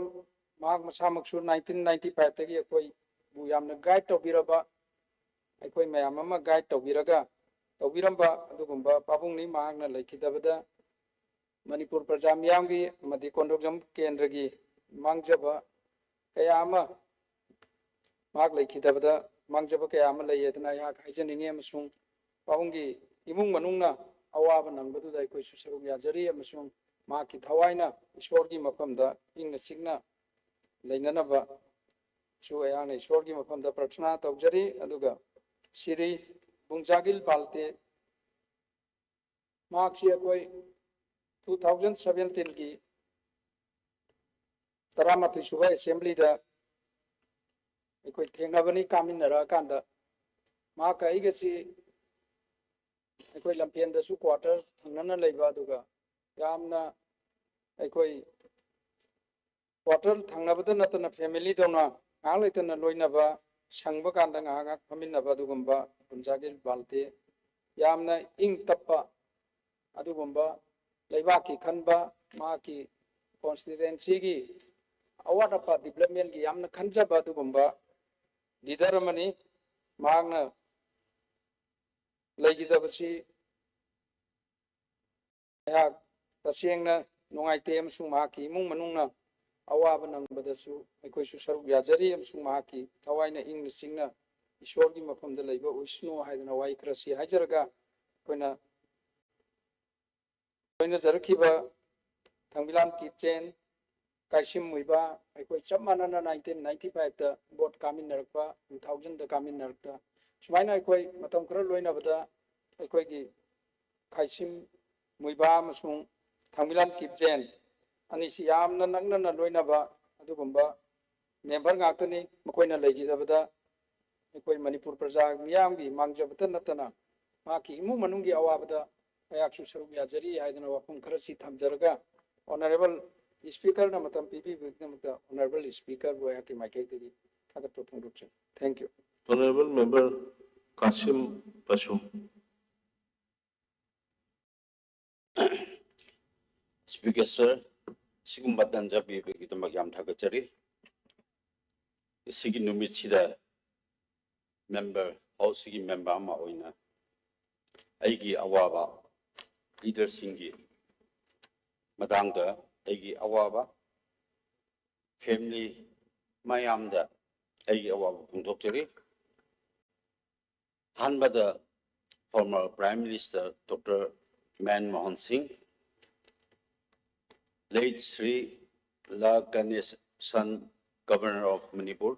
ꯃꯍꯥꯛ ꯃꯁꯥꯃꯛꯁꯨ nineteen ninety fiveꯇꯒꯤ ꯑꯩꯈꯣꯏꯕꯨ ꯌꯥꯝꯅ guide ꯇꯧꯕꯤꯔꯕ, ꯑꯩꯈꯣꯏ ꯃꯌꯥꯝ ꯑꯃ guide ꯇꯧꯕꯤꯔꯒ ꯇꯧꯕꯤꯔꯝꯕ ꯑꯗꯨꯒꯨꯝꯕ ꯄꯥꯕꯨꯡꯅꯤ꯫ ꯃꯍꯥꯛꯅ ꯂꯩꯈꯤꯗꯕꯗ ꯃꯅꯤꯄꯨꯔ ꯄ꯭ꯔꯖꯥ ꯃꯤꯌꯥꯝꯒꯤ ꯑꯃꯗꯤ ꯀꯣꯟꯗ꯭ꯔꯣꯛꯖꯝ ꯀꯦꯟꯗ꯭ꯔꯒꯤ ꯃꯥꯡꯖꯕ ꯀꯌꯥ ꯑꯃ, ꯃꯍꯥꯛ ꯂꯩꯈꯤꯗꯕꯗ ꯃꯥꯡꯖꯕ ꯀꯌꯥ ꯑꯃ ꯂꯩ ꯍꯥꯏꯗꯅ ꯑꯩꯍꯥꯛ ꯍꯥꯏꯖꯅꯤꯡꯏ, ꯑꯃꯁꯨꯡ ꯄꯥꯕꯨꯡꯒꯤ ꯏꯃꯨꯡ ꯃꯅꯨꯡꯅ ꯑꯋꯥꯕ ꯅꯪꯕꯗꯨꯗ ꯑꯩꯈꯣꯏꯁꯨ ꯁꯔꯨꯛ ꯌꯥꯖꯔꯤ, ꯑꯃꯁꯨꯡ ꯃꯍꯥꯛꯀꯤ ꯊꯋꯥꯏꯅ ꯏꯁꯣꯔꯒꯤ ꯃꯐꯝꯗ ꯏꯪꯅ ꯆꯤꯛꯅ ꯂꯩꯅꯅꯕꯁꯨ ꯑꯩꯍꯥꯛꯅ ꯏꯁꯣꯔꯒꯤ ꯃꯐꯝꯗ ꯄ꯭ꯔꯊꯅꯥ ꯇꯧꯖꯔꯤ꯫ ꯑꯗꯨꯒ ꯁꯤꯔꯤ ꯕꯨꯡꯖꯥꯒꯤꯜ ꯄꯥꯜꯇꯦ, ꯃꯍꯥꯛꯁꯤ ꯑꯩꯈꯣꯏ two thousand seventeenꯒꯤ ꯇꯔꯥꯃꯥꯊꯣꯏ ꯁꯨꯕ Assemblyꯗ ꯑꯩꯈꯣꯏ ꯊꯦꯡꯅꯕꯅꯤ꯫ ꯀꯥꯃꯤꯟꯅꯔꯛꯑꯀꯥꯟꯗ ꯃꯍꯥꯛꯀ ꯑꯩꯒꯁꯤ ꯑꯩꯈꯣꯏ ꯂꯝꯐꯦꯟꯗꯁꯨ quarter ꯊꯪꯅꯅ ꯂꯩꯕ, ꯑꯗꯨꯒ ꯌꯥꯝꯅ ꯑꯩꯈꯣꯏ quarter ꯊꯪꯅꯕꯗ ꯅꯠꯇꯅ familyꯗꯧꯅ ꯉꯥꯏꯍꯥꯛ ꯂꯩꯇꯅ ꯂꯣꯏꯅꯕ, ꯁꯪꯕ ꯀꯥꯟꯗ ꯉꯥꯏꯍꯥꯛ ꯉꯥꯏꯍꯥꯛ ꯐꯝꯃꯤꯟꯅꯕ, ꯑꯗꯨꯒꯨꯝꯕ ꯄꯨꯟꯖꯥꯒꯤꯔ ꯕꯥꯜꯇꯦ ꯌꯥꯝꯅ ꯏꯪ ꯇꯞꯄ, ꯑꯗꯨꯒꯨꯝꯕ ꯂꯩꯕꯥꯛꯀꯤ ꯈꯟꯕ, ꯃꯍꯥꯛꯀꯤ ꯀꯣꯟꯁꯇꯤꯇ꯭ꯋꯦꯟꯁꯤꯒꯤ ꯑꯋꯥꯠ ꯑꯄꯥ ꯗꯤꯕ꯭ꯂꯞꯃꯦꯟꯒꯤ ꯌꯥꯝꯅ ꯈꯟꯖꯕ ꯑꯗꯨꯒꯨꯝꯕ ꯂꯤꯗꯔ ꯑꯃꯅꯤ꯫ ꯃꯍꯥꯛꯅ ꯂꯩꯈꯤꯗꯕꯁꯤ ꯑꯩꯍꯥꯛ ꯇꯁꯦꯡꯅ ꯅꯨꯡꯉꯥꯏꯇꯦ, ꯑꯃꯁꯨꯡ ꯃꯍꯥꯛꯀꯤ ꯏꯃꯨꯡ ꯃꯅꯨꯡꯅ ꯑꯋꯥꯕ ꯅꯪꯕꯗꯁꯨ ꯑꯩꯈꯣꯏꯁꯨ ꯁꯔꯨꯛ ꯌꯥꯖꯔꯤ, ꯑꯃꯁꯨꯡ ꯃꯍꯥꯛꯀꯤ ꯊꯋꯥꯏꯅ ꯏꯪꯅ ꯆꯤꯡꯅ ꯏꯁꯣꯔꯒꯤ ꯃꯐꯝꯗ ꯂꯩꯕ ꯑꯣꯏꯁꯅꯨ ꯍꯥꯏꯗꯅ ꯋꯥꯍꯩ ꯈꯔꯁꯤ ꯍꯥꯏꯖꯔꯒ, ꯑꯩꯈꯣꯏꯅ ꯂꯣꯏꯅꯖꯔꯛꯈꯤꯕ ꯊꯥꯡꯕꯤꯂꯥꯝ ꯀꯤꯞꯆꯦꯟ, ꯀꯥꯏꯁꯤꯝ ꯃꯨꯏꯕ, ꯑꯩꯈꯣꯏ ꯆꯞ ꯃꯥꯟꯅꯅ nineteen ninety five ꯇ ꯚꯣꯠ ꯀꯥꯃꯤꯟꯅꯔꯛꯄ, two thousand ꯗ ꯀꯥꯃꯤꯟꯅꯔꯛꯄ, ꯁꯨꯃꯥꯏꯅ ꯑꯩꯈꯣꯏ ꯃꯇꯝ ꯈꯔ ꯂꯣꯏꯅꯕꯗ ꯑꯩꯈꯣꯏꯒꯤ ꯀꯥꯏꯁꯤꯝ ꯃꯨꯏꯕ ꯑꯃꯁꯨꯡ ꯊꯥꯡꯕꯤꯂꯥꯝ ꯀꯤꯞꯆꯦꯟ ꯑꯅꯤꯁꯤ ꯌꯥꯝꯅ ꯅꯛꯅꯅ ꯂꯣꯏꯅꯕ ꯑꯗꯨꯒꯨꯝꯕ ꯃꯦꯝꯕꯔ ꯉꯥꯛꯇꯅꯤ꯫ ꯃꯈꯣꯏꯅ ꯂꯩꯈꯤꯗꯕꯗ ꯑꯩꯈꯣꯏ ꯃꯅꯤꯄꯨꯔ ꯄ꯭ꯔꯖꯥ ꯃꯤꯌꯥꯝꯒꯤ ꯃꯥꯡꯖꯕꯇ ꯅꯠꯇꯅ ꯃꯍꯥꯛꯀꯤ ꯏꯃꯨꯡ ꯃꯅꯨꯡꯒꯤ ꯑꯋꯥꯕꯗ ꯑꯩꯍꯥꯛꯁꯨ ꯁꯔꯨꯛ ꯌꯥꯖꯔꯤ ꯍꯥꯏꯗꯅ ꯋꯥꯐꯝ ꯈꯔꯁꯤ ꯊꯝꯖꯔꯒ, ꯑꯣꯅꯔꯦꯕꯜ ꯁ꯭ꯄꯤꯀꯔꯅ ꯃꯇꯝ ꯄꯤꯕꯤꯕꯒꯤꯗꯃꯛꯇ ꯑꯣꯅꯔꯦꯕꯜ ꯁ꯭ꯄꯤꯀꯔꯕꯨ ꯑꯩꯍꯥꯛꯀꯤ ꯃꯥꯏꯀꯩꯗꯒꯤ ꯊꯥꯒꯠꯄ ꯐꯣꯡꯗꯣꯛꯆꯔꯤ꯫ Thank you꯫ Honorable Member Kasim Basum. Speaker Sir, ꯁꯤꯒꯨꯝꯕ ꯇꯥꯟꯖꯥ ꯄꯤꯕꯒꯤꯗꯃꯛ ꯌꯥꯝ ꯊꯥꯒꯠꯆꯔꯤ꯫ ꯁꯤꯒꯤ ꯅꯨꯃꯤꯠꯁꯤꯗ member, house ꯀꯤ member ꯑꯃ ꯑꯣꯏꯅ ꯑꯩꯒꯤ ꯑꯋꯥꯕ, leader ꯁꯤꯡꯒꯤ ꯃꯇꯥꯡꯗ ꯑꯩꯒꯤ ꯑꯋꯥꯕ, family ꯃꯌꯥꯝꯗ ꯑꯩꯒꯤ ꯑꯋꯥꯕ ꯐꯣꯡꯗꯣꯛꯆꯔꯤ꯫ ꯑꯍꯥꯟꯕꯗ former Prime Minister Doctor Manmohan Singh, late Shri La Ganesan, Governor of Manipur,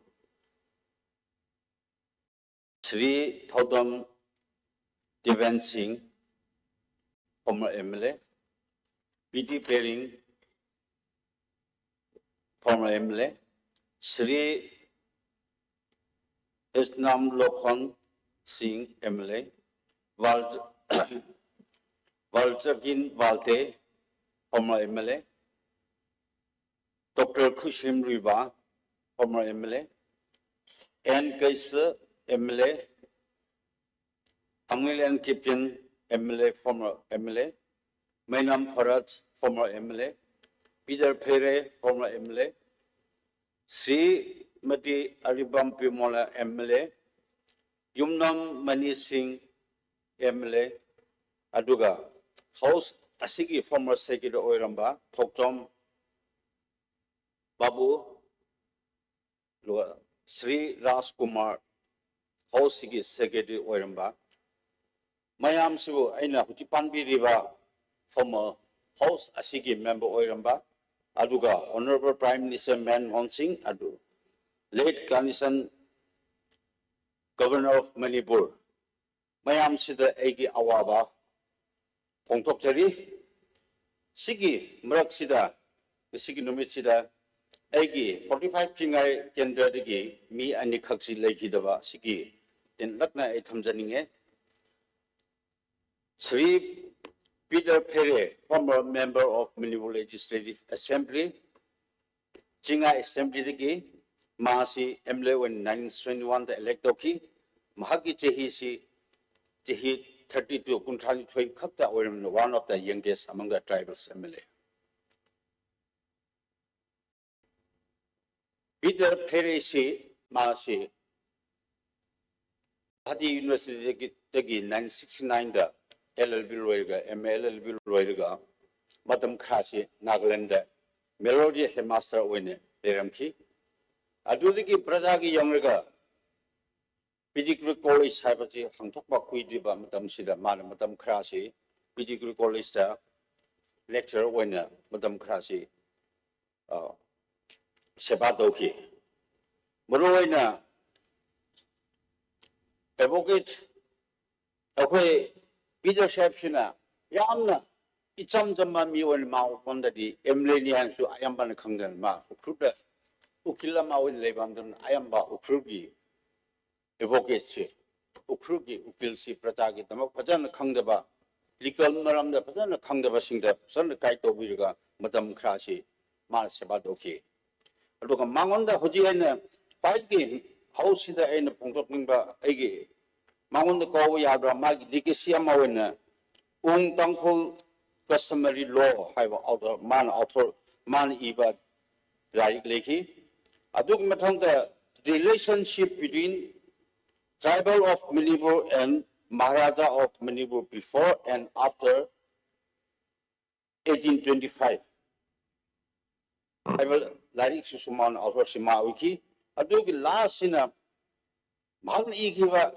Shri Thaudam Devan Singh, former M L A, P T Pering, former M L A, Shri Hisnam Lokhon Singh, M L A, Val-, Valjakin Valte, former M L A, Doctor Khushim Riba, former M L A, N Kaisii, M L A, Thangmeiban captain, M L A, former M L A, Meinam ꯐꯔꯠ, former M L A, Peter Fere, former M L A, Shrimati Aribam Pimol, M L A, Yumnam Mani Singh, M L A, ꯑꯗꯨꯒ house ꯑꯁꯤꯒꯤ former secretary ꯑꯣꯏꯔꯝꯕ ꯊꯣꯛꯆꯣꯝ ꯕꯥꯕꯨ, ꯑꯗꯨꯒ ꯁ꯭ꯔꯤ ꯔꯥꯖꯀꯨꯃꯥꯔ, ꯍꯥꯎꯁꯁꯤꯒꯤ secretary ꯑꯣꯏꯔꯝꯕ, ꯃꯌꯥꯝꯁꯤꯕꯨ ꯑꯩꯅ ꯍꯧꯖꯤꯛ ꯄꯥꯟꯕꯤꯔꯤꯕ former house ꯑꯁꯤꯒꯤ member ꯑꯣꯏꯔꯝꯕ, ꯑꯗꯨꯒ Honourable Prime Minister ꯃꯟꯃꯣꯍꯟ ꯁꯤꯡ, ꯑꯗꯨ late condition Governor of Manipur, ꯃꯌꯥꯝꯁꯤꯗ ꯑꯩꯒꯤ ꯑꯋꯥꯕ ꯐꯣꯡꯗꯣꯛꯆꯔꯤ꯫ ꯁꯤꯒꯤ ꯃꯔꯛꯁꯤꯗ, ꯉꯁꯤꯒꯤ ꯅꯨꯃꯤꯠꯁꯤꯗ ꯑꯩꯒꯤ forty five ꯆꯤꯡꯉꯥꯏ ꯀꯦꯟꯗ꯭ꯔꯗꯒꯤ ꯃꯤ ꯑꯅꯤꯈꯛꯁꯤ ꯂꯩꯈꯤꯗꯕ, ꯁꯤꯒꯤ ꯇꯦꯟꯂꯞꯅ ꯑꯩ ꯊꯝꯖꯅꯤꯡꯉꯦ꯫ Shri Peter Fere, former member of Manipur Legislative Assembly, Chingai ꯑꯦꯁꯦꯝꯕ꯭ꯂꯤꯗꯒꯤ ꯃꯥꯁꯤ ꯑꯦꯝ ꯑꯦꯜ ꯑꯦ ꯑꯣꯏꯅ nineteen seventy one ꯗ elect ꯇꯧꯈꯤ꯫ ꯃꯍꯥꯛꯀꯤ ꯆꯍꯤꯁꯤ ꯆꯍꯤ thirty two, ꯀꯨꯟꯊ꯭ꯔꯥ ꯅꯤꯊꯣꯏ ꯈꯛꯇ ꯑꯣꯏꯔꯝꯅ, one of the youngest among the tribals M L A꯫ Peter ꯐꯦꯔꯦꯁꯤ, ꯃꯥꯁꯤ ꯒꯨꯋꯥꯍꯥꯇꯤ ꯌꯨꯅꯤꯚꯔꯁꯤꯇꯤꯗꯒꯤ, ꯗꯒꯤ nineteen sixty nine ꯗ L L B ꯂꯣꯏꯔꯒ, M A L L B ꯂꯣꯏꯔꯒ ꯃꯇꯝ ꯈꯔꯁꯤ ꯅꯥꯒꯥꯂꯦꯟꯗ ꯃꯦꯂꯣꯗꯤ ꯍꯦꯗꯃꯥꯁꯇꯔ ꯑꯣꯏꯅ ꯂꯩꯔꯝꯈꯤ꯫ ꯑꯗꯨꯗꯒꯤ ꯄ꯭ꯔꯖꯥꯒꯤ ꯌꯦꯡꯂꯒ ꯄꯤꯗꯤꯒ꯭ꯔꯤ ꯀꯣꯂꯦꯖ ꯍꯥꯏꯕꯁꯤ ꯍꯥꯡꯗꯣꯛꯄ ꯀꯨꯏꯗ꯭ꯔꯤꯕ ꯃꯇꯝꯁꯤꯗ ꯃꯥꯅ ꯃꯇꯝ ꯈꯔꯁꯤ ꯄꯤꯗꯤꯒ꯭ꯔꯤ ꯀꯣꯂꯦꯖꯇ lecturer ꯑꯣꯏꯅ ꯃꯇꯝ ꯈꯔꯁꯤ, ꯑ, ꯁꯦꯕꯥ ꯇꯧꯈꯤ꯫ ꯃꯔꯨꯑꯣꯏꯅ advocate ꯑꯩꯈꯣꯏ ꯄꯤꯇꯔ ꯁꯥꯍꯦꯕꯁꯤꯅ ꯌꯥꯝꯅ ꯏꯆꯝ ꯆꯝꯕ ꯃꯤ ꯑꯣꯏꯅ ꯃꯥ ꯃꯐꯝꯗꯗꯤ M L A ꯅꯤ ꯍꯥꯏꯅꯁꯨ ꯑꯌꯥꯝꯕꯅ ꯈꯪꯗꯅ, ꯃꯥ ꯎꯈ꯭ꯔꯨꯜꯗ ꯎꯀꯤꯜ ꯑꯃ ꯑꯣꯏꯅ ꯂꯩꯕ ꯃꯇꯝꯗ ꯑꯌꯥꯝꯕ ꯎꯈ꯭ꯔꯨꯜꯒꯤ advocate ꯁꯤ, ꯎꯈ꯭ꯔꯨꯜꯒꯤ ꯎꯀꯤꯜꯁꯤ ꯄ꯭ꯔꯖꯥꯒꯤꯗꯃꯛ ꯐꯖꯅ ꯈꯪꯗꯕ, legal ꯃꯔꯝꯗ ꯐꯖꯅ ꯈꯪꯗꯕꯁꯤꯡꯗ ꯐꯖꯅ guide ꯇꯧꯕꯤꯔꯒ ꯃꯇꯝ ꯈꯔꯁꯤ ꯃꯥꯅ ꯁꯦꯕꯥ ꯇꯧꯈꯤ꯫ ꯑꯗꯨꯒ ꯃꯉꯣꯟꯗ ꯍꯧꯖꯤꯛ ꯑꯩꯅ ꯈ꯭ꯋꯥꯏꯗꯒꯤ ꯍꯧꯁꯤꯗ ꯑꯩꯅ ꯐꯣꯡꯗꯣꯛꯅꯤꯡꯕ ꯑꯩꯒꯤ ꯃꯉꯣꯟꯗ ꯀꯧꯕ ꯌꯥꯗ꯭ꯔꯥ, ꯃꯥꯒꯤ legacy ꯑꯃ ꯑꯣꯏꯅ ꯎꯡ ꯇꯥꯡꯈꯨꯜ customary law ꯍꯥꯏꯕ author, ꯃꯥꯅ author, ꯃꯥꯅ ꯏꯕ ꯂꯥꯏꯔꯤꯛ ꯂꯩꯈꯤ꯫ ꯑꯗꯨꯒꯤ ꯃꯊꯪꯗ relationship between tribal of Manipur and Maharaja of Manipur before and after eighteen twenty-five ꯍꯥꯏꯕ ꯂꯥꯏꯔꯤꯛꯁꯤꯁꯨ ꯃꯥꯅ authorꯁꯤ ꯃꯥ ꯑꯣꯏꯈꯤ꯫ ꯑꯗꯨꯒꯤ lastꯁꯤꯅ ꯃꯍꯥꯛꯅ ꯏꯈꯤꯕ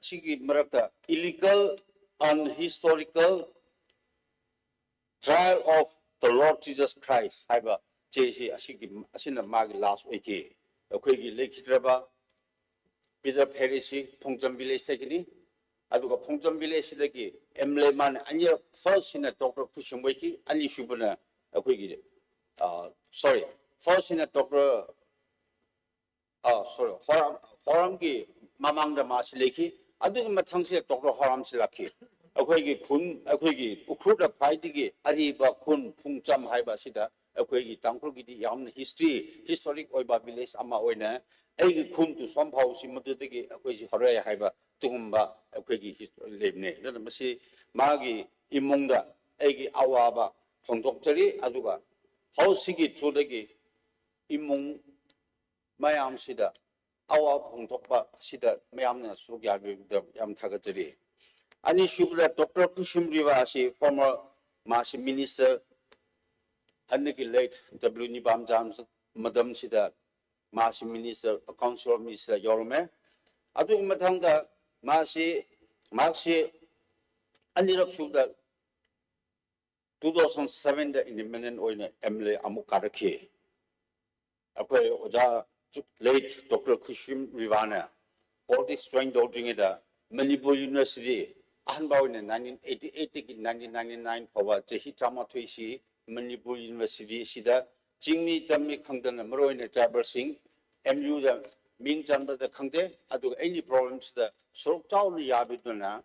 ꯑꯁꯤꯒꯤ ꯃꯔꯛꯇ Illegal, Unhistorical Trial of the Lord Jesus Christ ꯍꯥꯏꯕ ꯆꯦꯁꯤ ꯑꯁꯤꯒꯤ, ꯑꯁꯤꯅ ꯃꯥꯒꯤ last ꯑꯣꯏꯈꯤ꯫ ꯑꯩꯈꯣꯏꯒꯤ ꯂꯩꯈꯤꯗ꯭ꯔꯕ ꯄꯤꯇꯔ ꯐꯦꯔꯤꯁꯤ ꯐꯣꯡꯖꯝ villageꯇꯒꯤꯅꯤ꯫ ꯑꯗꯨꯒ ꯐꯣꯡꯖꯝ villageꯁꯤꯗꯒꯤ MLA ꯃꯥꯅ ꯑꯅꯤꯔꯛ, firstꯁꯤꯅ ꯗꯣꯛꯇꯔ ꯈꯨꯁꯨꯝ ꯑꯣꯏꯈꯤ, ꯑꯅꯤꯁꯨꯕꯅ ꯑꯩꯈꯣꯏꯒꯤ, ꯑ, sorry, firstꯁꯤꯅ ꯗꯣꯛꯇꯔ, ꯑ, sorry, ꯍꯣꯔꯥꯝ, ꯍꯣꯔꯥꯝꯒꯤ ꯃꯃꯥꯡꯗ ꯃꯥꯁꯤ ꯂꯩꯈꯤ꯫ ꯑꯗꯨꯒꯤ ꯃꯊꯪꯁꯤꯗ ꯗꯣꯛꯇꯔ ꯍꯣꯔꯥꯝꯁꯤ ꯂꯥꯛꯈꯤ꯫ ꯑꯩꯈꯣꯏꯒꯤ ꯈꯨꯟ, ꯑꯩꯈꯣꯏꯒꯤ ꯎꯈ꯭ꯔꯨꯜꯗ ꯈ꯭ꯋꯥꯏꯗꯒꯤ ꯑꯔꯤꯕ ꯈꯨꯟ ꯐꯨꯡꯆꯝ ꯍꯥꯏꯕ ꯑꯁꯤꯗ ꯑꯩꯈꯣꯏꯒꯤ ꯇꯥꯡꯈꯨꯜꯒꯤꯗꯤ ꯌꯥꯝꯅ history, historic ꯑꯣꯏꯕ village ꯑꯃ ꯑꯣꯏꯅ ꯑꯩꯒꯤ ꯈꯨꯟ ꯇꯨꯁꯣꯝ ꯐꯥꯎꯁꯤ ꯃꯗꯨꯗꯒꯤ ꯑꯩꯈꯣꯏꯁꯤ ꯍꯧꯔꯛꯑꯦ ꯍꯥꯏꯕ ꯑꯗꯨꯒꯨꯝꯕ ꯑꯩꯈꯣꯏꯒꯤ history ꯂꯩꯕꯅꯦ꯫ ꯑꯗꯨꯅ ꯃꯁꯤ ꯃꯥꯒꯤ ꯏꯃꯨꯡꯗ ꯑꯩꯒꯤ ꯑꯋꯥꯕ ꯐꯣꯡꯗꯣꯛꯆꯔꯤ, ꯑꯗꯨꯒ ꯍꯧꯁꯤꯒꯤ throughꯗꯒꯤ ꯏꯃꯨꯡ ꯃꯌꯥꯝꯁꯤꯗ ꯑꯋꯥꯕ ꯐꯣꯡꯗꯣꯛꯄ ꯑꯁꯤꯗ ꯃꯌꯥꯝꯅ ꯁꯔꯨꯛ ꯌꯥꯕꯤꯕꯗ ꯌꯥꯝ ꯊꯥꯒꯠꯆꯔꯤ꯫ ꯑꯅꯤꯁꯨꯕꯗ ꯗꯣꯛꯇꯔ ꯈꯨꯁꯨꯝ ꯔꯤꯕꯥ ꯑꯁꯤ former, ꯃꯥꯁꯤ minister, ꯍꯟꯗꯛꯀꯤ late W ꯅꯤꯕꯥꯝꯖꯥꯝ madamꯁꯤꯗ ꯃꯥꯁꯤ minister, council of minister ꯌꯥꯎꯔꯝꯃꯦ꯫ ꯑꯗꯨꯒꯤ ꯃꯊꯪꯗ ꯃꯥꯁꯤ, ꯃꯍꯥꯛꯁꯤ ꯑꯅꯤꯔꯛ ꯁꯨꯕꯗ two thousand sevenꯗ independent ꯑꯣꯏꯅ MLA ꯑꯃꯨꯛ ꯀꯥꯔꯛꯈꯤ꯫ ꯑꯩꯈꯣꯏ ꯑꯣꯖꯥ late ꯗꯣꯛꯇꯔ ꯈꯨꯁꯨꯝ ꯔꯤꯕꯥꯅ politics join ꯇꯧꯗ꯭ꯔꯤꯉꯩꯗ ꯃꯅꯤꯄꯨꯔ University ꯑꯍꯥꯟꯕ ꯑꯣꯏꯅ nineteen eighty eightꯇꯒꯤ nineteen ninety nine ꯐꯥꯎꯕ ꯆꯍꯤ ꯇꯔꯥꯃꯥꯊꯣꯏꯁꯤ ꯃꯅꯤꯄꯨꯔ University ꯑꯁꯤꯗ ꯆꯤꯡꯃꯤ ꯇꯝꯃꯤ ꯈꯪꯗꯅ ꯃꯔꯨꯑꯣꯏꯅ tribalꯁꯤꯡ MUꯗ ꯃꯤꯡ ꯆꯟꯕꯗ ꯈꯪꯗꯦ, ꯑꯗꯨꯒ any problemꯁꯤꯗ ꯁꯔꯨꯛ ꯆꯥꯎꯅ ꯌꯥꯕꯤꯗꯨꯅ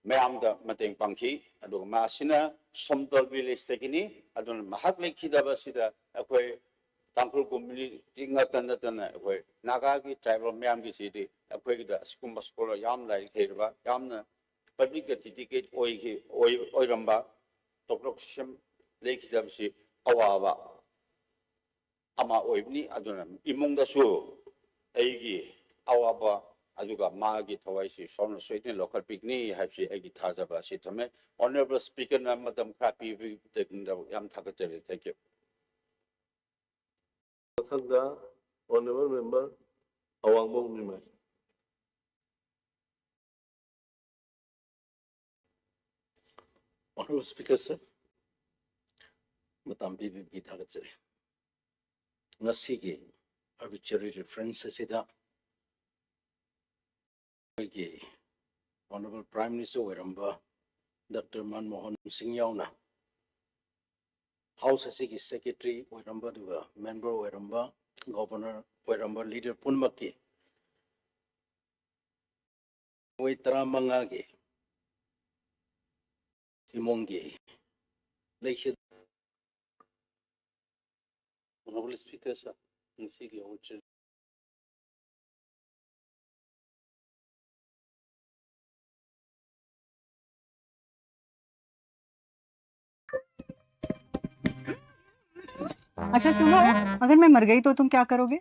ꯃꯌꯥꯝꯗ ꯃꯇꯦꯡ ꯄꯥꯡꯈꯤ꯫ ꯑꯗꯨꯒ ꯃꯥꯁꯤꯅ ꯁꯣꯝꯗꯣꯜ villageꯇꯒꯤꯅꯤ꯫ ꯑꯗꯨꯅ ꯃꯍꯥꯛ ꯂꯩꯈꯤꯗꯕꯁꯤꯗ ꯑꯩꯈꯣꯏ ꯇꯥꯡꯈꯨꯜ ꯀꯝꯃ꯭ꯌꯨꯅꯤꯇꯤ ꯉꯥꯛꯇ ꯅꯠꯇꯅ ꯑꯩꯈꯣꯏ ꯅꯥꯒꯥꯒꯤ ꯇ꯭ꯔꯥꯏꯕꯦꯜ ꯃꯌꯥꯝꯒꯤꯁꯤꯗꯤ ꯑꯩꯈꯣꯏꯒꯤꯗ ꯑꯁꯤꯒꯨꯝꯕ ꯁ꯭ꯀꯣꯂꯔ ꯌꯥꯝ ꯂꯥꯏꯔꯤꯛ ꯍꯩꯔꯕ, ꯌꯥꯝꯅ ꯄꯕ꯭ꯂꯤꯛꯇ ꯗꯤꯗꯤꯀꯦꯠ ꯑꯣꯏꯈꯤ, ꯑꯣꯏ-, ꯑꯣꯏꯔꯝꯕ ꯗꯣꯛꯇꯔ ꯁꯤꯁꯦꯝ ꯂꯩꯈꯤꯗꯕꯁꯤ ꯑꯋꯥꯕ ꯑꯃ ꯑꯣꯏꯕꯅꯤ꯫ ꯑꯗꯨꯅ ꯏꯃꯨꯡꯗꯁꯨ ꯑꯩꯒꯤ ꯑꯋꯥꯕ ꯑꯗꯨꯒ ꯃꯥꯒꯤ ꯊꯋꯥꯏꯁꯤ ꯁꯣꯔꯅ ꯁꯣꯏꯗꯅ ꯂꯧꯈꯠꯄꯤꯒꯅꯤ ꯍꯥꯏꯕꯁꯤ ꯑꯩꯒꯤ ꯊꯥꯖꯕ ꯑꯁꯤ ꯊꯝꯃꯦ꯫ Honourable Speakerꯅ ꯃꯇꯝ ꯈꯔ ꯄꯤꯕꯒꯤꯗꯃꯛ ꯌꯥꯝ ꯊꯥꯒꯠꯆꯔꯤ꯫ Thank you꯫ ꯃꯊꯪꯗ Honourable Member ꯑꯋꯥꯡꯕꯝ ꯅꯤꯃꯩ꯫ Honourable Speaker sir, ꯃꯇꯝ ꯄꯤꯕꯤꯕꯒꯤ ꯊꯥꯒꯠꯆꯔꯤ꯫ ꯉꯁꯤꯒꯤ arbitrary reference ꯑꯁꯤꯗ ꯑꯩꯈꯣꯏꯒꯤ Honourable Prime Minister ꯑꯣꯏꯔꯝꯕ ꯗꯥꯛꯇꯔ ꯃꯟꯃꯣꯍꯟ ꯁꯤꯡ ꯌꯥꯎꯅ House ꯑꯁꯤꯒꯤ Secretary ꯑꯣꯏꯔꯝꯕ, ꯑꯗꯨꯒ member ꯑꯣꯏꯔꯝꯕ, Governor ꯑꯣꯏꯔꯝꯕ leader ꯄꯨꯝꯅꯃꯛꯀꯤ ꯃꯣꯏ ꯇꯔꯥꯃꯉꯥꯒꯤ ꯏꯃꯨꯡꯒꯤ ꯂꯩꯈꯤꯗ Honourable Speaker sir, ꯉꯁꯤꯒꯤ ꯑꯣꯆꯔ अच्छा सुनो, अगर मैं मर गई तो तुम क्या करोगे?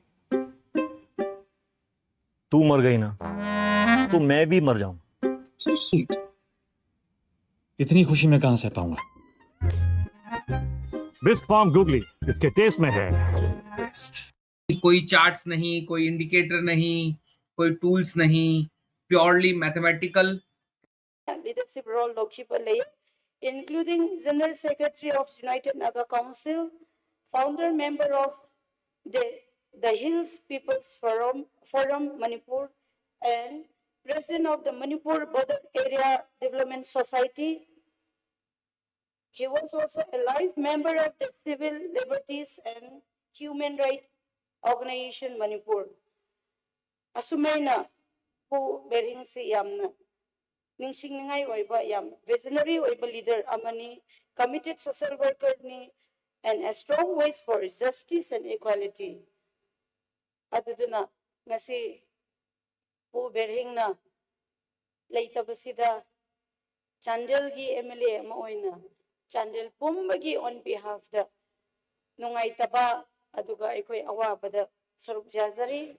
तू मर गई ना, तो मैं भी मर जाऊं। इतनी खुशी मैं कहाँ से पाऊंगा? बिस्ट फार्म गुगली, इसके टेस्ट में है। कोई चार्ट्स नहीं, कोई इंडिकेटर नहीं, कोई टूल्स नहीं, प्योरली मैथमेटिकल। Leadership role ꯂꯧꯈꯤꯕ ꯂꯩ, including General Secretary of United Naga Council, founder member of the, the Hills People's Forum, Forum Manipur, and President of the Manipur Border Area Development Society. He was also a life member of the Civil Liberties and Human Rights Organization Manipur. ꯑꯁꯨꯃꯥꯏꯅ ꯄꯨ ꯕꯤꯔꯦꯟꯁꯤ ꯌꯥꯝꯅ ꯅꯤꯡꯁꯤꯡꯅꯤꯡꯉꯥꯏ ꯑꯣꯏꯕ, ꯌꯥꯝ visionary ꯑꯣꯏꯕ leader ꯑꯃꯅꯤ, committed social workerꯅꯤ, and a strong voice for justice and equality. ꯑꯗꯨꯗꯨꯅ ꯉꯁꯤ ꯄꯨ ꯕꯦꯔꯍꯤꯡꯅ ꯂꯩꯇꯕꯁꯤꯗ ꯆꯥꯟꯗꯦꯜꯒꯤ ꯑꯦꯝ ꯑꯦꯜ ꯑꯦ ꯑꯃ ꯑꯣꯏꯅ ꯆꯥꯟꯗꯦꯜ ꯄꯨꯝꯕꯒꯤ on behalf ꯇ ꯅꯨꯡꯉꯥꯏꯇꯕ ꯑꯗꯨꯒ ꯑꯩꯈꯣꯏ ꯑꯋꯥꯕꯗ ꯁꯔꯨꯛ ꯌꯥꯖꯔꯤ꯫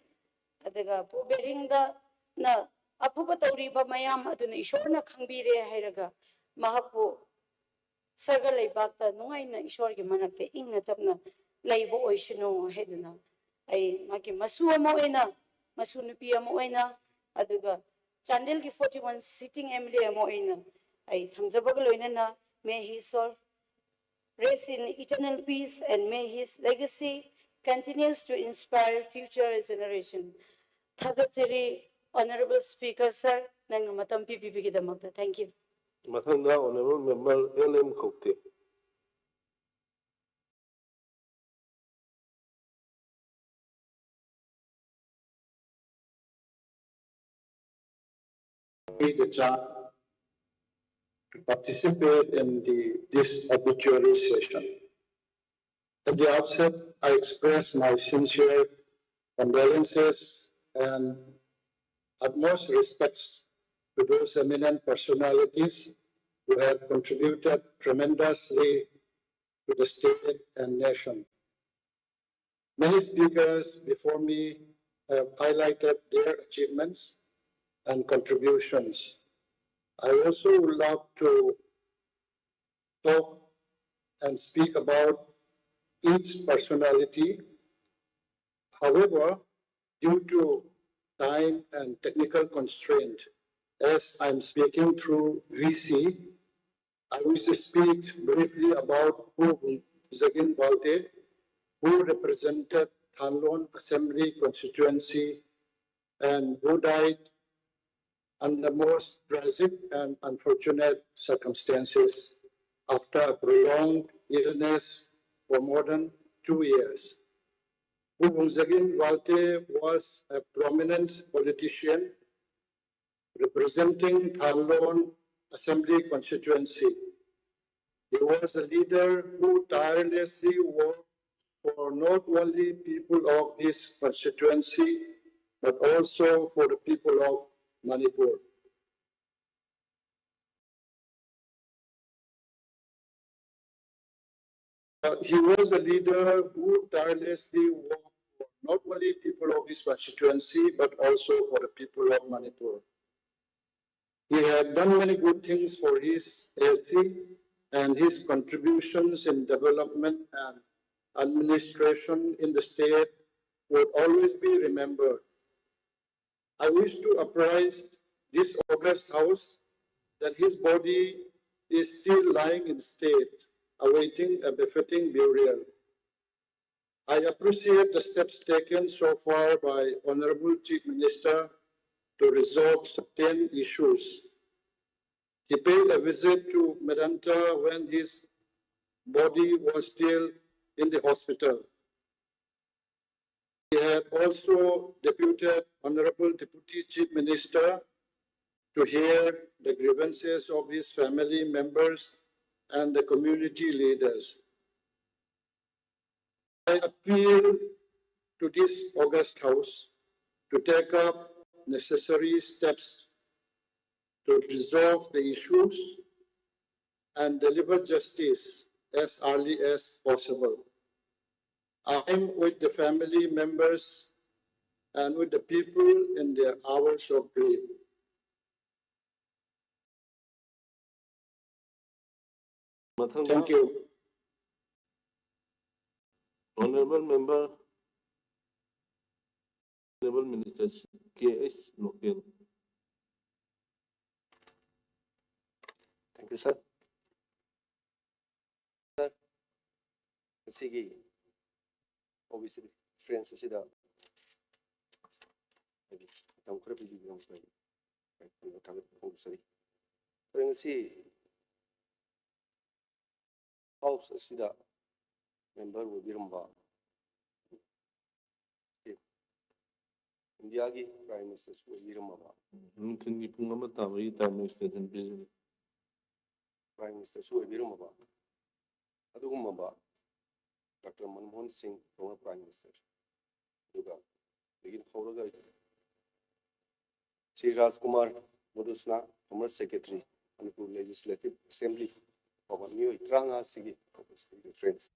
ꯑꯗꯨꯒ ꯄꯨ ꯕꯦꯔꯍꯤꯡꯗꯅ ꯑꯐꯕ ꯇꯧꯔꯤꯕ ꯃꯌꯥꯝ ꯑꯗꯨꯅ ꯏꯁꯣꯔꯅ ꯈꯪꯕꯤꯔꯦ ꯍꯥꯏꯔꯒ ꯃꯍꯥꯛꯄꯨ ꯁꯔꯒ ꯂꯩꯕꯥꯛꯇ ꯅꯨꯡꯉꯥꯏꯅ ꯏꯁꯣꯔꯒꯤ ꯃꯅꯥꯛꯇ ꯏꯪꯅ ꯇꯞꯅ ꯂꯩꯕ ꯑꯣꯏꯁꯅꯨ ꯍꯥꯏꯗꯨꯅ ꯑꯩ ꯃꯥꯒꯤ ꯃꯁꯨ ꯑꯃ ꯑꯣꯏꯅ, ꯃꯁꯨ ꯅꯨꯄꯤ ꯑꯃ ꯑꯣꯏꯅ, ꯑꯗꯨꯒ ꯆꯥꯟꯗꯦꯜꯒꯤ forty one sitting M L A ꯑꯃ ꯑꯣꯏꯅ ꯑꯩ ꯊꯝꯖꯕꯒ ꯂꯣꯏꯅꯅ, may his soul rest in eternal peace and may his legacy continues to inspire future generation. ꯊꯥꯒꯠꯆꯔꯤ, Honorable Speaker sir, ꯅꯪꯅ ꯃꯇꯝ ꯄꯤꯕꯤꯕꯒꯤꯗꯃꯛꯇ꯫ Thank you. ꯃꯊꯪꯗ Honorable Member L M ꯀꯧꯇꯦ꯫ me the chance to participate in the, this obituary session. At the outset, I express my sincere condolences and utmost respects to those eminent personalities who have contributed tremendously to the state and nation. Many speakers before me have highlighted their achievements and contributions. I also would love to talk and speak about each personality. However, due to time and technical constraint, as I'm speaking through V C, I wish to speak briefly about Pu Vungzagin Walte, who represented Thanlon Assembly Constituency and who died under most tragic and unfortunate circumstances after a prolonged illness for more than two years. Pu Vungzagin Walte was a prominent politician representing Thanlon Assembly Constituency. He was a leader who tirelessly worked for not only people of his constituency, but also for the people of Manipur. Uh, he was a leader who tirelessly worked for not only people of his constituency, but also for the people of Manipur. He had done many good things for his A C, and his contributions in development and administration in the state would always be remembered. I wish to apprise this august House that his body is still lying in state, awaiting a befitting burial. I appreciate the steps taken so far by Honorable Chief Minister to resolve certain issues. He paid a visit to Medanta when his body was still in the hospital. He had also deputed Honorable Deputy Chief Minister to hear the grievances of his family members and the community leaders. I appeal to this august House to take up necessary steps to resolve the issues and deliver justice as early as possible. I am with the family members and with the people in their hours of grief. ꯃꯊꯪꯗ Thank you. Honorable Member, Honorable Minister K H Loken. Thank you, sir. Sir, ꯉꯁꯤꯒꯤ ꯑꯣ B C conference ꯑꯁꯤꯗ ꯍꯥꯏꯗꯤ ꯃꯇꯝ ꯈꯔ ꯄꯤꯕꯤꯕꯒꯤꯗꯃꯛꯇ ꯑꯩ ꯊꯥꯒꯠꯄ ꯐꯣꯡꯗꯣꯛꯆꯔꯤ꯫ ꯁꯔ, ꯉꯁꯤ ꯍꯥꯎꯁ ꯑꯁꯤꯗ ꯃꯦꯝꯕꯔ ꯑꯣꯏꯕꯤꯔꯝꯕ ꯏꯟꯗꯤꯌꯥꯒꯤ ꯄ꯭ꯔꯥꯏꯝ ꯃꯤꯅꯤꯁꯇꯔꯁꯨ ꯑꯣꯏꯕꯤꯔꯝꯃꯕ ꯅꯨꯡꯊꯤꯜꯒꯤ ꯄꯨꯡ ꯑꯃ ꯇꯥꯕꯒꯤ ꯇꯥꯏꯝ ꯑꯦꯛꯁꯇꯦꯟꯁꯟ ꯄꯤꯖꯔꯤ꯫ Prime Ministerꯁꯨ ꯑꯣꯏꯕꯤꯔꯝꯃꯕ ꯑꯗꯨꯒꯨꯝꯂꯕ ꯗꯥꯛꯇꯔ ꯃꯟꯃꯣꯍꯟ ꯁꯤꯡ, former Prime Minister, ꯑꯗꯨꯒ ꯑꯗꯒꯤ ꯍꯧꯔꯒ ꯁ꯭ꯔꯤ ꯔꯥꯖꯀꯨꯃꯥꯔ ꯃꯙꯨꯁꯅꯥ, former Secretary, Manipur Legislative Assembly ꯐꯥꯎꯕ ꯃꯤꯑꯣꯏ ꯇꯔꯥꯃꯉꯥ ꯁꯤꯒꯤ reference꯫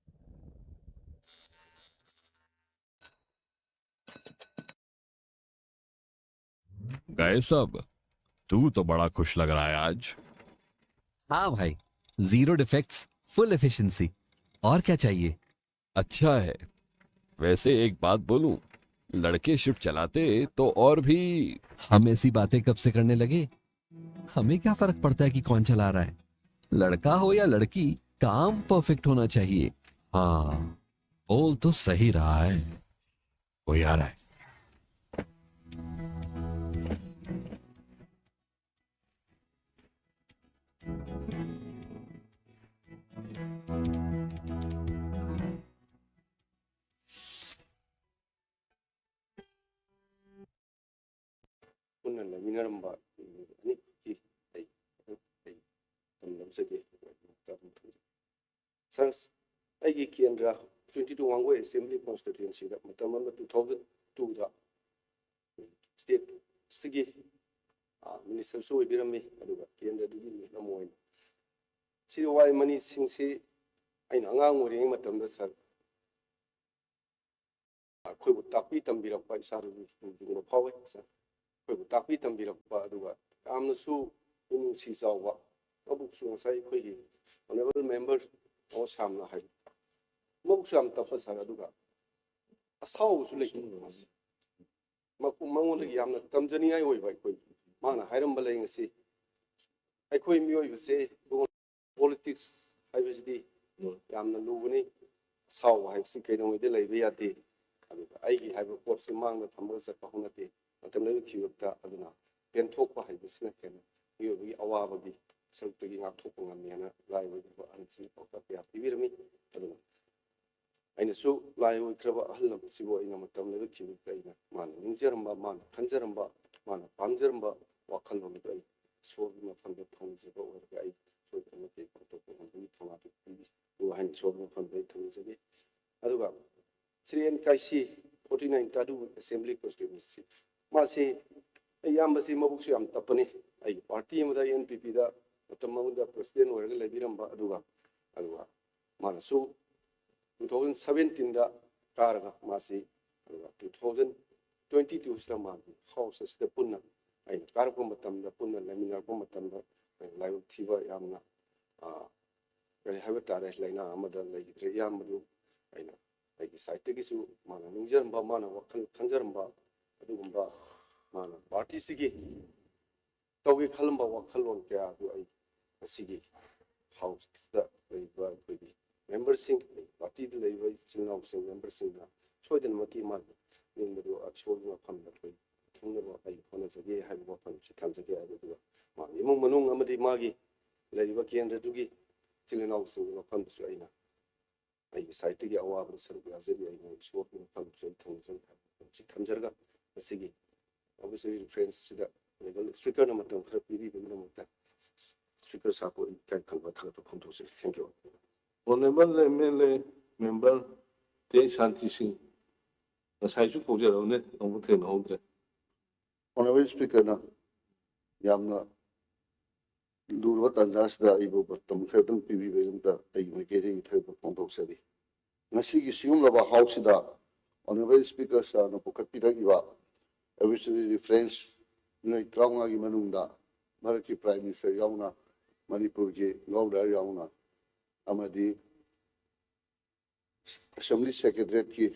गए सब। तू तो बड़ा खुश लग रहा है आज। हाँ भाई, जीरो डिफेक्ट्स, फुल एफिशिएंसी, और क्या चाहिए? अच्छा है। वैसे एक बात बोलूं, लड़के शिफ्ट चलाते तो और भी। हम ऐसी बातें कब से करने लगे? हमें क्या फर्क पड़ता है कि कौन चला रहा है? लड़का हो या लड़की, काम परफेक्ट होना चाहिए। हाँ, बोल तो सही रहा है। कोई आ रहा है। ꯄꯨꯟꯅ ꯂꯩꯃꯤꯟꯅꯔꯝꯕ ꯑꯅꯤꯈꯛꯀꯤ ꯑꯩ ꯑꯩ ꯇꯝꯂꯝꯖꯒꯦ꯫ ꯁꯥꯔ, ꯑꯩꯒꯤ ꯀꯦꯟꯗ꯭ꯔ twenty two ꯋꯥꯡꯒꯣꯏ ꯑꯦꯁꯦꯝꯕ꯭ꯂꯤ ꯀꯣꯟꯁꯇꯤꯇ꯭ꯋꯦꯟꯁꯤꯗ ꯃꯇꯝ ꯑꯃꯗ two thousand two ꯗ ꯁ꯭ꯇꯦꯠꯁꯤꯒꯤ ꯃꯤꯅꯤꯁꯇꯔꯁꯨ ꯑꯣꯏꯕꯤꯔꯝꯃꯤ, ꯑꯗꯨꯒ ꯀꯦꯟꯗ꯭ꯔꯗꯨꯒꯤ ꯃꯤꯍꯨꯠ ꯑꯃ ꯑꯣꯏꯅ ꯁꯤ ꯋꯥꯏ ꯃꯅꯤꯁꯤꯡꯁꯤ ꯑꯩꯅ ꯑꯉꯥꯡ ꯑꯣꯏꯔꯤꯉꯩ ꯃꯇꯝꯗ ꯁꯥꯔ ꯑꯩꯈꯣꯏꯕꯨ ꯇꯥꯛꯄꯤ ꯇꯝꯕꯤꯔꯛꯄ ꯏꯁꯥꯗꯁꯨ ꯆꯤꯡꯅ ꯐꯥꯎꯋꯦ꯫ ꯑꯩꯈꯣꯏꯕꯨ ꯇꯥꯛꯄꯤ ꯇꯝꯕꯤꯔꯛꯄ, ꯑꯗꯨꯒ ꯌꯥꯝꯅꯁꯨ ꯃꯤꯅꯨꯡꯁꯤ ꯆꯥꯎꯕ, ꯃꯕꯨꯛꯁꯨ ꯉꯁꯥꯏ ꯑꯩꯈꯣꯏꯒꯤ honourable member ꯑꯣ ꯁꯥꯝꯅ ꯍꯥꯏ, ꯃꯕꯨꯛꯁꯨ ꯌꯥꯝ ꯇꯞꯄ ꯁꯥꯔ, ꯑꯗꯨꯒ ꯑꯁꯥꯎꯕꯁꯨ ꯂꯩꯇꯕ ꯃꯥꯁꯦ꯫ ꯃꯄꯨ-, ꯃꯉꯣꯟꯗꯒꯤ ꯌꯥꯝꯅ ꯇꯝꯖꯅꯤꯡꯉꯥꯏ ꯑꯣꯏꯕ ꯑꯩꯈꯣꯏ, ꯃꯥꯅ ꯍꯥꯏꯔꯝꯕ ꯂꯩ ꯉꯁꯤ ꯑꯩꯈꯣꯏ ꯃꯤꯑꯣꯏꯕꯁꯦ politics ꯍꯥꯏꯕꯁꯤꯗꯤ ꯌꯥꯝꯅ ꯂꯨꯕꯅꯤ꯫ ꯑꯁꯥꯎꯕ ꯍꯥꯏꯕꯁꯤ ꯀꯩꯗꯧꯉꯩꯗ ꯂꯩꯕ ꯌꯥꯗꯦ꯫ ꯑꯗꯨꯒ ꯑꯩꯒꯤ ꯍꯥꯏꯕ ꯄꯣꯠꯁꯤ ꯃꯥꯡꯗ ꯊꯝꯃꯒ ꯆꯠꯄ ꯍꯧꯅꯗꯦ꯫ ꯃꯇꯝ ꯂꯩꯕ ꯈꯤꯕꯛꯇ ꯑꯗꯨꯅ ꯄꯦꯟꯊꯣꯛꯄ ꯍꯥꯏꯕꯁꯤꯅ ꯍꯦꯟꯅ ꯃꯤꯑꯣꯏꯕꯒꯤ ꯑꯋꯥꯕꯒꯤ ꯁꯔꯨꯛꯇꯒꯤ ꯉꯥꯛꯊꯣꯛꯄ ꯉꯝꯃꯤ ꯍꯥꯏꯅ ꯂꯥꯏ ꯑꯣꯏꯔꯤꯕ ꯑꯍꯟꯁꯤꯡꯅ ꯄꯥꯎꯇꯥꯛ ꯀꯌꯥ ꯄꯤꯕꯤꯔꯝꯃꯤ꯫ ꯑꯗꯨꯅ ꯑꯩꯅꯁꯨ ꯂꯥꯏ ꯑꯣꯏꯈ꯭ꯔꯕ ꯑꯍꯜ ꯑꯃꯁꯤꯕꯨ ꯑꯩꯅ ꯃꯇꯝ ꯂꯩꯕ ꯈꯤꯕꯛꯇ ꯑꯩꯅ ꯃꯥꯅ ꯅꯤꯡꯖꯔꯝꯕ, ꯃꯥꯅ ꯈꯟꯖꯔꯝꯕ, ꯃꯥꯅ ꯄꯥꯝꯖꯔꯝꯕ ꯋꯥꯈꯜꯂꯣꯟ ꯑꯗꯨ ꯑꯩ ꯏꯁꯣꯔꯒꯤ ꯃꯐꯝꯗ ꯊꯧꯅꯤꯖꯕ ꯑꯣꯏꯔꯒ ꯑꯩ ꯑꯩꯈꯣꯏ ꯑꯃꯠꯇ ꯄꯥꯡꯊꯣꯛꯄ ꯉꯝꯕꯒꯤ ꯊꯧꯅꯥꯗꯨ ꯄꯤꯕꯤꯌꯨ ꯍꯥꯏꯅ ꯏꯁꯣꯔꯒꯤ ꯃꯐꯝꯗ ꯑꯩ ꯊꯧꯅꯤꯖꯒꯦ꯫ ꯑꯗꯨꯒ Shri N Kaisii, forty nine ꯇꯥꯗꯨ ꯑꯦꯁꯦꯝꯕ꯭ꯂꯤ ꯀꯣꯟꯁꯇꯤꯇ꯭ꯋꯦꯟꯁꯤ, ꯃꯥꯁꯤ ꯑꯩ ꯏꯌꯥꯝꯕꯁꯤ ꯃꯕꯨꯛꯁꯨ ꯌꯥꯝ ꯇꯞꯄꯅꯤ꯫ ꯑꯩꯒꯤ ꯄꯥꯔꯇꯤ ꯑꯃꯗ, ꯑꯦꯟ ꯄꯤ ꯄꯤꯗ ꯃꯇꯝ ꯑꯃꯗ ꯄ꯭ꯔꯁꯤꯗꯦꯟ ꯑꯣꯏꯔꯒ ꯂꯩꯕꯤꯔꯝꯕ, ꯑꯗꯨꯒ, ꯑꯗꯨꯒ ꯃꯥꯅꯁꯨ ꯇꯨ ꯊꯥꯎꯖꯟ ꯁꯕꯦꯟꯇꯤꯟꯗ ꯀꯥꯔꯒ ꯃꯥꯁꯤ, ꯑꯗꯨꯒ ꯇꯨ ꯊꯥꯎꯖꯟ ꯇ꯭ꯋꯦꯟꯇꯤ ꯇꯨꯁꯤꯗ ꯃꯥꯒꯤ ꯍꯥꯎꯁ ꯑꯁꯤꯗ ꯄꯨꯟꯅ ꯑꯩꯅ ꯀꯥꯔꯛꯄ ꯃꯇꯝꯗ, ꯄꯨꯟꯅ ꯂꯩꯃꯤꯟꯅꯔꯛꯄ ꯃꯇꯝꯗ, ꯑꯩꯅ ꯂꯥꯏꯕꯛ ꯊꯤꯕ ꯌꯥꯝꯅ, ꯑ, ꯀꯔꯤ ꯍꯥꯏꯕ ꯇꯥꯔꯦ, ꯂꯥꯏꯅꯥ ꯑꯃꯗ ꯂꯩꯈꯤꯗ꯭ꯔꯦ꯫ ꯏꯌꯥꯝꯕꯗꯨ ꯑꯩꯅ, ꯑꯩꯒꯤ ꯁꯥꯏꯠꯇꯒꯤꯁꯨ ꯃꯥꯅ ꯅꯤꯡꯖꯔꯝꯕ, ꯃꯥꯅ ꯋꯥꯈꯜ ꯈꯟꯖꯔꯝꯕ ꯑꯗꯨꯒꯨꯝꯕ, ꯃꯥꯅ ꯄꯥꯔꯇꯤꯁꯤꯒꯤ ꯇꯧꯒꯦ ꯈꯜꯂꯝꯕ ꯋꯥꯈꯜꯂꯣꯟ ꯀꯌꯥ ꯑꯗꯨ ꯑꯩ ꯉꯁꯤꯒꯤ ꯍꯥꯎꯁꯇ ꯂꯩꯔꯤꯕ ꯑꯩꯈꯣꯏꯒꯤ ꯃꯦꯝꯕꯔꯁꯤꯡ, ꯄꯥꯔꯇꯤꯗ ꯂꯩꯔꯤꯕ ꯏꯆꯤꯜ ꯏꯅꯥꯎꯁꯤꯡ, ꯃꯦꯝꯕꯔꯁꯤꯡꯅ ꯁꯣꯏꯗꯅꯃꯛꯀꯤ ꯃꯥꯒꯤ ꯅꯤꯡꯕꯗꯨ ꯏꯁꯣꯔꯒꯤ ꯃꯐꯝꯗ ꯑꯩꯈꯣꯏ ꯊꯨꯡꯅꯕ ꯑꯩ ꯍꯣꯠꯅꯖꯒꯦ ꯍꯥꯏꯕ ꯋꯥꯐꯝꯁꯤ ꯊꯝꯖꯒꯦ꯫ ꯑꯗꯨꯒ ꯃꯥꯒꯤ ꯏꯃꯨꯡ ꯃꯅꯨꯡ ꯑꯃꯗꯤ ꯃꯥꯒꯤ ꯂꯩꯔꯤꯕ ꯀꯦꯟꯗ꯭ꯔꯗꯨꯒꯤ ꯏꯆꯤꯜ ꯏꯅꯥꯎꯁꯤꯡꯒꯤ ꯃꯐꯝꯗꯁꯨ ꯑꯩꯅ ꯑꯩꯒꯤ ꯁꯥꯏꯠꯇꯒꯤ ꯑꯋꯥꯕꯗ ꯁꯔꯨꯛ ꯌꯥꯖꯔꯤ꯫ ꯑꯩꯅ ꯏꯁꯣꯔꯒꯤ ꯃꯐꯝꯗꯁꯨ ꯑꯩ ꯊꯧꯅꯤꯖꯔꯤ ꯍꯥꯏꯕ ꯋꯥꯐꯝꯁꯤ ꯊꯝꯖꯔꯒ, ꯉꯁꯤꯒꯤ ꯑꯣꯐꯤꯁꯤꯌꯦꯜ ꯔꯤꯐ꯭ꯔꯦꯟꯁꯁꯤꯗ ꯑꯣꯅꯔꯦꯕꯜ ꯁ꯭ꯄꯤꯀꯔꯅ ꯃꯇꯝ ꯈꯔ ꯄꯤꯕꯤꯕꯒꯤꯗꯃꯛꯇ ꯁ꯭ꯄꯤꯀꯔ ꯁꯥꯔꯕꯨ ꯑꯩ ꯏꯀꯥꯏ ꯈꯨꯝꯅꯕ ꯊꯥꯒꯠꯄ ꯐꯣꯡꯗꯣꯛꯆꯔꯤ꯫ Thank you. Honourable M L A member ꯇꯦ ꯁꯥꯟꯇꯤ ꯁꯤꯡ, ꯉꯁꯥꯏꯁꯨ ꯀꯧꯖꯔꯕꯅꯦ, ꯑꯃꯨꯛ ꯊꯦꯡꯅꯍꯧꯗ꯭ꯔꯦ꯫ ꯑꯣꯅꯔꯦꯕꯜ ꯁ꯭ꯄꯤꯀꯔꯅ ꯌꯥꯝꯅ ꯂꯨꯔꯕ ꯇꯥꯟꯖꯥꯁꯤꯗ ꯑꯩꯕꯨ ꯃꯇꯝ ꯈꯔꯗꯪ ꯄꯤꯕꯤꯕꯒꯤꯗꯃꯛꯇ ꯑꯩꯒꯤ ꯃꯥꯏꯀꯩꯗꯒꯤ ꯊꯥꯒꯠꯄ ꯐꯣꯡꯗꯣꯛꯆꯔꯤ꯫ ꯉꯁꯤꯒꯤ ꯁꯤꯒꯨꯝꯂꯕ ꯍꯥꯎꯁꯁꯤꯗ ꯑꯣꯅꯔꯦꯕꯜ ꯁ꯭ꯄꯤꯀꯔ ꯁꯥꯔꯅ ꯄꯨꯈꯠꯄꯤꯔꯛꯂꯤꯕ ꯑꯣꯐꯤꯁꯤꯌꯦꯜ ꯔꯤꯐ꯭ꯔꯦꯟꯁ ꯅꯨꯃꯤꯠ ꯇꯔꯥꯃꯉꯥꯒꯤ ꯃꯅꯨꯡꯗ ꯚꯥꯔꯠꯀꯤ ꯄ꯭ꯔꯥꯏꯝ ꯃꯤꯅꯤꯁꯇꯔ ꯌꯥꯎꯅ, ꯃꯅꯤꯄꯨꯔꯒꯤ ꯒꯚꯔꯅꯔ ꯌꯥꯎꯅ, ꯑꯃꯗꯤ ꯑꯦꯁꯦꯝꯕ꯭ꯂꯤ ꯁꯦꯀ꯭ꯔꯦꯇꯔꯤꯌꯦꯠꯀꯤ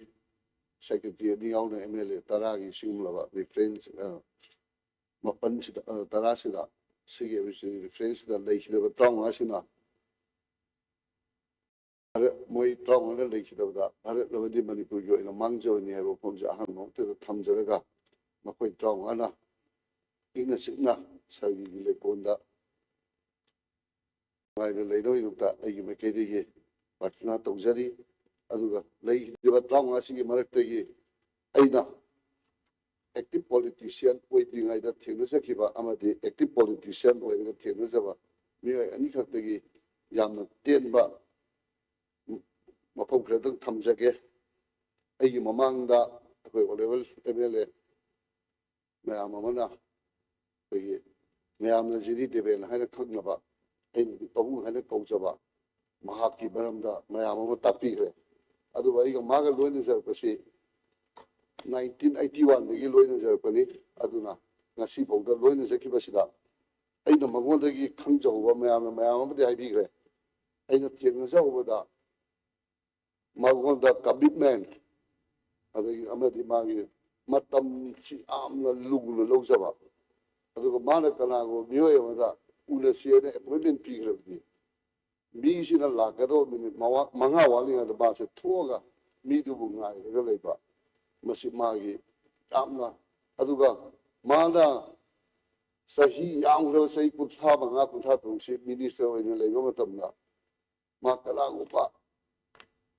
ꯁꯦꯀ꯭ꯔꯦꯇꯔꯤ ꯑꯅꯤ ꯌꯥꯎꯅ ꯑꯦꯝ ꯑꯦꯜ ꯑꯦ ꯇꯔꯥꯒꯤ ꯁꯤꯒꯨꯝꯂꯕ ꯔꯤꯐ꯭ꯔꯦꯟꯁ, ꯑ, ꯃꯥꯄꯟꯁꯤꯗ, ꯑ, ꯇꯔꯥꯁꯤꯗ ꯁꯤꯒꯤ ꯔꯤꯐ꯭ꯔꯦꯟꯁꯁꯤꯗ ꯂꯩꯈꯤꯗꯕ ꯇꯔꯥꯃꯉꯥꯁꯤꯅ ꯚꯥꯔꯠ, ꯃꯣꯏ ꯇꯔꯥꯃꯉꯥꯅ ꯂꯩꯈꯤꯗꯕꯗ ꯚꯥꯔꯠ ꯑꯃꯗꯤ ꯃꯅꯤꯄꯨꯔꯒꯤ ꯑꯣꯏꯅ ꯃꯥꯡꯖꯕꯅꯤ ꯍꯥꯏꯕ ꯋꯥꯐꯝꯁꯦ ꯑꯍꯥꯟꯕ ꯃꯛꯇꯗ ꯊꯝꯖꯔꯒ, ꯃꯈꯣꯏ ꯇꯔꯥꯃꯉꯥꯅ ꯏꯪꯅ ꯆꯤꯛꯅ ꯁꯔꯒꯤꯒꯤ ꯂꯩꯀꯣꯜꯗ ꯅꯨꯡꯉꯥꯏꯅ ꯂꯩꯅꯕꯒꯤꯗꯃꯛꯇ ꯑꯩꯒꯤ ꯃꯥꯏꯀꯩꯗꯒꯤ ꯄ꯭ꯔꯥꯔꯊꯅꯥ ꯇꯧꯖꯔꯤ꯫ ꯑꯗꯨꯒ ꯂꯩꯈꯤꯕ ꯇꯔꯥꯃꯉꯥꯁꯤꯒꯤ ꯃꯔꯛꯇꯒꯤ ꯑꯩꯅ ꯑꯦꯛꯇꯤꯚ ꯄꯣꯂꯤꯇꯤꯁꯤꯌꯥꯟ ꯑꯣꯏꯗ꯭ꯔꯤꯉꯩꯗ ꯊꯦꯡꯅꯖꯈꯤꯕ ꯑꯃꯗꯤ ꯑꯦꯛꯇꯤꯚ ꯄꯣꯂꯤꯇꯤꯁꯤꯌꯥꯟ ꯑꯣꯏꯔꯒ ꯊꯦꯡꯅꯖꯕ ꯃꯤꯑꯣꯏ ꯑꯅꯤꯈꯛꯇꯒꯤ ꯌꯥꯝꯅ ꯇꯦꯟꯕ ꯃꯐꯝ ꯈꯔꯗꯪ ꯊꯝꯖꯒꯦ꯫ ꯑꯩꯒꯤ ꯃꯃꯥꯡꯗ ꯑꯩꯈꯣꯏ honourable M L A ꯃꯌꯥꯝ ꯑꯃꯅ ꯑꯩꯈꯣꯏꯒꯤ ꯃꯌꯥꯝꯅ ꯖꯤ ꯗꯤ ꯗꯦꯕꯦꯟ ꯍꯥꯏꯅ ꯈꯪꯅꯕ, ꯑꯩꯅꯗꯤ ꯄꯥꯕꯨꯡ ꯍꯥꯏꯅ ꯀꯧꯖꯕ, ꯃꯍꯥꯛꯀꯤ ꯃꯔꯝꯗ ꯃꯌꯥꯝ ꯑꯃ ꯇꯥꯛꯄꯤꯈ꯭ꯔꯦ꯫ ꯑꯗꯨꯕꯨ ꯑꯩꯒ ꯃꯥꯒ ꯂꯣꯏꯅꯖꯔꯛꯄꯁꯤ nineteen eighty one ꯗꯒꯤ ꯂꯣꯏꯅꯖꯔꯛꯄꯅꯤ꯫ ꯑꯗꯨꯅ ꯉꯁꯤꯐꯥꯎꯗ ꯂꯣꯏꯅꯖꯈꯤꯕꯁꯤꯗ ꯑꯩꯅ ꯃꯉꯣꯟꯗꯒꯤ ꯈꯪꯖꯍꯧꯕ ꯃꯌꯥꯝꯅ ꯃꯌꯥꯝ ꯑꯃꯗꯤ ꯍꯥꯏꯕꯤꯈ꯭ꯔꯦ꯫ ꯑꯩꯅ ꯊꯦꯡꯅꯖꯍꯧꯕꯗ ꯃꯉꯣꯟꯗ commitment, ꯑꯗꯒꯤ ꯑꯃꯗꯤ ꯃꯥꯒꯤ ꯃꯇꯝꯁꯤ ꯌꯥꯝꯅ ꯂꯨꯅ ꯂꯧꯖꯕ, ꯑꯗꯨꯒ ꯃꯥꯅ ꯀꯅꯥꯒꯨꯝꯕ ꯃꯤꯑꯣꯏ ꯑꯃꯗ ꯎꯅꯁꯤ ꯍꯥꯏꯅ appointment ꯄꯤꯈ꯭ꯔꯕꯗꯤ ꯃꯤꯁꯤꯅ ꯂꯥꯛꯀꯗꯧꯕ ꯃꯤꯅꯤꯠ ꯃꯉꯥ ꯋꯥꯠꯂꯤꯉꯩꯗ ꯃꯥꯁꯦ ꯊꯣꯛꯑꯒ ꯃꯤꯗꯨꯕꯨ ꯉꯥꯏꯔꯒ ꯂꯩꯕ, ꯃꯁꯤ ꯃꯥꯒꯤ ꯌꯥꯝꯅ, ꯑꯗꯨꯒ ꯃꯥꯅ ꯆꯍꯤ ꯌꯥꯝꯈ꯭ꯔꯕ ꯆꯍꯤ ꯀꯨꯟꯊ꯭ꯔꯥ ꯃꯉꯥ, ꯀꯨꯟꯊ꯭ꯔꯥ ꯇꯔꯨꯛꯁꯤ minister ꯑꯣꯏꯅ ꯂꯩꯕ ꯃꯇꯝꯗ ꯃꯥ ꯀꯅꯥꯒꯨꯝꯕ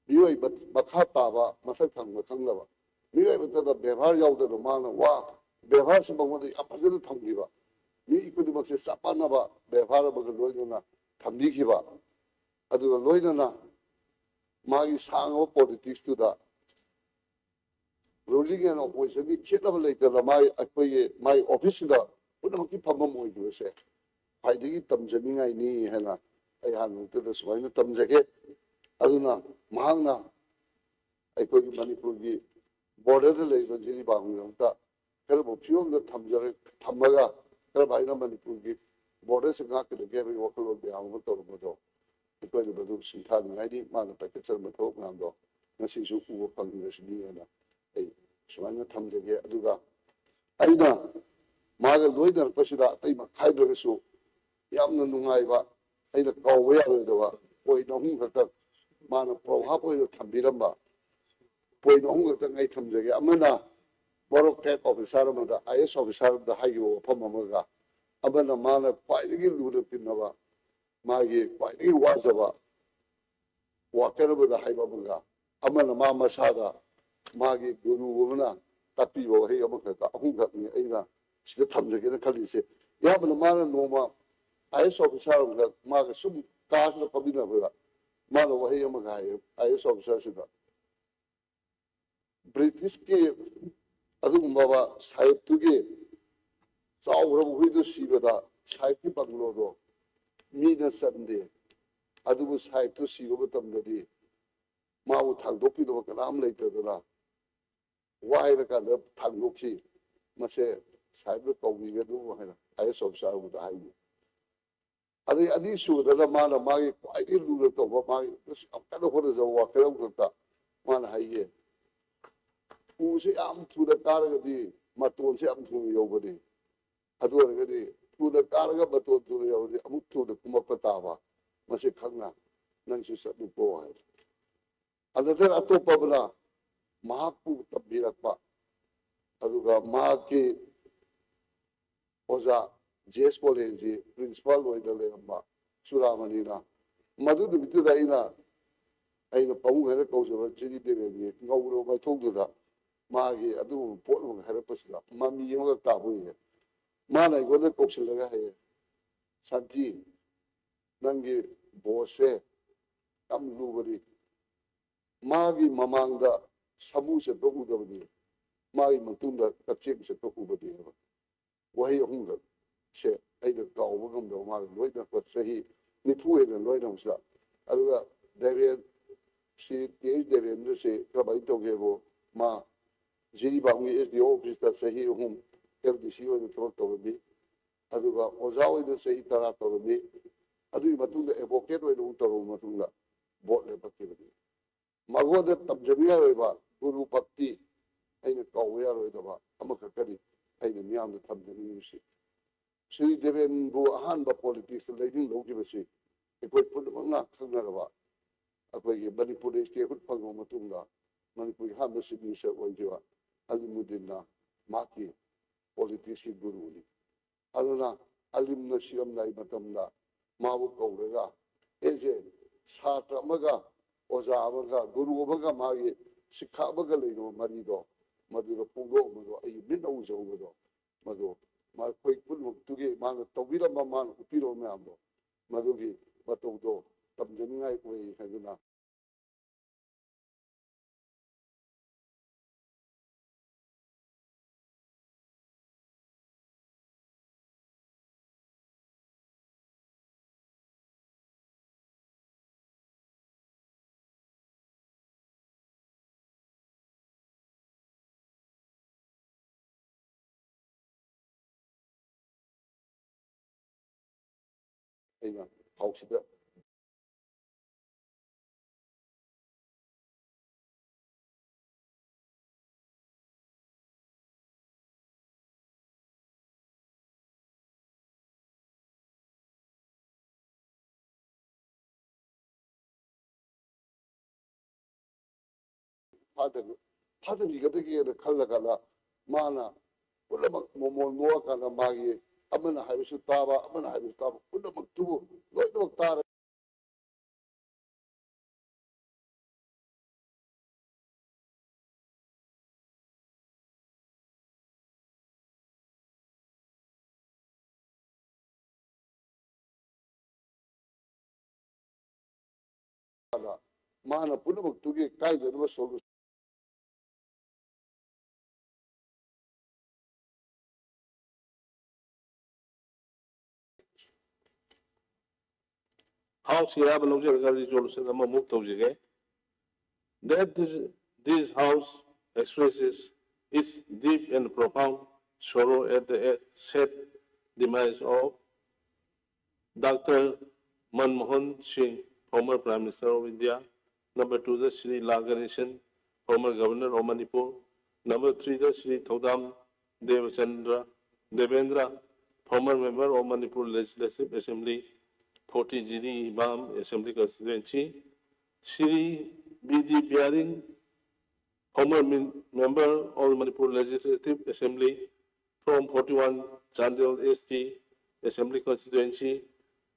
ꯃꯤꯑꯣꯏꯕ ꯃꯈꯥ ꯇꯥꯕ, ꯃꯊꯛ ꯊꯪꯕ ꯈꯪꯗꯕ ꯃꯤꯑꯣꯏꯕꯗ ꯕꯦꯕꯥꯔ ꯌꯥꯎꯗꯅ ꯃꯥꯅ ꯋꯥ, ꯕꯦꯕꯥꯔꯁꯤ ꯃꯉꯣꯟꯗ ꯌꯥꯝ ꯐꯖꯅ ꯊꯝꯈꯤꯕ, ꯃꯤ ꯈꯨꯗꯤꯡꯃꯛꯁꯦ ꯆꯞ ꯃꯥꯟꯅꯕ ꯕꯦꯕꯥꯔ ꯑꯃꯒ ꯂꯣꯏꯅꯅ ꯊꯝꯕꯤꯈꯤꯕ, ꯑꯗꯨꯒ ꯂꯣꯏꯅꯅ ꯃꯥꯒꯤ ꯁꯥꯡꯉꯕ politics ꯇꯨꯗ ruling and opposition ꯒꯤ ꯈꯦꯠꯅꯕ ꯂꯩꯇꯅ ꯃꯥꯒꯤ, ꯑꯩꯈꯣꯏꯒꯤ ꯃꯥꯒꯤ office ꯁꯤꯗ ꯄꯨꯝꯅꯃꯛꯀꯤ ꯐꯝꯐꯝ ꯑꯣꯏꯈꯤꯕꯁꯦ ꯈ꯭ꯋꯥꯏꯗꯒꯤ ꯇꯝꯖꯅꯤꯡꯉꯥꯏꯅꯤ ꯍꯥꯏꯅ ꯑꯩ ꯍꯥꯟꯅꯃꯛꯇꯗ ꯁꯨꯃꯥꯏꯅ ꯇꯝꯖꯒꯦ꯫ ꯑꯗꯨꯅ ꯃꯍꯥꯛꯅ ꯑꯩꯈꯣꯏꯒꯤ ꯃꯅꯤꯄꯨꯔꯒꯤ border ꯗ ꯂꯩꯔꯤꯕ ꯖꯤꯔꯤꯕꯥꯝꯒꯤꯗꯃꯛꯇ ꯀꯔꯝꯕ ꯐꯤꯕꯝꯗ ꯊꯝꯖꯔ-, ꯊꯝꯃꯒ ꯀꯔꯝꯍꯥꯏꯅ ꯃꯅꯤꯄꯨꯔꯒꯤ border ꯁꯤ ꯉꯥꯛꯀꯗꯒꯦ ꯍꯥꯏꯕꯒꯤ ꯋꯥꯈꯜꯂꯣꯟ ꯃꯌꯥꯝ ꯑꯃ ꯇꯧꯔꯝꯕꯗꯣ ꯑꯩꯈꯣꯏꯅ ꯃꯗꯨ ꯁꯤꯡꯊꯥꯅꯤꯡꯉꯥꯏꯅꯤ꯫ ꯃꯥꯅ ꯄꯥꯏꯈꯠꯆꯔꯝꯕ ꯊꯕꯛ ꯃꯌꯥꯝꯗꯣ ꯉꯁꯤꯁꯨ ꯎꯕ ꯐꯪꯂꯤꯕꯁꯤꯅꯤ ꯍꯥꯏꯅ ꯑꯩ ꯁꯨꯃꯥꯏꯅ ꯊꯝꯖꯒꯦ꯫ ꯑꯗꯨꯒ ꯑꯩꯅ ꯃꯥꯒ ꯂꯣꯏꯅꯔꯛꯄꯁꯤꯗ ꯑꯇꯩ ꯃꯈꯥꯏꯗ꯭ꯔꯒꯁꯨ ꯌꯥꯝꯅ ꯅꯨꯡꯉꯥꯏꯕ, ꯑꯩꯅ ꯀꯥꯎꯕ ꯌꯥꯔꯣꯏꯗꯕ point ꯑꯍꯨꯝ ꯈꯛꯇꯪ ꯃꯥꯅ ꯄ꯭ꯔꯣꯚꯥꯕ ꯑꯣꯏꯅ ꯊꯝꯕꯤꯔꯝꯕ point ꯑꯍꯨꯝ ꯈꯛꯇꯪ ꯑꯩ ꯊꯝꯖꯒꯦ꯫ ꯑꯃꯅ bureaucrat officer ꯑꯃꯗ, I A S officer ꯑꯃꯗ ꯍꯥꯏꯈꯤꯕ ꯋꯥꯐꯝ ꯑꯃꯒ, ꯑꯃꯅ ꯃꯥꯅ ꯈ꯭ꯋꯥꯏꯗꯒꯤ ꯂꯨꯅ ꯇꯤꯟꯅꯕ, ꯃꯥꯒꯤ ꯈ꯭ꯋꯥꯏꯗꯒꯤ ꯋꯥꯖꯕ worker ꯑꯃꯗ ꯍꯥꯏꯕ ꯑꯃꯒ, ꯑꯃꯅ ꯃꯥ ꯃꯁꯥꯗ ꯃꯥꯒꯤ ꯒꯨꯔꯨ ꯑꯃꯅ ꯇꯥꯛꯄꯤꯕ ꯋꯥꯍꯩ ꯑꯃꯈꯛꯇ, ꯑꯍꯨꯝꯈꯛꯅꯤ ꯑꯩꯅ ꯁꯤꯗ ꯊꯝꯖꯒꯦꯅ ꯈꯜꯂꯤꯁꯦ꯫ ꯑꯌꯥꯝꯕꯅ ꯃꯥꯅ ꯅꯣꯡꯃ ꯑꯥꯏ ꯑꯦꯁ ꯑꯣꯐꯤꯁꯥꯔ ꯑꯃꯈꯛ ꯃꯥꯒ ꯁꯨꯝ ꯀꯥꯁꯤꯗ ꯐꯝꯃꯤꯟꯅꯕꯗ ꯃꯥꯅ ꯋꯥꯍꯩ ꯑꯃ ꯍꯥꯏꯌꯦ, ꯑꯥꯏ ꯑꯦꯁ ꯑꯣꯐꯤꯁꯥꯔꯁꯤꯗ, "ꯕ꯭ꯔꯤꯇꯤꯁꯀꯤ ꯑꯗꯨꯒꯨꯝꯂꯕ ꯁꯥꯍꯦꯕꯇꯨꯒꯤ ꯆꯥꯎꯈ꯭ꯔꯕ ꯍꯨꯏꯗꯨ ꯁꯤꯕꯗ ꯁꯥꯍꯦꯕꯀꯤ ꯕꯪꯒꯂꯣꯗꯣ ꯃꯤꯅ ꯆꯟꯗꯦ, ꯑꯗꯨꯕꯨ ꯁꯥꯍꯦꯕꯇꯨ ꯁꯤꯕ ꯃꯇꯝꯗꯗꯤ ꯃꯥꯕꯨ ꯊꯥꯡꯗꯣꯛꯄꯤꯅꯕ ꯀꯅꯥꯝ ꯂꯩꯇꯗꯅ ꯋꯥꯏꯔꯀꯥꯟꯗ ꯊꯥꯡꯗꯣꯛꯈꯤ꯫ ꯃꯁꯦ ꯁꯥꯍꯦꯕꯅ ꯀꯧꯕꯤꯒꯅꯨ" ꯍꯥꯏꯅ ꯑꯥꯏ ꯑꯦꯁ ꯑꯣꯐꯤꯁꯥꯔ ꯑꯃꯗ ꯍꯥꯏꯅꯤ꯫ ꯑꯗꯩ ꯑꯅꯤꯁꯨꯕꯗꯅ ꯃꯥꯅ ꯃꯥꯒꯤ ꯈ꯭ꯋꯥꯏꯗꯒꯤ ꯂꯨꯅ ꯇꯧꯕ, ꯃꯥꯒꯤ ꯌꯥꯝ ꯀꯟꯅ ꯍꯣꯠꯅꯖꯕ ꯋꯥꯈꯜ ꯑꯃꯈꯛꯇ ꯃꯥꯅ ꯍꯥꯏꯌꯦ, "ꯎꯁꯦ ꯌꯥꯝ ꯊꯨꯅ ꯀꯥꯔꯒꯗꯤ ꯃꯇꯣꯟꯁꯦ ꯌꯥꯝ ꯊꯨꯅ ꯌꯧꯕꯅꯤ꯫ ꯑꯗꯨ ꯑꯣꯏꯔꯒꯗꯤ ꯊꯨꯅ ꯀꯥꯔꯒ ꯃꯇꯣꯟ ꯊꯨꯅ ꯌꯧꯔꯗꯤ ꯑꯃꯨꯛ ꯊꯨꯅ ꯀꯨꯝꯃꯛꯄ ꯇꯥꯕ꯫ ꯃꯁꯤ ꯈꯪꯅ ꯅꯪꯁꯨ ꯆꯠꯂꯨꯀꯣ" ꯍꯥꯏ꯫ ꯑꯅꯗꯔ ꯑꯇꯣꯞꯄ ꯑꯃꯅ ꯃꯍꯥꯛꯄꯨ ꯇꯝꯕꯤꯔꯛꯄ, ꯑꯗꯨꯒ ꯃꯍꯥꯛꯀꯤ ꯑꯣꯖꯥ ꯖꯦ ꯑꯦꯁ ꯀꯣꯂꯦꯖꯀꯤ ꯄ꯭ꯔꯤꯟꯁꯤꯄꯥꯜ ꯑꯣꯏꯅ ꯂꯩꯔꯝꯕ ꯆꯨꯔꯥꯃꯅꯤꯅ, ꯃꯗꯨ ꯅꯨꯃꯤꯠꯇꯨꯗ ꯑꯩꯅ, ꯑꯩꯅ ꯄꯥꯕꯨꯡ ꯍꯥꯏꯅ ꯀꯧꯖꯕ ꯖꯤ ꯗꯤ ꯗꯦꯕꯦꯟꯒꯤ ꯉꯧꯔꯕ ꯃꯥꯏꯊꯣꯡꯗꯨꯗ ꯃꯥꯒꯤ ꯑꯗꯨꯒꯨꯝꯕ ꯄꯣꯠ ꯑꯃꯈꯛ ꯍꯥꯏꯔꯛꯄꯁꯤꯗ ꯃꯃꯤ ꯑꯃꯈꯛ ꯇꯥꯕ ꯑꯣꯏꯌꯦ꯫ ꯃꯥꯅ ꯑꯩꯉꯣꯟꯗ ꯀꯧꯁꯤꯜꯂꯒ ꯍꯥꯏꯌꯦ, "ꯁꯥꯟꯇꯤ, ꯅꯪꯒꯤ ꯕꯣꯁꯁꯦ ꯌꯥꯝ ꯂꯨꯕꯅꯤ꯫ ꯃꯥꯒꯤ ꯃꯃꯥꯡꯗ ꯁꯥꯃꯨ ꯆꯠꯄ ꯎꯗꯕꯅꯤ, ꯃꯥꯒꯤ ꯃꯇꯨꯡꯗ ꯀꯛꯆꯦꯡ ꯆꯠꯄ ꯎꯕꯅꯤ" ꯍꯥꯏꯕ ꯋꯥꯍꯩ ꯑꯍꯨꯝꯈꯛꯁꯦ ꯑꯩꯅ ꯀꯥꯎꯕ ꯉꯝꯗꯕ, ꯃꯥꯒ ꯂꯣꯏꯅꯔꯛꯄ ꯆꯍꯤ ꯅꯤꯐꯨ ꯍꯦꯟꯅ ꯂꯣꯏꯅꯕꯁꯤꯗ꯫ ꯑꯗꯨꯒ ꯗꯦꯕꯦꯟ, ꯁꯤ ꯇꯤ ꯑꯩꯆ ꯗꯦꯕꯦꯟꯗ꯭ꯔꯁꯤ ꯀꯔꯝꯍꯥꯏꯅ ꯇꯧꯒꯦꯕꯨ, ꯃꯥ ꯖꯤꯔꯤꯕꯥꯝꯒꯤ ꯑꯦꯁ ꯗꯤ ꯑꯣ ꯑꯣꯐꯤꯁꯇ ꯆꯍꯤ ꯑꯍꯨꯝ ꯑꯦꯜ ꯗꯤ ꯁꯤ ꯑꯣꯏꯅ ꯊꯕꯛ ꯇꯧꯔꯝꯃꯤ꯫ ꯑꯗꯨꯒ ꯑꯣꯖꯥ ꯑꯣꯏꯅ ꯆꯍꯤ ꯇꯔꯥ ꯇꯧꯔꯝꯃꯤ꯫ ꯑꯗꯨꯒꯤ ꯃꯇꯨꯡꯗ ꯑꯦꯗꯚꯣꯀꯦꯠ ꯑꯣꯏꯅ ꯑꯃꯨꯛ ꯇꯧꯔꯕ ꯃꯇꯨꯡꯗ ꯕꯣꯠ ꯂꯦꯞꯄꯛꯈꯤꯕꯅꯤ꯫ ꯃꯉꯣꯟꯗ ꯇꯝꯖꯕ ꯌꯥꯔꯣꯏꯕ ꯒꯨꯔꯨ ꯚꯛꯇꯤ ꯑꯩꯅ ꯀꯥꯎꯕ ꯌꯥꯔꯣꯏꯗꯕ ꯑꯃꯈꯛꯀꯅꯤ ꯑꯩꯅ ꯃꯤꯌꯥꯝꯗ ꯊꯝꯖꯅꯤꯡꯉꯤꯕꯁꯤ꯫ ꯁ꯭ꯔꯤ ꯗꯦꯕꯦꯟꯕꯨ ꯑꯍꯥꯟꯕ ꯄꯣꯂꯤꯇꯤꯛꯁꯇ ꯂꯩꯅꯤꯡ ꯂꯧꯈꯤꯕꯁꯤ ꯑꯩꯈꯣꯏ ꯄꯨꯝꯅꯃꯛꯅ ꯈꯪꯅꯔꯕ, ꯑꯩꯈꯣꯏꯒꯤ ꯃꯅꯤꯄꯨꯔꯗ ꯁ꯭ꯇꯦꯠꯍꯨꯗ ꯐꯪꯕ ꯃꯇꯨꯡꯗ ꯃꯅꯤꯄꯨꯔꯒꯤ ꯑꯍꯥꯟꯕ ꯆꯤꯐ ꯃꯤꯅꯤꯁꯇꯔ ꯑꯣꯏꯈꯤꯕ ꯑꯂꯤꯃꯨꯗꯤꯟꯅ ꯃꯍꯥꯛꯀꯤ ꯄꯣꯂꯤꯇꯤꯛꯁꯀꯤ ꯒꯨꯔꯨꯅꯤ꯫ ꯑꯗꯨꯅ ꯑꯂꯤꯝꯅ ꯁꯤꯔꯝꯗꯥꯏ ꯃꯇꯝꯗ ꯃꯥꯕꯨ ꯀꯧꯔꯒ, ꯑꯩꯁꯦ ꯁꯥꯇ꯭ꯔ ꯑꯃꯒ ꯑꯣꯖꯥ ꯑꯃꯒ ꯒꯨꯔꯨ ꯑꯃꯒ ꯃꯥꯒꯤ ꯁꯤꯛꯈꯥ ꯑꯃꯒ ꯂꯩꯅꯕ ꯃꯔꯤꯗꯣ, ꯃꯗꯨꯗ ꯐꯣꯡꯗꯣꯛꯑꯝꯕꯗꯣ ꯑꯩ ꯃꯤꯠꯅ ꯎꯖꯍꯧꯕꯗꯣ, ꯃꯗꯨ ꯑꯩꯈꯣꯏ ꯄꯨꯝꯅꯃꯛꯇꯨꯒꯤ ꯃꯥꯅ ꯇꯧꯕꯤꯔꯝꯕ, ꯃꯥꯅ ꯎꯠꯄꯤꯔꯝꯕ ꯃꯌꯥꯝꯗꯣ, ꯃꯗꯨꯒꯤ ꯃꯇꯧꯗꯣ ꯇꯝꯖꯅꯤꯡꯉꯥꯏ ꯑꯣꯏ ꯍꯥꯏꯗꯨꯅ꯫ ꯑꯩꯅ ꯄꯥꯎꯁꯤꯗ ꯐꯥꯗꯕꯤ-, ꯐꯥꯗꯕꯤꯒꯗꯒꯦꯅ ꯈꯜꯂꯀꯥꯟꯗ ꯃꯥꯅ ꯄꯨꯝꯅꯃꯛ ꯃꯣꯃꯣꯟ ꯅꯣꯛꯑꯀꯥꯟꯗ ꯃꯥꯒꯤ ꯑꯃꯅ ꯍꯥꯏꯕꯁꯨ ꯇꯥꯕ, ꯑꯃꯅ ꯍꯥꯏꯕꯁꯨ ꯇꯥꯕ, ꯄꯨꯝꯅꯃꯛꯇꯨꯕꯨ ꯂꯣꯏꯅꯃꯛ ꯇꯥꯔꯒ ꯃꯥꯅ ꯄꯨꯝꯅꯃꯛꯇꯨꯒꯤ ꯀꯥꯏꯗꯅꯕ solution House ꯀꯤ ꯑꯌꯥꯕ ꯂꯧꯖꯔꯒ resolution ꯑꯃ move ꯇꯧꯖꯒꯦ꯫ That this, this House expresses its deep and profound sorrow at the sad demise of Doctor Manmohan Singh, former Prime Minister of India. Number two the Shri Lal Ganesan, former Governor of Manipur. Number three the Shri Thoudam Devachandra, Devendra, former member of Manipur Legislative Assembly, forty Jiribam Assembly Constituency. Shri B D Biaring, former min-, member of Manipur Legislative Assembly from forty-one Chandel S T Assembly Constituency.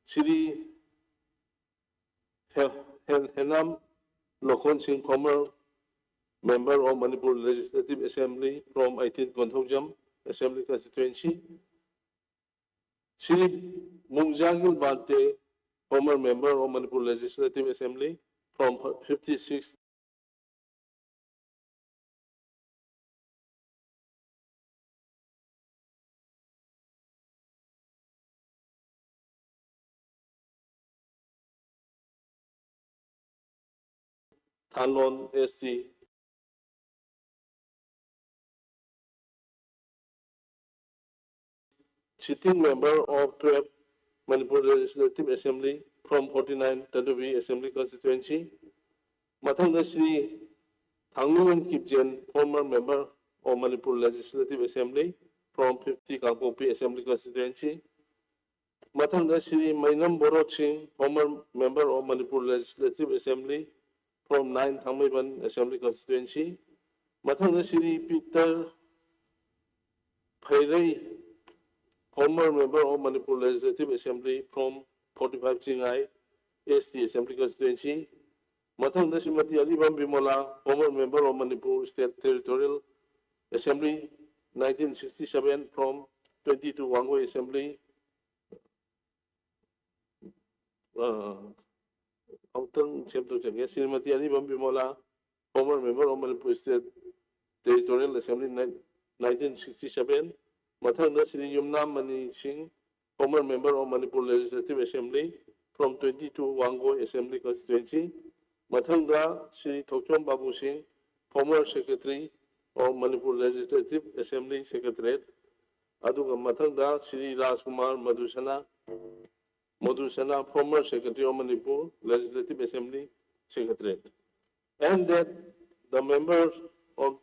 Shri He-, He-, Henam Lokhon Singh, former member of Manipur Legislative Assembly from eighteen Konthoujam Assembly Constituency. Shri Mungzagil Bhante, former member of Manipur Legislative Assembly from fifty-six. Thanlon, S T. Sitting member of twelve Manipur Legislative Assembly from forty-nine Tatubi Assembly Constituency. ꯃꯊꯪꯗ Shri ꯊꯥꯡꯃꯤꯌꯣꯟ ꯀꯤꯞꯖꯦꯟ, former member of Manipur Legislative Assembly from fifty Kangpokpi Assembly Constituency. ꯃꯊꯪꯗ ꯁ꯭ꯔꯤ ꯃꯩꯅꯝ ꯕꯣꯔꯣꯠ ꯁꯤꯡ, former member of Manipur Legislative Assembly from nine Thangmeiban Assembly Constituency. ꯃꯊꯪꯗ Shri Peter Fere, former member of Manipur Legislative Assembly from forty-five Chingai S T Assembly Constituency. ꯃꯊꯪꯗ ꯁ꯭ꯔꯤꯃꯇꯤ ꯑꯔꯤꯕꯝ ꯕꯤꯃꯣꯂꯥ, former member of Manipur State Territorial Assembly, nineteen sixty-seven from twenty-two Wangoi Assembly. ꯑ, ꯑꯃꯨꯛꯇꯪ ꯁꯦꯝꯗꯣꯛꯆꯒꯦ꯫ ꯁ꯭ꯔꯤꯃꯇꯤ ꯑꯔꯤꯕꯝ ꯕꯤꯃꯣꯂꯥ, former member of Manipur State Territorial Assembly, nineteen sixty-seven. ꯃꯊꯪꯗ ꯁ꯭ꯔꯤ ꯌꯨꯝꯅꯥꯝ ꯃꯅꯤ ꯁꯤꯡ, former member of Manipur Legislative Assembly from twenty-two Wangoi Assembly Constituency. ꯃꯊꯪꯗ ꯁ꯭ꯔꯤ ꯊꯣꯛꯆꯣꯝ ꯕꯥꯕꯨ ꯁꯤꯡ, former secretary of Manipur Legislative Assembly Secretariat. ꯑꯗꯨꯒ ꯃꯊꯪꯗ ꯁ꯭ꯔꯤ ꯔꯥꯖꯀꯨꯃꯥꯔ ꯃꯙꯨꯁꯅꯥ, ꯃꯙꯨꯁꯅꯥ, former secretary of Manipur Legislative Assembly Secretariat. And that the members of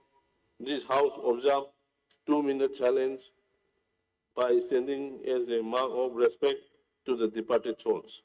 this house observe two-minute silence by standing as a mark of respect to the departed souls.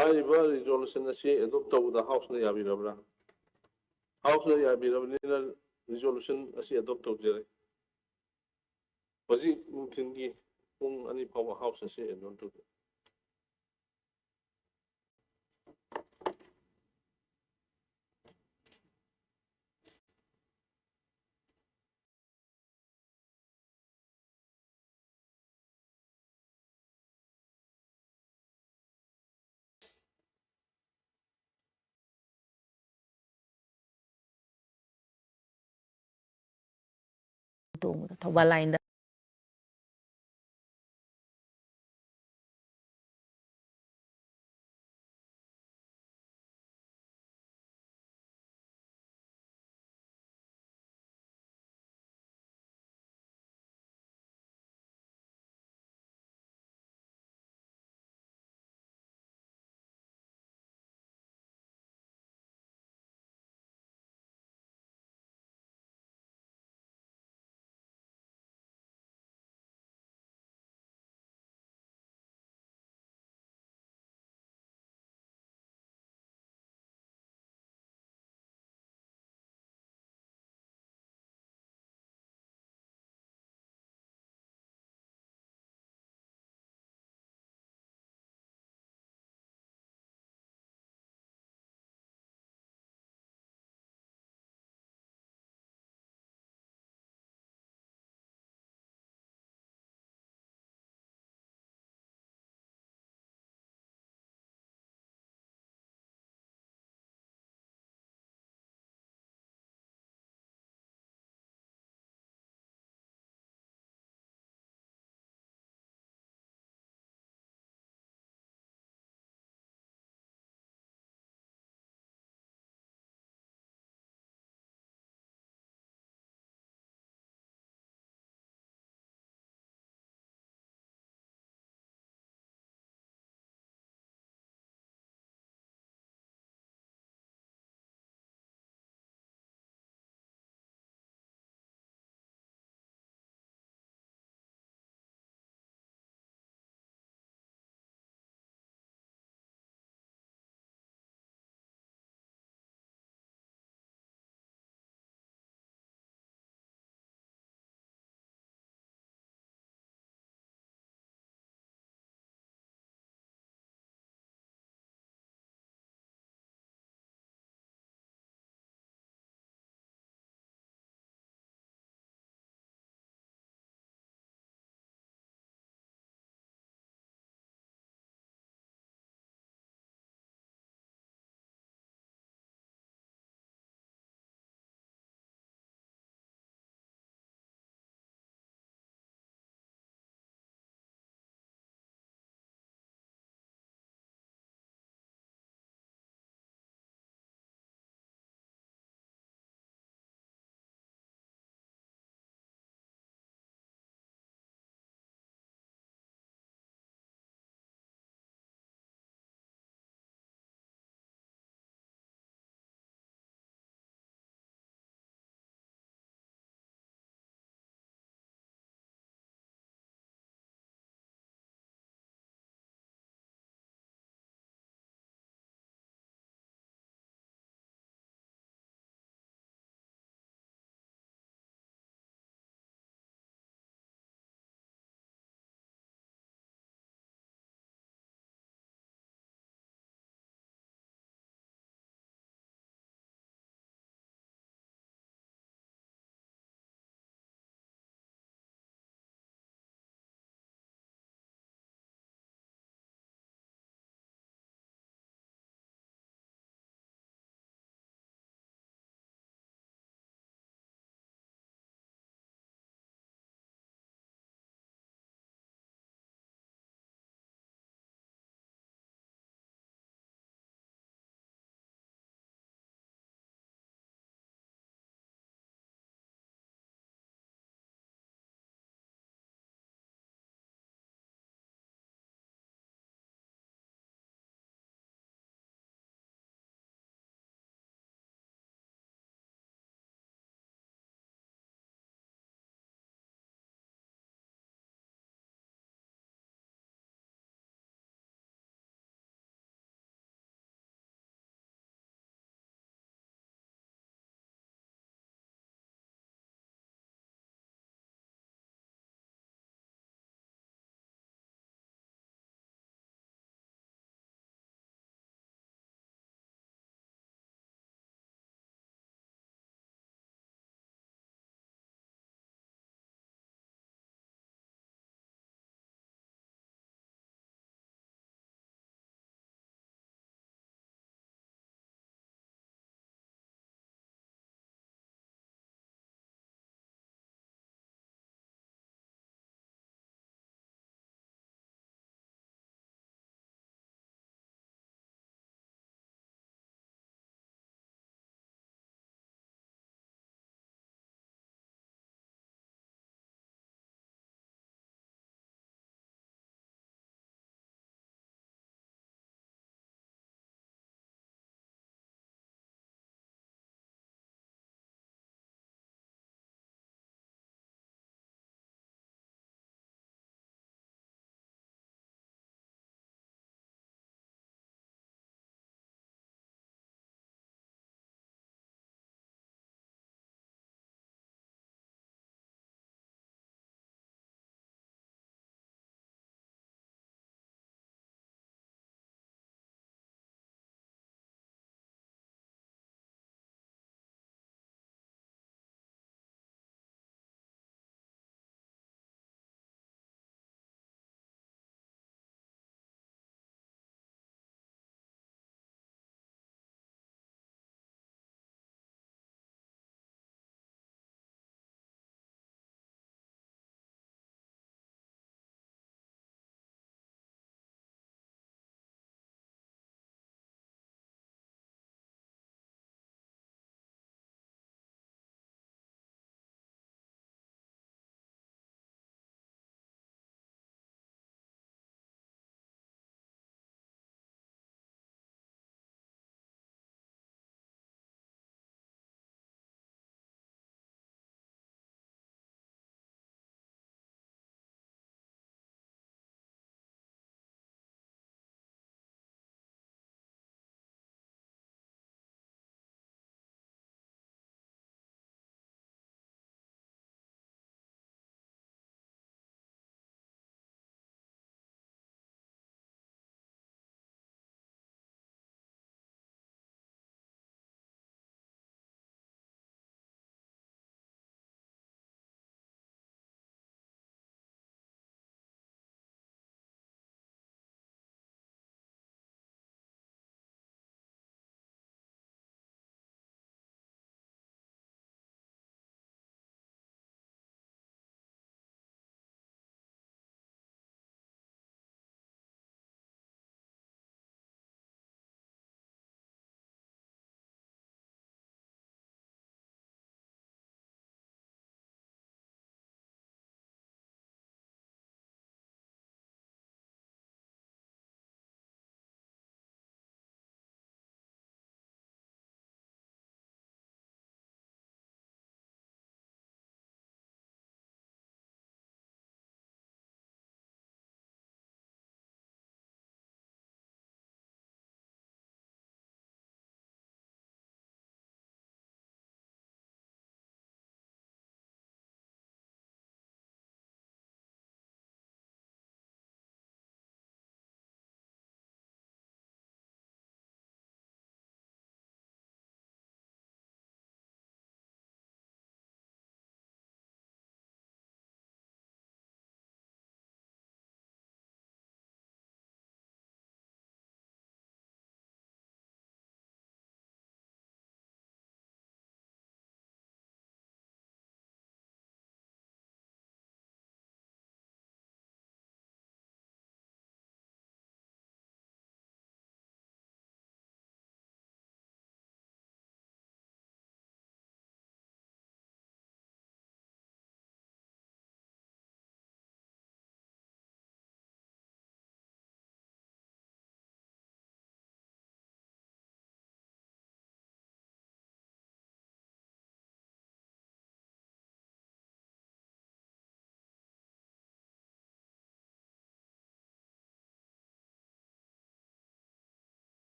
ꯍꯥꯏꯔꯤꯕ resolution ꯑꯁꯤ adopt ꯇꯧꯕꯗ House ꯅ ꯌꯥꯕꯤꯔꯕ꯭ꯔꯥ? House ꯅ ꯌꯥꯕꯤꯔꯕꯅꯤꯅ resolution ꯑꯁꯤ adopt ꯇꯧꯖꯔꯦ꯫ ꯍꯧꯖꯤꯛ ꯅꯨꯡꯊꯤꯜꯒꯤ ꯄꯨꯡ ꯑꯅꯤ ꯐꯥꯎꯕ House ꯑꯁꯤ adjourn ꯇꯧꯖꯔꯦ꯫ ꯇꯣꯡꯕꯗ ꯊꯧꯕꯥꯜ line ꯗ